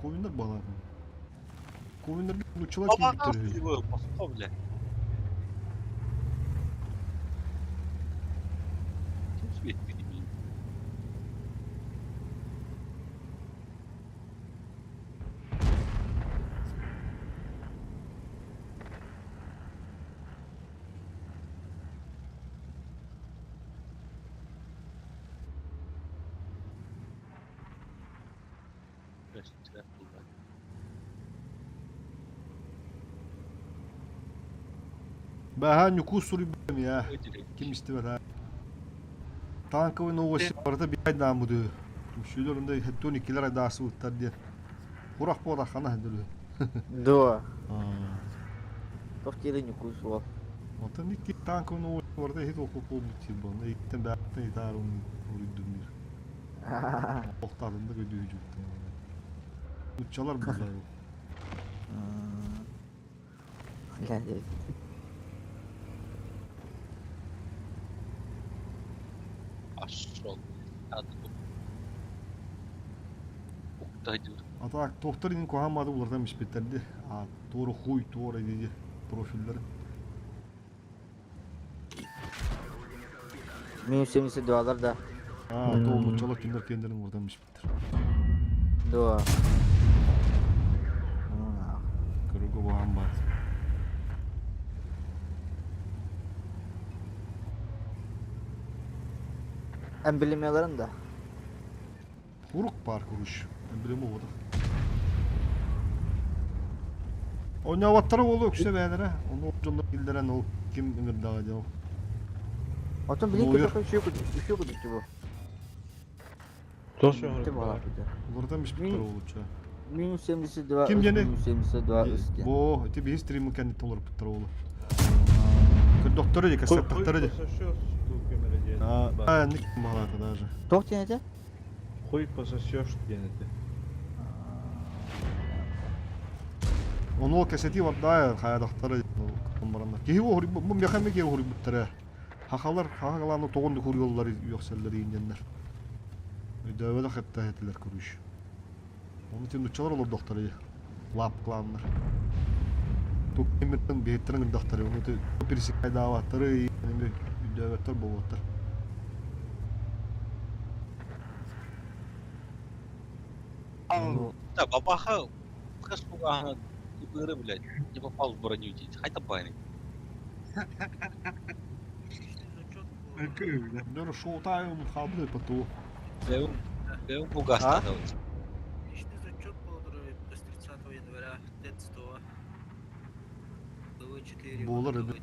Ковиннар баалаатын. Ковиннарга нуччалар киирбиттэр үһү. Босхо бля. Ким светти Бэҕэһээ Ньукуус суруйбутум я. Ким истибэт аа. Танковый новости барыта биир дааммыты. Түмсүүлэр онда хэттуон иккилэр айдаасыбыттар диэн. Курах буолаххана хандыры. Дуо. Туох диэри Ньукуус уол. Онтон икки танковый новости барыта иһит окуп буолбут диир буолна. Иттен бэттен итаар уруйдум диир. Охтаатында көдүүжүттэн. Нуччалар буллар. Пошел. А так, тохтор ин куһааммады улардан испиттэрди. А туору хуй туора диди профиллары. Минус 72 да. А, то нуччалар киндер кендерин улардан испиттер. Да. Көрүгө буһаан баар. Эмблемаларын да. Хурук баар куруш. Эмблема буолбатах. Оонньооботторо буолуо үксэ бэйэлэрэ. Ону дьоннор киллэрэн ол ким ыҥырдаҕа дьэ ол. Оттон билин Лоер. көтөххө үчүгэй үчүгэй кудуччу бу. Тоже Уларытан биспиттэр уолучча. Минус 72 Ким диэни? минус 72 үс диэн. Бо, ити биһи стримы кэнниттэн олорбуттар уолу. Көрдөхтөрө дии, кэссэппэхтэрэ дии. Аа, ник баҕалаата даже. Туох диэн этэ? Хуй пососешь диэн этэ. Ону ол кэсэтии барда хайадахтара бараннар. Киһи бу миэхэ эмиэ киһи уһуруйбуттара. Хахалар хахалааны тоҕун да хуруйаллар үөхсэллэр ииннэннэр. Өйдөөбөтөх этэ этилэр көрүүш. Оны тин нуччалар олордохтор лап кланнар. Тук эмиртен биһиттэрин ырдахтары, оны пересекайдаабаттары эми өйдөөбөттөр болуоттар. Да, бабаха, хэшпуга, ИБР, блядь, не попал в броню, хайта байный. Дөрө шоутайым хаалбыт поту. Бэйэм бугастана. Личный зачет был с 30 января Т-100. ПВ-4. Буолар эбит.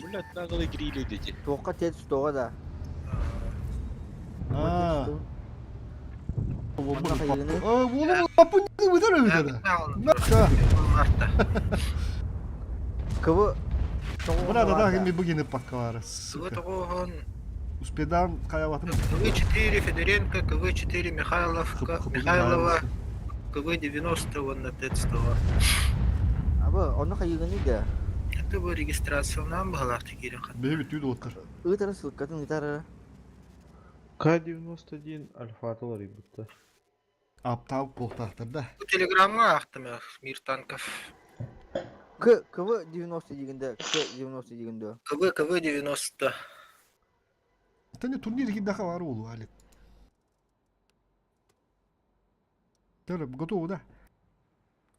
Блядь, наглые грили дети. Туохха Т-100 да. Аа. Кыбы Брат, да, ми быгины паккалары. Сука. Успедан хаялатым. КВ-4 Федоренко, КВ-4 Михайловка, Михайлова, КВ-90 уонна ТЭЦ-2. Абы, онно хайыгыны да. Это бу регистрациялаан баһалаахтык киирэн хат. Бэйи бүтүү дуоттар. Ыытара ссылкатын ыытара. К-91 альфа уларыйбыта. Аптаабыт буолтаахтар да. Бу телеграмҥа аахтым ээ, Мир танков. К КВ-90 дигинде, К-90 дигинде. КВ КВ-90. Тани турнир киддаха бар уулу Алик. Төр, готово да?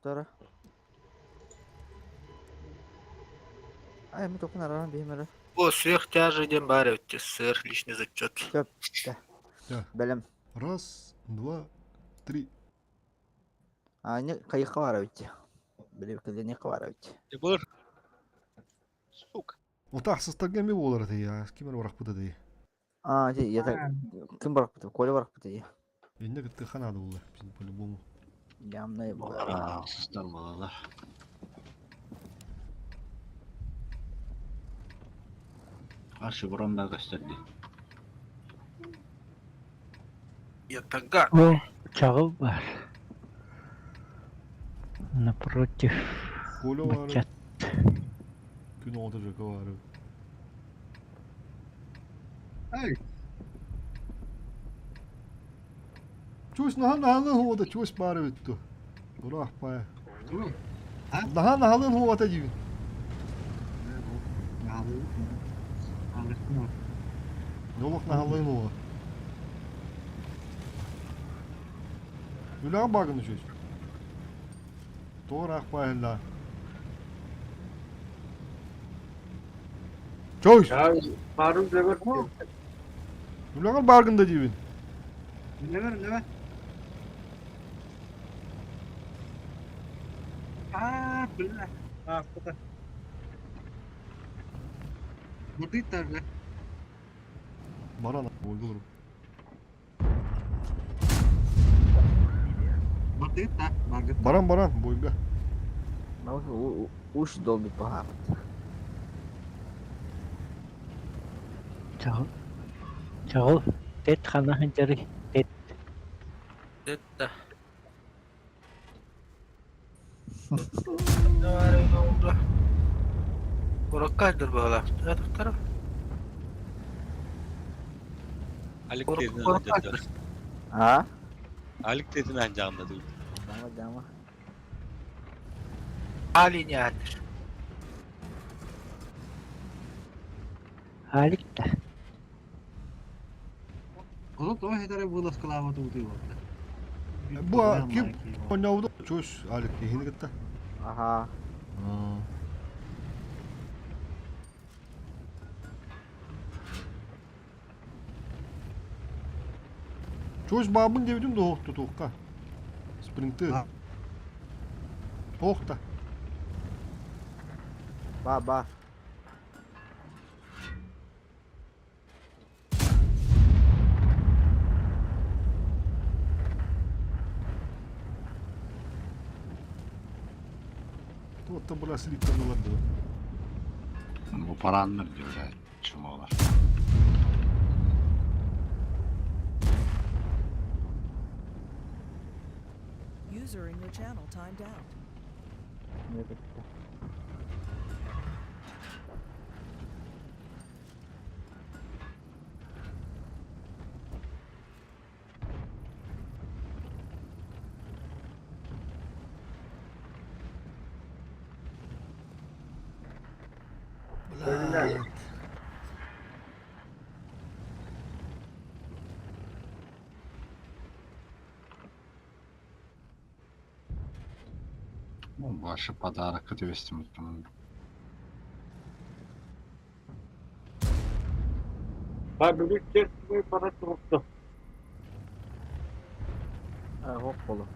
Тара. Ай, мы только нараран бихимere. Бу сыах тяжи диэн баар эбит сыр личный зачет. Сөп. Бэлэм. Раз, два, три. Аня кайыкка бар эбит. Били кэлэниэххэ бар эбит. Ебыр. Сука. Отаахсыстарга эми буолар этэ я. Ким эрэ барахпыта дии. А, ти я ким барахпыта? Коля барахпыта дии. Инне кыттыха наада буолла по-любому. Явно буолар. Ахсыстар балалар. Аршы бұрын да көстөрдү. Ятага. О, чаҕыл бар. Напротив. Коля бар. Бачат. Күн оҕото Жека бар. Эй. Чусь нахан нахалын хуота чусь бар эбит ту. Ураах пая. Нахан нахалын хуота диибин. Нолох нахалын хуота. Үлэҕэ баагын чусь. Тоҕо ыраах пая Чусь! Барым дөгөр. Үлэҕэр бааргын да диибин. Үлэбэр, үлэбэр. Аа, бля. Аа, куда? Бурдыттар, бля. Баран буоллурум. Бурдытта, баргыт. Баран баран бойга. Уш долбит баһаабыт. Чаҕыл. Чаҕыл. Тет хана сылдьарый. Тет. Тет да. Куракка дыр баҕалаах. Тахтара. Алик тетин анжаанда. А? Алик тетин анжаанда дейт. Дама, дама. Али не атыр. Алик да. Ону тоҕо хетаре вылазкалаабат уутуй буолла. Бу ким оонньообута чусь Алик киһини кытта. Аха. Чусь баабын диэбитим да суох тутуохха. Спринты. Туох да. Ба, ба. Туоттан быра слиптан ылар дуо. Бу параннар диyor чумалар. User in your channel timed out. Блядь. Ваше подарок отвести Ба бүгүн честный пара турукту. Хоп болу.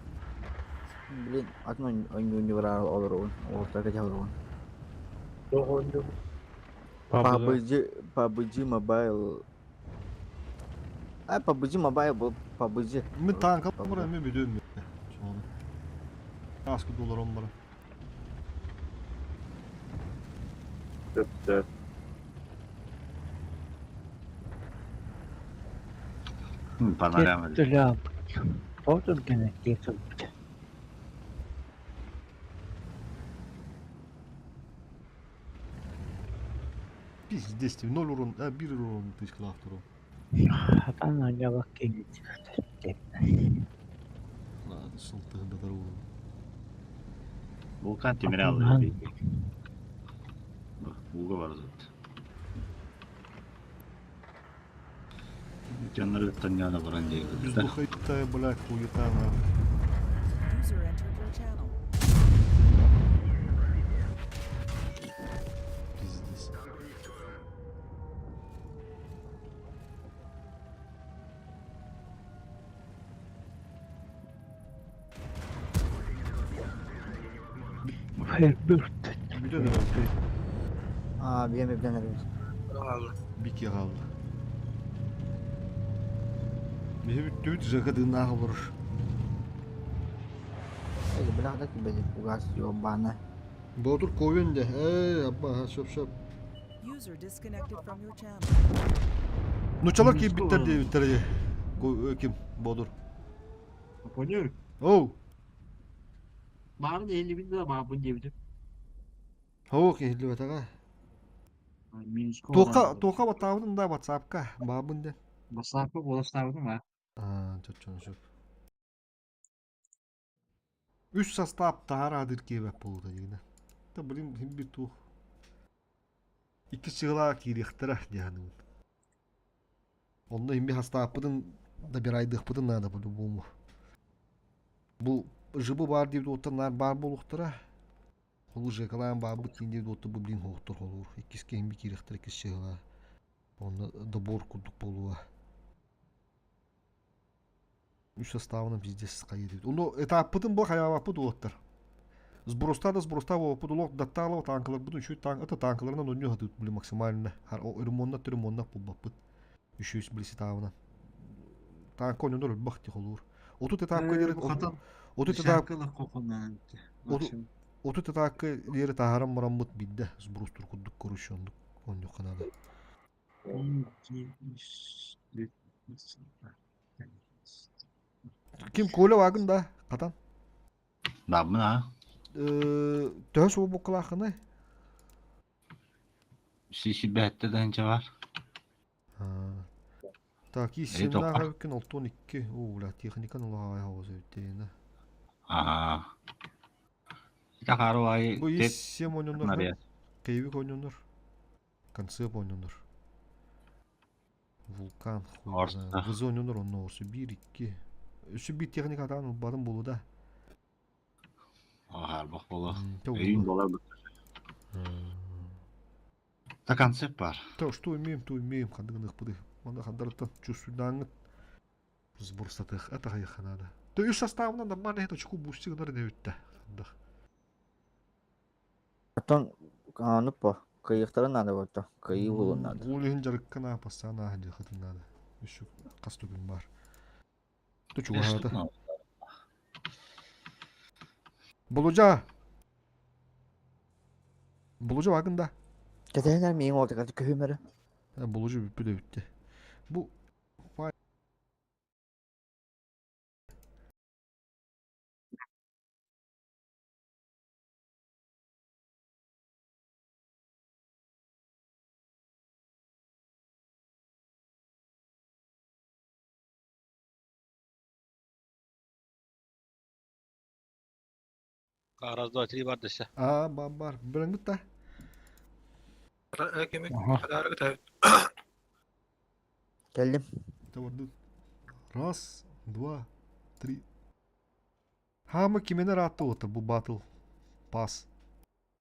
Блин, атын ойнуу барар олоруун. Оҕуртарга дьаһалыгын. Тоҕонду. PUBG, PUBG Mobile. Ай PUBG Mobile бу PUBG. Мен танка бар эми бүдүм. Соны. Аскы доллар он бара. Сөп. Панорама. Төлөө. Фото гэнэ тийсэн. Пиздец, 0 урон, а 1 урон тысяч автору. Хатан аньялак кеңит. Ладно, сылтыгында дару. Volkan Timiri alıyor. Bulga var zaten. Canları tanıyana varan diye. Без духота, блядь, хуета нахуй. User entered your channel. Пиздец. Firebird. Бүтэн эрэ. Аа биэм эбден эрэ. Бики хаалла. Биһи бүттүбүт Жека тыыннаах олорор. Эй бля да кибеди пугас ёбана. Боотур ковен де. Эй, абба, сөп сөп. User disconnected from your channel. Нучалар киирбиттэр диэбиттэр дии. Ким? Боотур. Понял? Оу. Баарын 50 bin lira баабын диэбитим. Хоох иһиллибэтэҕэ. Минуска Туохха туохха баттаабытын да WhatsApp-ка баабын дэн. Басаапка буоластаабытым аа. Аа, чоччону сөп. Үс састаап таһаар аадыр киэбэт буолута дигинэ. Та блин хим бир туох. Икки сыгылаа киириэхтэрэ диэханыбын. Онно хим би хастааппытын добирайдыахпытын наада по-любому. Бу жыбы баар диэбит уоттан наар баар буолуохтара. Холу жекалаан баабыт диэн диэбит уотта бу блин хоохтор холуур. Иккискэ хим би киириэхтэрэ иккис сыгылаа. Онно добор курдук буолуо. Үс составынан пиздец хайыы Ону этаппытын бу хайаабаппыт уолаттар. Сброста да сброста буолбут олох даттаалаба танкаларбытын үчүгэй танк ата танкаларынан онньуу хатыыт били максимально ремонна ремонна булбаппыт. Үчүс били ситаабынан. Танка онньонор өлбөх ти холуур. Отут этапка диэри Хатан отут этап отут этапка диэри таһааран бараммыт бидде сбростур курдук көрүш оннук онньук ханада. Ким Коля вагын да катан. Бабын а. Төһө суол буккалаахыный? Сиси бәтте дәнче бар. Так, и 17 күн 62. О, бля, техниканы улаҕай хаҕыс эбиттейна. Аа. Тахару ай Бу ис 7 ойнонор. Нария. Кейбик ойнонор. Концеп ойнонор. Вулкан хуй знает. Вызы ойнонор онно орсу 1 2. Үсү бир техника атаан ылбатын болу да. Харбах болу. Үйін болар бу. Та концепт бар. То, что имеем, то имеем. Хандыгын пыды. Манда хандарыттан чувствуйдааңыт. Сбор сатых. Это хайха надо. То үс составынан нормально это очку бустик нар не бүтті. Хандах. Оттон аны по кыйыктары надо вот кыйы булун надо. Ол иһин жарыккана пассана хадыхатын надо. Үсү қас түгін бар. То чугаата. Болужа. Болужа вагында. Кэтэнэр миин ол тыгаты көһүмөрө. Болужа бүппү да бүтті. Бу Раз, два, три бар десе. А, бар, бар. Біліңбіт та? Келдим. Раз, два, три. Хама кимене ратты отыр бу батл. Пас.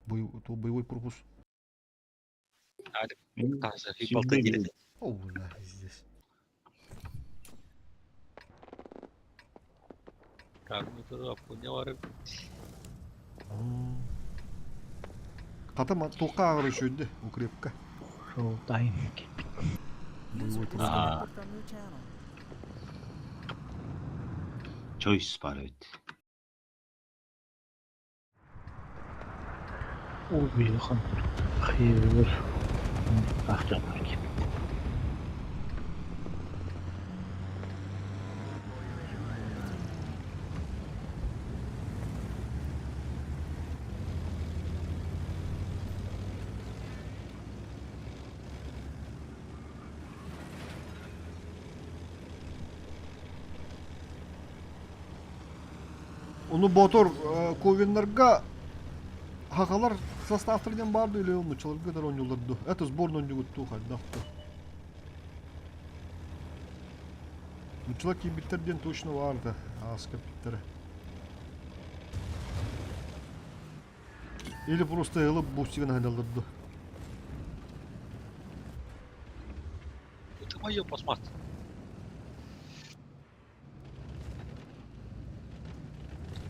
Боевой корпус. О, бля, здесь. Хата тоққа ағыр үшөйді, укрепка. Шоу тайм. Боевой Аа. Choice баар эбит. Убийхан хайыр ахтанар кипт. Ону Ботур Ковиннарга хахалар составтар диэн баар или нуччаларга да оонньууллар дуу? Это сборный оонньуугут хайдах дуу? Нуччалар киирбиттэр диэн точно баар да ааска эппиттэрэ. Или просто ылып бусигын айдаллар дуу? Это мое посмотри.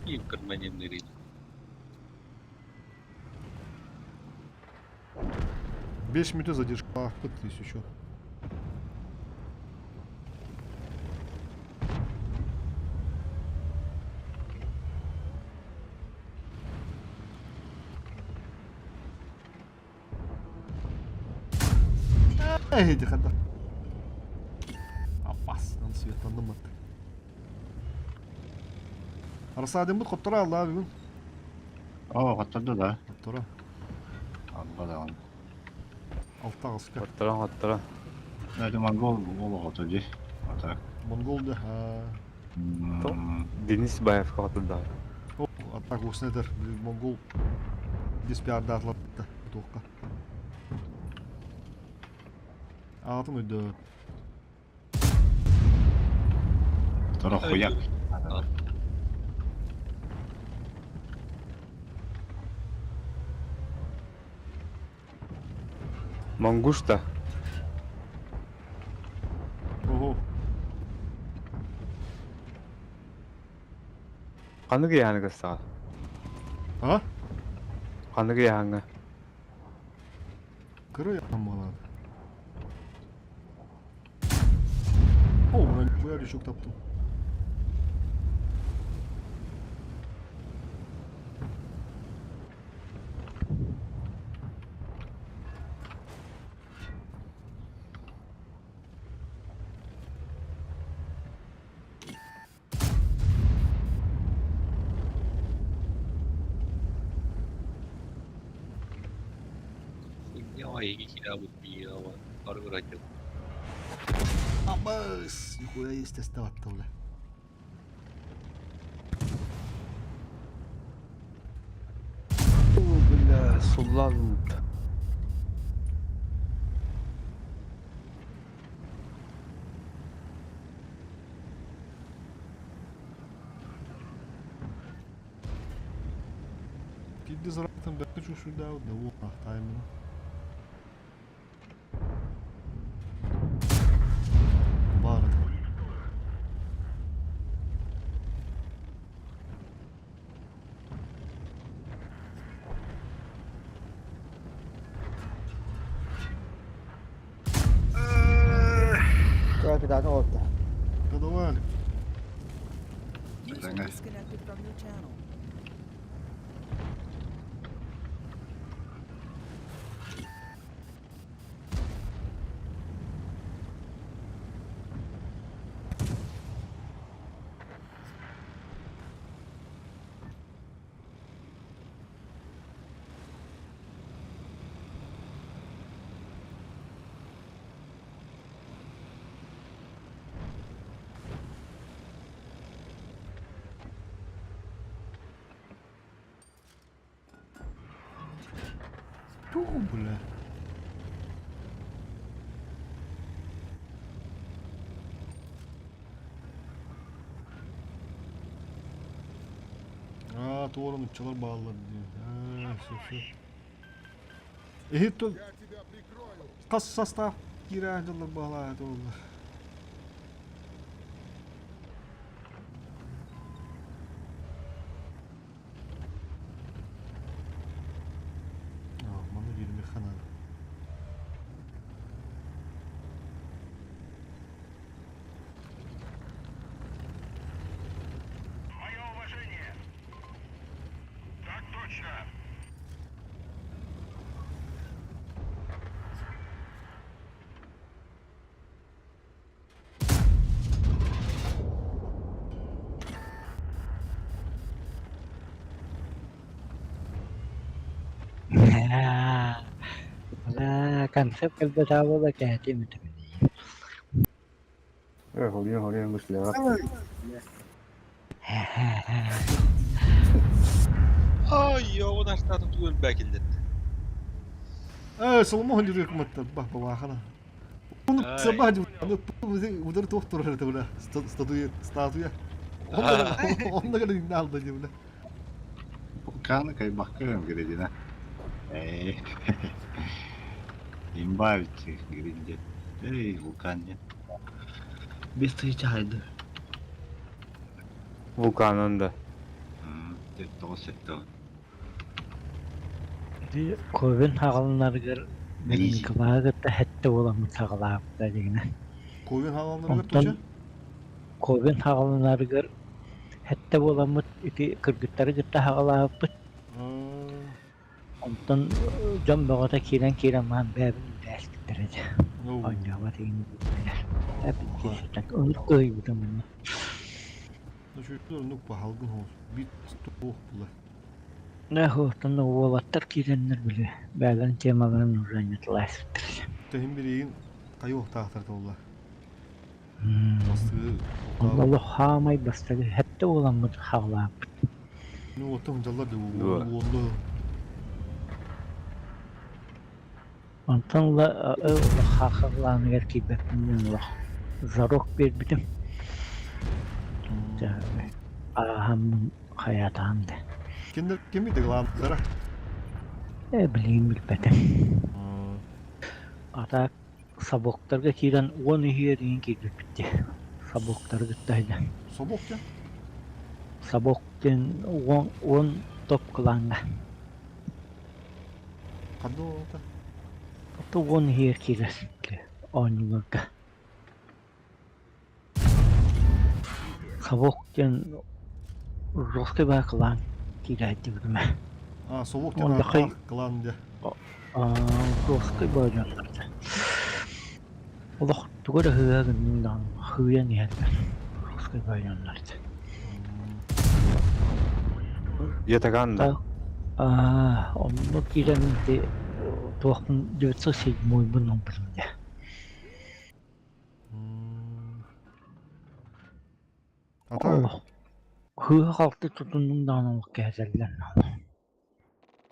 И в кармане нырить. 5 минут задержка. Ах, еще. Эй, хата. Опасно, светанымыт. Рассадиммыт хотторо алла бүгүн. Оо, хотторду да. Хотторо. Алла даҕаны. Алта аҕыска. Хотторон хотторон. Это монгол монгол оҕото дии. А так. Монгол да. Денис Баевка хотурда. А так уснетер монгол диспиардаатылар туохха. Аатын өйдөө. Торо хуяк. Монгушта. Ого. Ханнык ыйааһыныгар саҕа? А? Ханнык ыйааһыҥҥа? Кыра ыйааһын буолаат. О, бу решок таптым. Хуйня, я хиля вот Абыс! Нихуя есть оставаттылы. Бля, суллалмыт. Кидди заратын бәкке чушуда да о таймын. Бар. Капитан отта. Да давай. User disconnected from your channel. Ту, бля. А, туорун уччалар бааллар дии. А, все, все. Эһит тут хас состав киирэ дьоллор баалаа туоллар. А, маны биэримиэххэ наада. Концепт кэлбэтэ буола кэһэтиэм этэ билигин. Э, холуйа холуйа мыслеҕа. Ай, йоҕун астаатын тугу өлбөөкиллэр. Э, Соломон жүрүк маттар ба бабахана. Оны саба удар туох турар это бля статуя статуя. Онно гана инна алда ди бля. Каны кайбакка гредина. Эй. Имба ведь гринде. Эй, вулкан нет. Без тысячи хайды. Вулканын да. 9 Ити Ковен хаҕаланарыгар Николайы кытта сэттэ буоламмыт саҕалаабыта дигинэ. Ковен хаҕаланарыгар Онтон туча? Ковен хаҕаланарыгар сэттэ буоламмыт ити кыргыттары кытта саҕалаабыппыт. Онтон дьон бөҕөтө киирэн-киирэн баран бэйэбин үлэлэспиттэр этэ. Оонньообот игин диэбиттэр. Оннук кыһыйбытым онно. Оннук баһалгын ол бит туох була. Оттон уолаттар киирэннэр били бэйэлэрин темаларын уже анньыталаабыттар. Тэһин билигин хайуохтаахтар толла. Онно олох хаамай бастакы сэттэ уоламмыт хаалааппыт. Ну оттон дьаллар да уоллу. Онтон ыла олох хаахалааныгар киирбэппин диэн олох зарок биэрбитим. Ааһаммын хайаатаҕым да. Кинилэр кими дыгылаабыттара? Ээ билигин билбэтим. А так Собоктарга киирэн уон иһигэр иҥин киирбиппит дии. Собоктары кытта сылдьан. Собок диэн? Собок диэн уон, уон топ кылааҥҥа. Ханна олоҕута? Ото уон иһигэр киирэр оонньууларга. Собок диэн жесткий баа кылаан киирээччибитимэ. А, собок диэн ааттаах кылаан дьэ. Жесткий баа дьоннорто. Олох тугу эрэ хыыһа гынныҥ даҕаны хыыйан иһэллэр жесткий баа дьоннорто. Ятаган да. Аа, онно киирэн ити туохпун 907-мойбун ылбытым дьэ. Ата Сыыһа-халты тутуннуҥ даҕаны олох кэһэтэллэр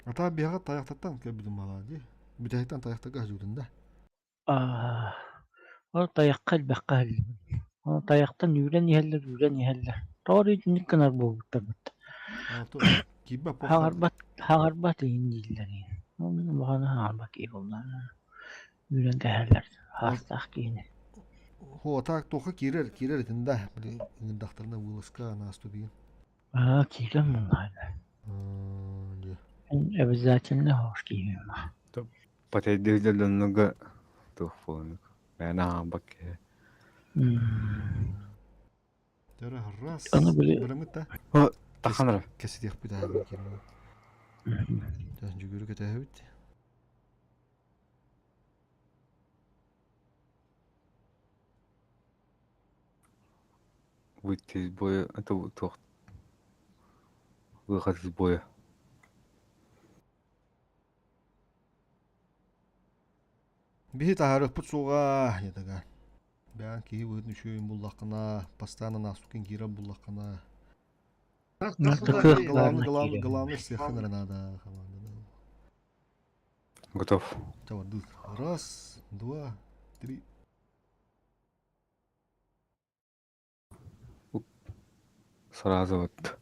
Ата биһиэхэ тайахтартан кэлбитим баҕалаах дии. Бүтэһиктэн тайахтарга сылдьыбытым да. Аа, ол тайахха элбэххэ иһэллибин. Ол тайахтан үүрэн иһэллэр, үүрэн иһэллэр. Тоҕо эрэ итинник гынар буолбуттар бытта. Киирбэт Хаҥарбат, хаҥарбат иһин дииллэр иһин. Ол мин улаханы хаҥарбат киһи буоллаҕына. Үүрэн кэһэллэр хаастаах киһини. Хуотаак туохха киирэр, киирэр этин да, били ыҥырдахтарына вылазка наастубиин. Аа, киирэн муннаайда. Обязательно хош киирим. Патайдыыр дьоннорго туох буолук. Мээнэ аамбак киһи. Төрө раз. Аны били Бырамыт да. Таханара. Кэситиэхпит аһын киирин. Жүгүрү кэтэһэбит. Выйти из боя это туох выход из боя. Биһи таһаарыахпыт суоҕа ятага. Бэйэҥ киһи быһыытын үчүгэйин буллаххына, постоянно наастуккун киирэр буллаххына. Главный, главный, главный всех надо команда. Готов. Раз, два, три. Сразу вот.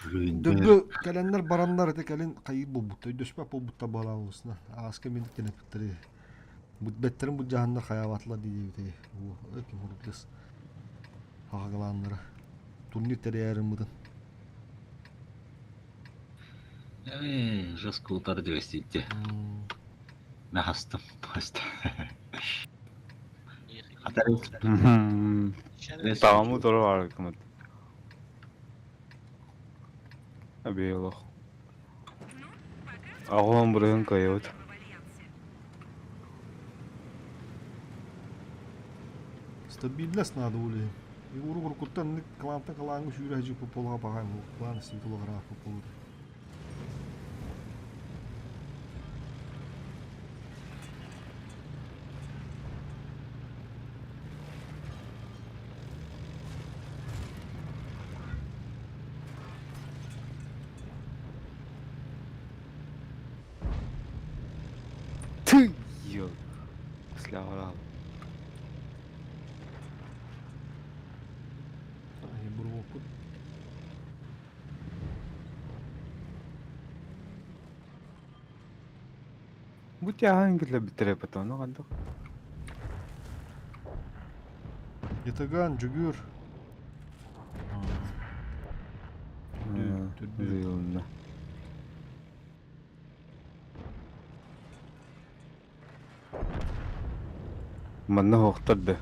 Дөббө кэлэннэр бараннар ити кэлин хайыы буолбutta, өйдөспөт буолбуттар буолаабысына. Ааска миник тэнэппиттери. Бэттэрин былдьаһаннар хайаабатылар дии диэбитэ. Ким хурдус хаҕагалааннара. Турнир тэрийэрин Э, жестко утары диэбэстиитти. Нахастым просто. Таамы туру арыкмыт. Абиелох. Аҕам бырыһын кыайбыт. Стабильность надо улей. Уру урукуттан клантан клаҥҥа сүүрэ сылдьыбыт буолуоҕа баҕайы клан сиитэ олоҕор аахпыт буолуо. Кут. Бу тяһан киллэ бүтэрэ потом ну ханнык. Ятаган, Дьүгүр. Төрдү. Манна оһохтор да.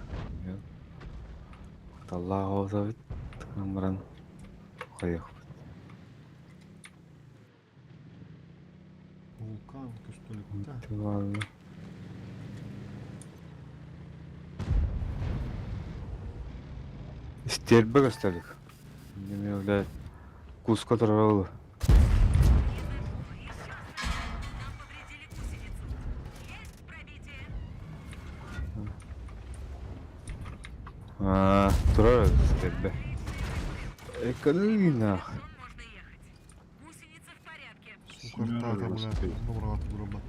Таллаах оҕособут баран хайыахпыт. Вулкан көстөлүктэ. Истиэрбэ көстөлүк. Неме куска турар ол. Аа, турар истиэрбэ. Экономинах. Сукартаата бля, нураат бурабат.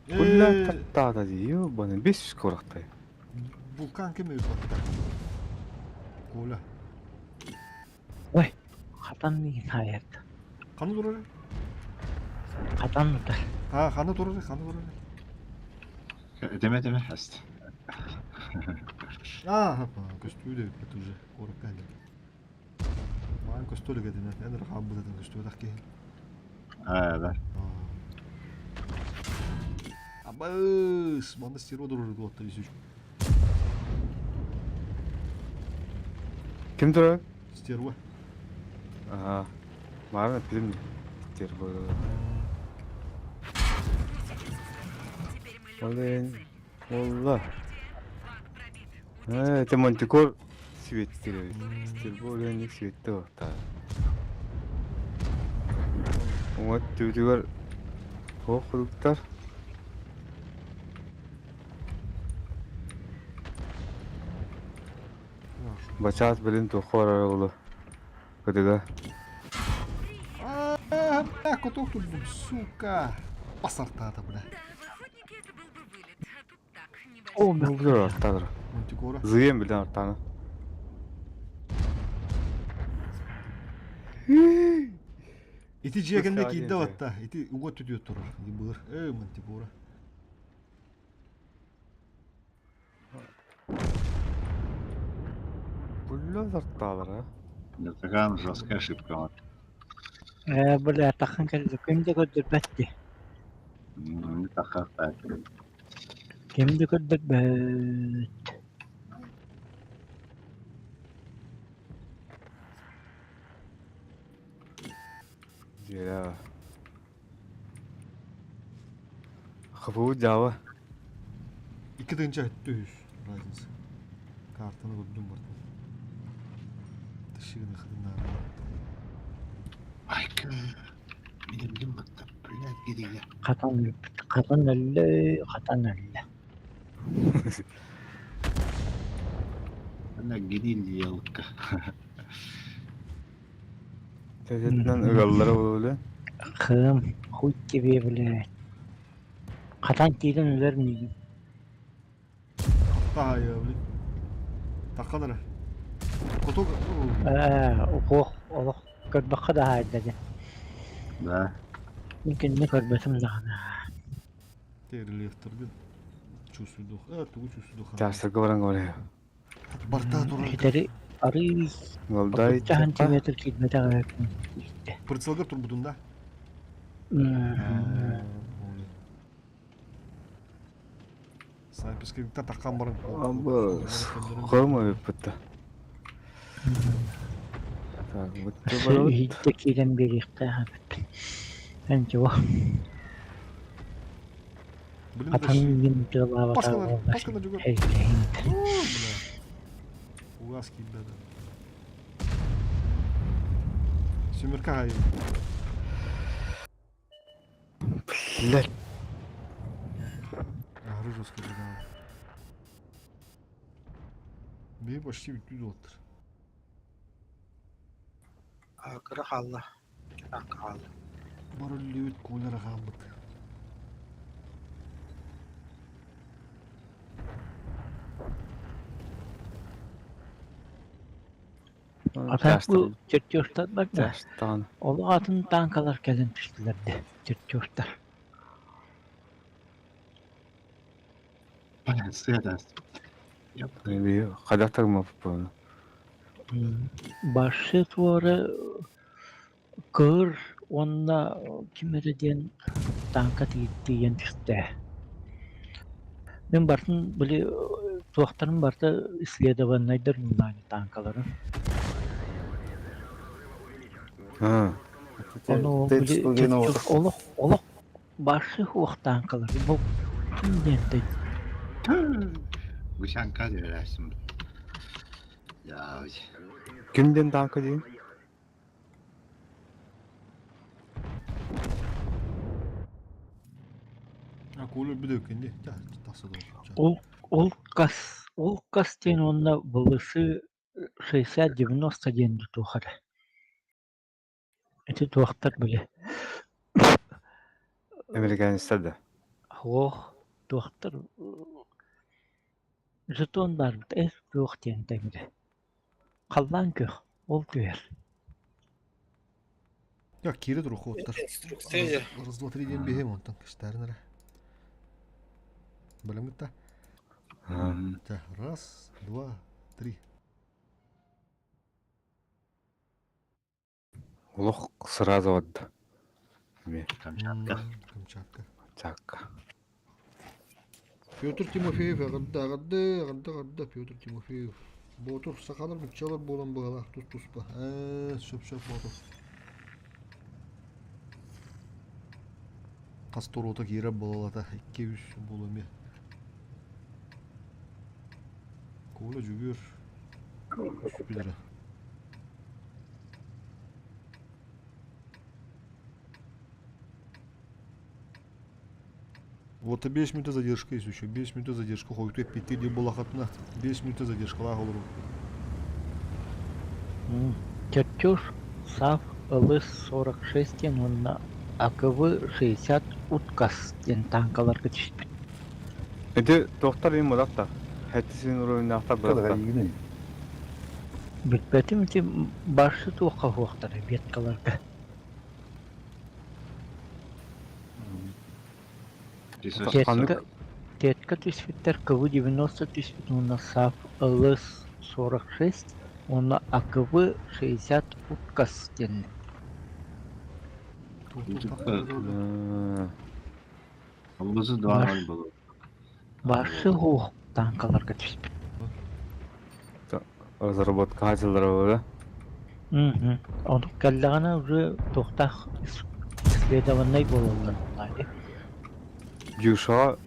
Кулла таттаата дии, баны бес курахтай. Вулкан ким өйбатта? Коля. Ой, хатан миин хайат. Ханы турар? Хатан да. А, ханы турар, ханы турар. Этеме этеме хаст. А, көстүү да бүппэт уже. Куоракка иһэллэр. Маан көстүү элек этинэ. Эн эрэ хаалбыт этин көстүбэтэх киһи. Аа, да. Абыс! Манна стерва турар дуоттар үсүч. Ким турар? Стерва. Аа. Маарна эппитим стерва. Олен, олла. Э, это мантикор светти эбит. Стерва олен светти охта. Уҥа түүтүгэр туох курдуктар? Бачаат билин туохха барара буолуо кытыга. А, бля, коток турдум, сука. Басартаата, бля. О, Булдур артаадыр. Мантикора. Зыйын билен артааны. Ити дьиэ кэннэ Бу киирдэ диэн батта. Ити уга түтүө турар. Ити быыр. Э, мантикора. Булла артаалара. Такая жесткая ошибка. Э, бля, таххан кэллэ. Ким да көрдөрбөт дии. Не так. Ким да көрдөрбөт. Дьиэлээ. Хабуу дьаава. Икки тыһыынча өттө үс разница. Картаны көрдүм бартым. Тышыгыны хытыннаары. Ай, билим баттар, блядь, гидиге. Хатан хатан өллө, хатан өллө. Она гидилка. Тэсэтинэн ыгаллара буолуо. Хым, хуй тебе, блядь. Хатан киирэн өлөр миигин. Таһайа, блин. Таххан эрэ. Коток. Ээ, укуох олох көрбөххө да хаайда дии. Да. Мин кинини көрбөтүм даҕаны. Рельефтерге чувствуйдух. Э, тугу чувствуйдух. Чаастарга баран говорю. Барта турар. Хитэри арый Голдай отучча сантиметр киирбэтэх эбиппин. Прицелга турбутун да. Снайперский таххан баран. Абыс. Хомой бытта. Так, бытты барабыт. Иһиттэ киирэн биэриэхтээх эбиппин. Ничего. Блин, Хатан миигин тыалаабатах Паскалар, буолла. паскалар жүгөр. Эй, О, бля. Угас киирдэ да. Сүмүркэ хайым. Блядь. Аһары жестко диган. Би почти бүтүү доттыр. Кыра хаалла. Таанка хаалла. Бар өллүбүт колера хаалбыт. А так бу чертежтар бар да. Олох атын танкалар кэлэн түстүлэр де чертежтар. Хайдах тагымаппын? Башы туора кыр уонна ким эрэ диэн танка тиийэн түстэ. Мин бартын били туохтарын барыта исследованнайдар муннаани танкаларын. Ону били олох олох башы уох танкалары бу ким диэн Гусянка диэрэсим. Ким диэн танка диин? А Коля бүдөккүн дии. Тахса Ол ол кас ол кас диэн уонна былысы 60-90 диэн туох эрэ. Ити туохтар били Американецтар да? Суох, туохтар жетон баарбыт э туох диэн тэҥҥэ. Халлаан күөх, ол түһэр. Я киирэ тур уходтар. Раз, два, три диэн биһиэм онтон кистээрин эрэ. Бэлэммит да? Раз, два, три. Олох сразу барда. Эмиэ. Камчатка. Камчатка. Чакка. Петр Тимофеев эҕэрдэ эҕэрдэ эҕэрдэ эҕэрдэ Петр Тимофеев. Боотур сахалар нуччалар буолан быһалаах тус туспа. Ээ сөп сөп Боотур. Хас туруота киирэр буолалата 2-3 буолуо эмиэ. Коля Дьүгүөр үспүлэрэ. Вот 5 минут задержка есть еще. 5 минут задержка. Хойуту эппиттии диэн буолахатына 5 минут задержкалаах олору. Чертеж САФ ЛС-46 диэн уонна АКВ-60 Уткас диэн танкаларга түспүт. Ити туохтар иин мудаттар. Хэттисин уровеннаахтар бырахтар. Бүппэтим ити барсы туохха уһуохтара веткаларга. Тетка, тетка түспүттэр КВ-90 түспүт уонна САФ ЛС-46 уонна АКВ-60 Уткас диэн. Албысы 2-0 было. Башы уох танкаларга түспүт. Разработка хачылара буолла. Ону кэллэҕинэ уже туохтаах исследованнай буолаллар буоллаа Дюшо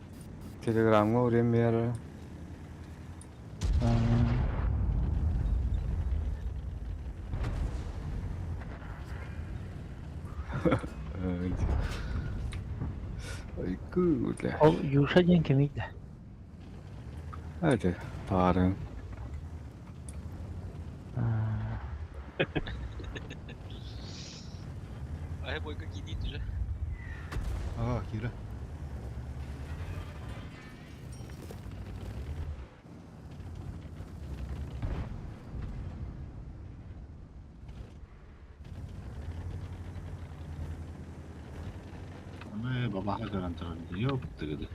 телеграмҥа уриэн биэрэр. Айгы Ол Юша диэн кимий да? Hadi bağırın. Ай бойга киирдиит уже. Ага, Кира. Аны бабаха көрөн турар. Ёптыгыды.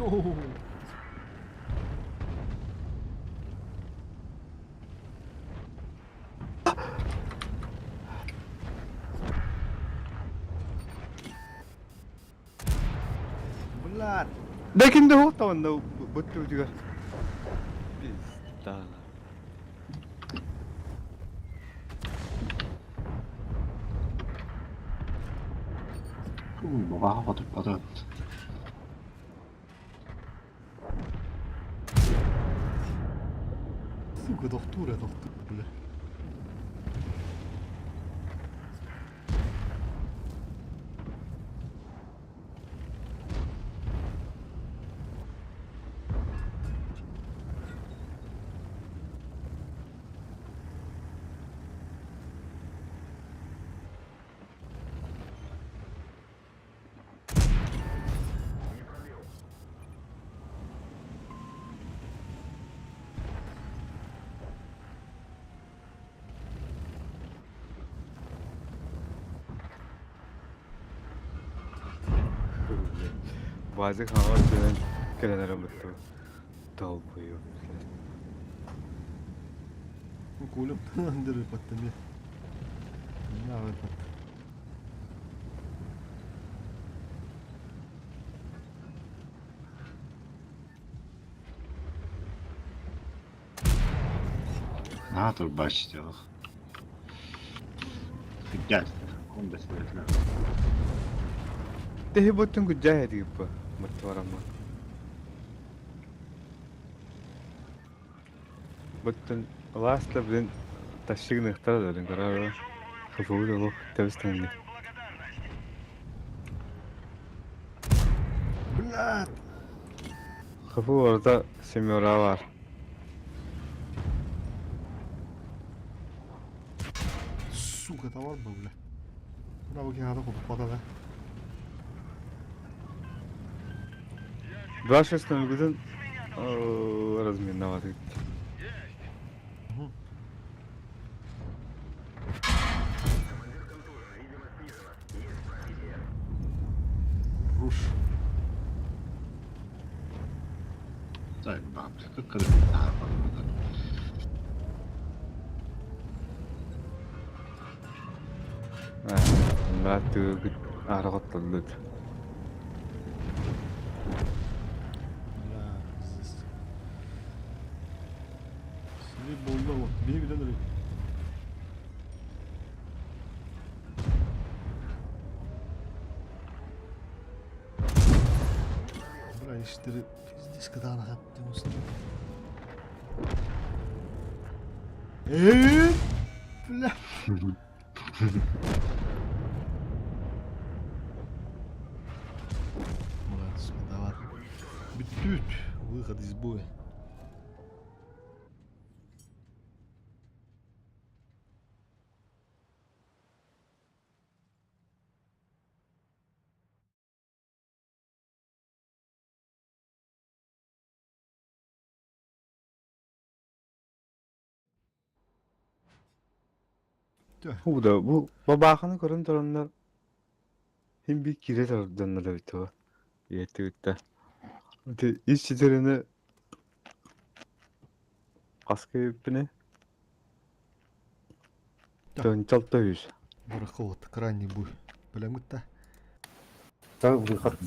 Оо. Блядь. Ләкин дә ул тавында бөттү дигән. Пизда. Бабаха хотуп батат. Сука, тохтуур тохтуур, бля. Вазик хаҥас өттүнэн кэлэн эрэ быттыбыт. Долбуйу. Кулем андыры паттами. На пат. На турбач делах. Кыдьаат. Он бесполезно. Тэһи боттун күдьээ этигиппа. Маттыбарамма. Боттун ласта блин тащыгыныхтара да блин карара. Хапугу да лох тэбистеңни. Блядь! Хапу орда семера бар. Сука, товар был, бля. Браво, киһи хоппата да. Два шестом бүгүн разминовать. Руш. Так, бабка, как это? Мына түгүт арҕаттыллыт. Бля, здесь. Сили буолла вот. Бии билен өрүй. Бля, иштери пиздец кытаанах эттим Э, бля. Молодец, давай. Бүтүт. Выход из боя. Бу да бу бабааханы көрөн тураннар хин бир киирэ сылдьаннар эбит туга иэттибиттэ. Ити ис ситэрини хаска эбиппиний? Төнчалта үс. Бараховод крайний буй. Билэммит да. Та выход.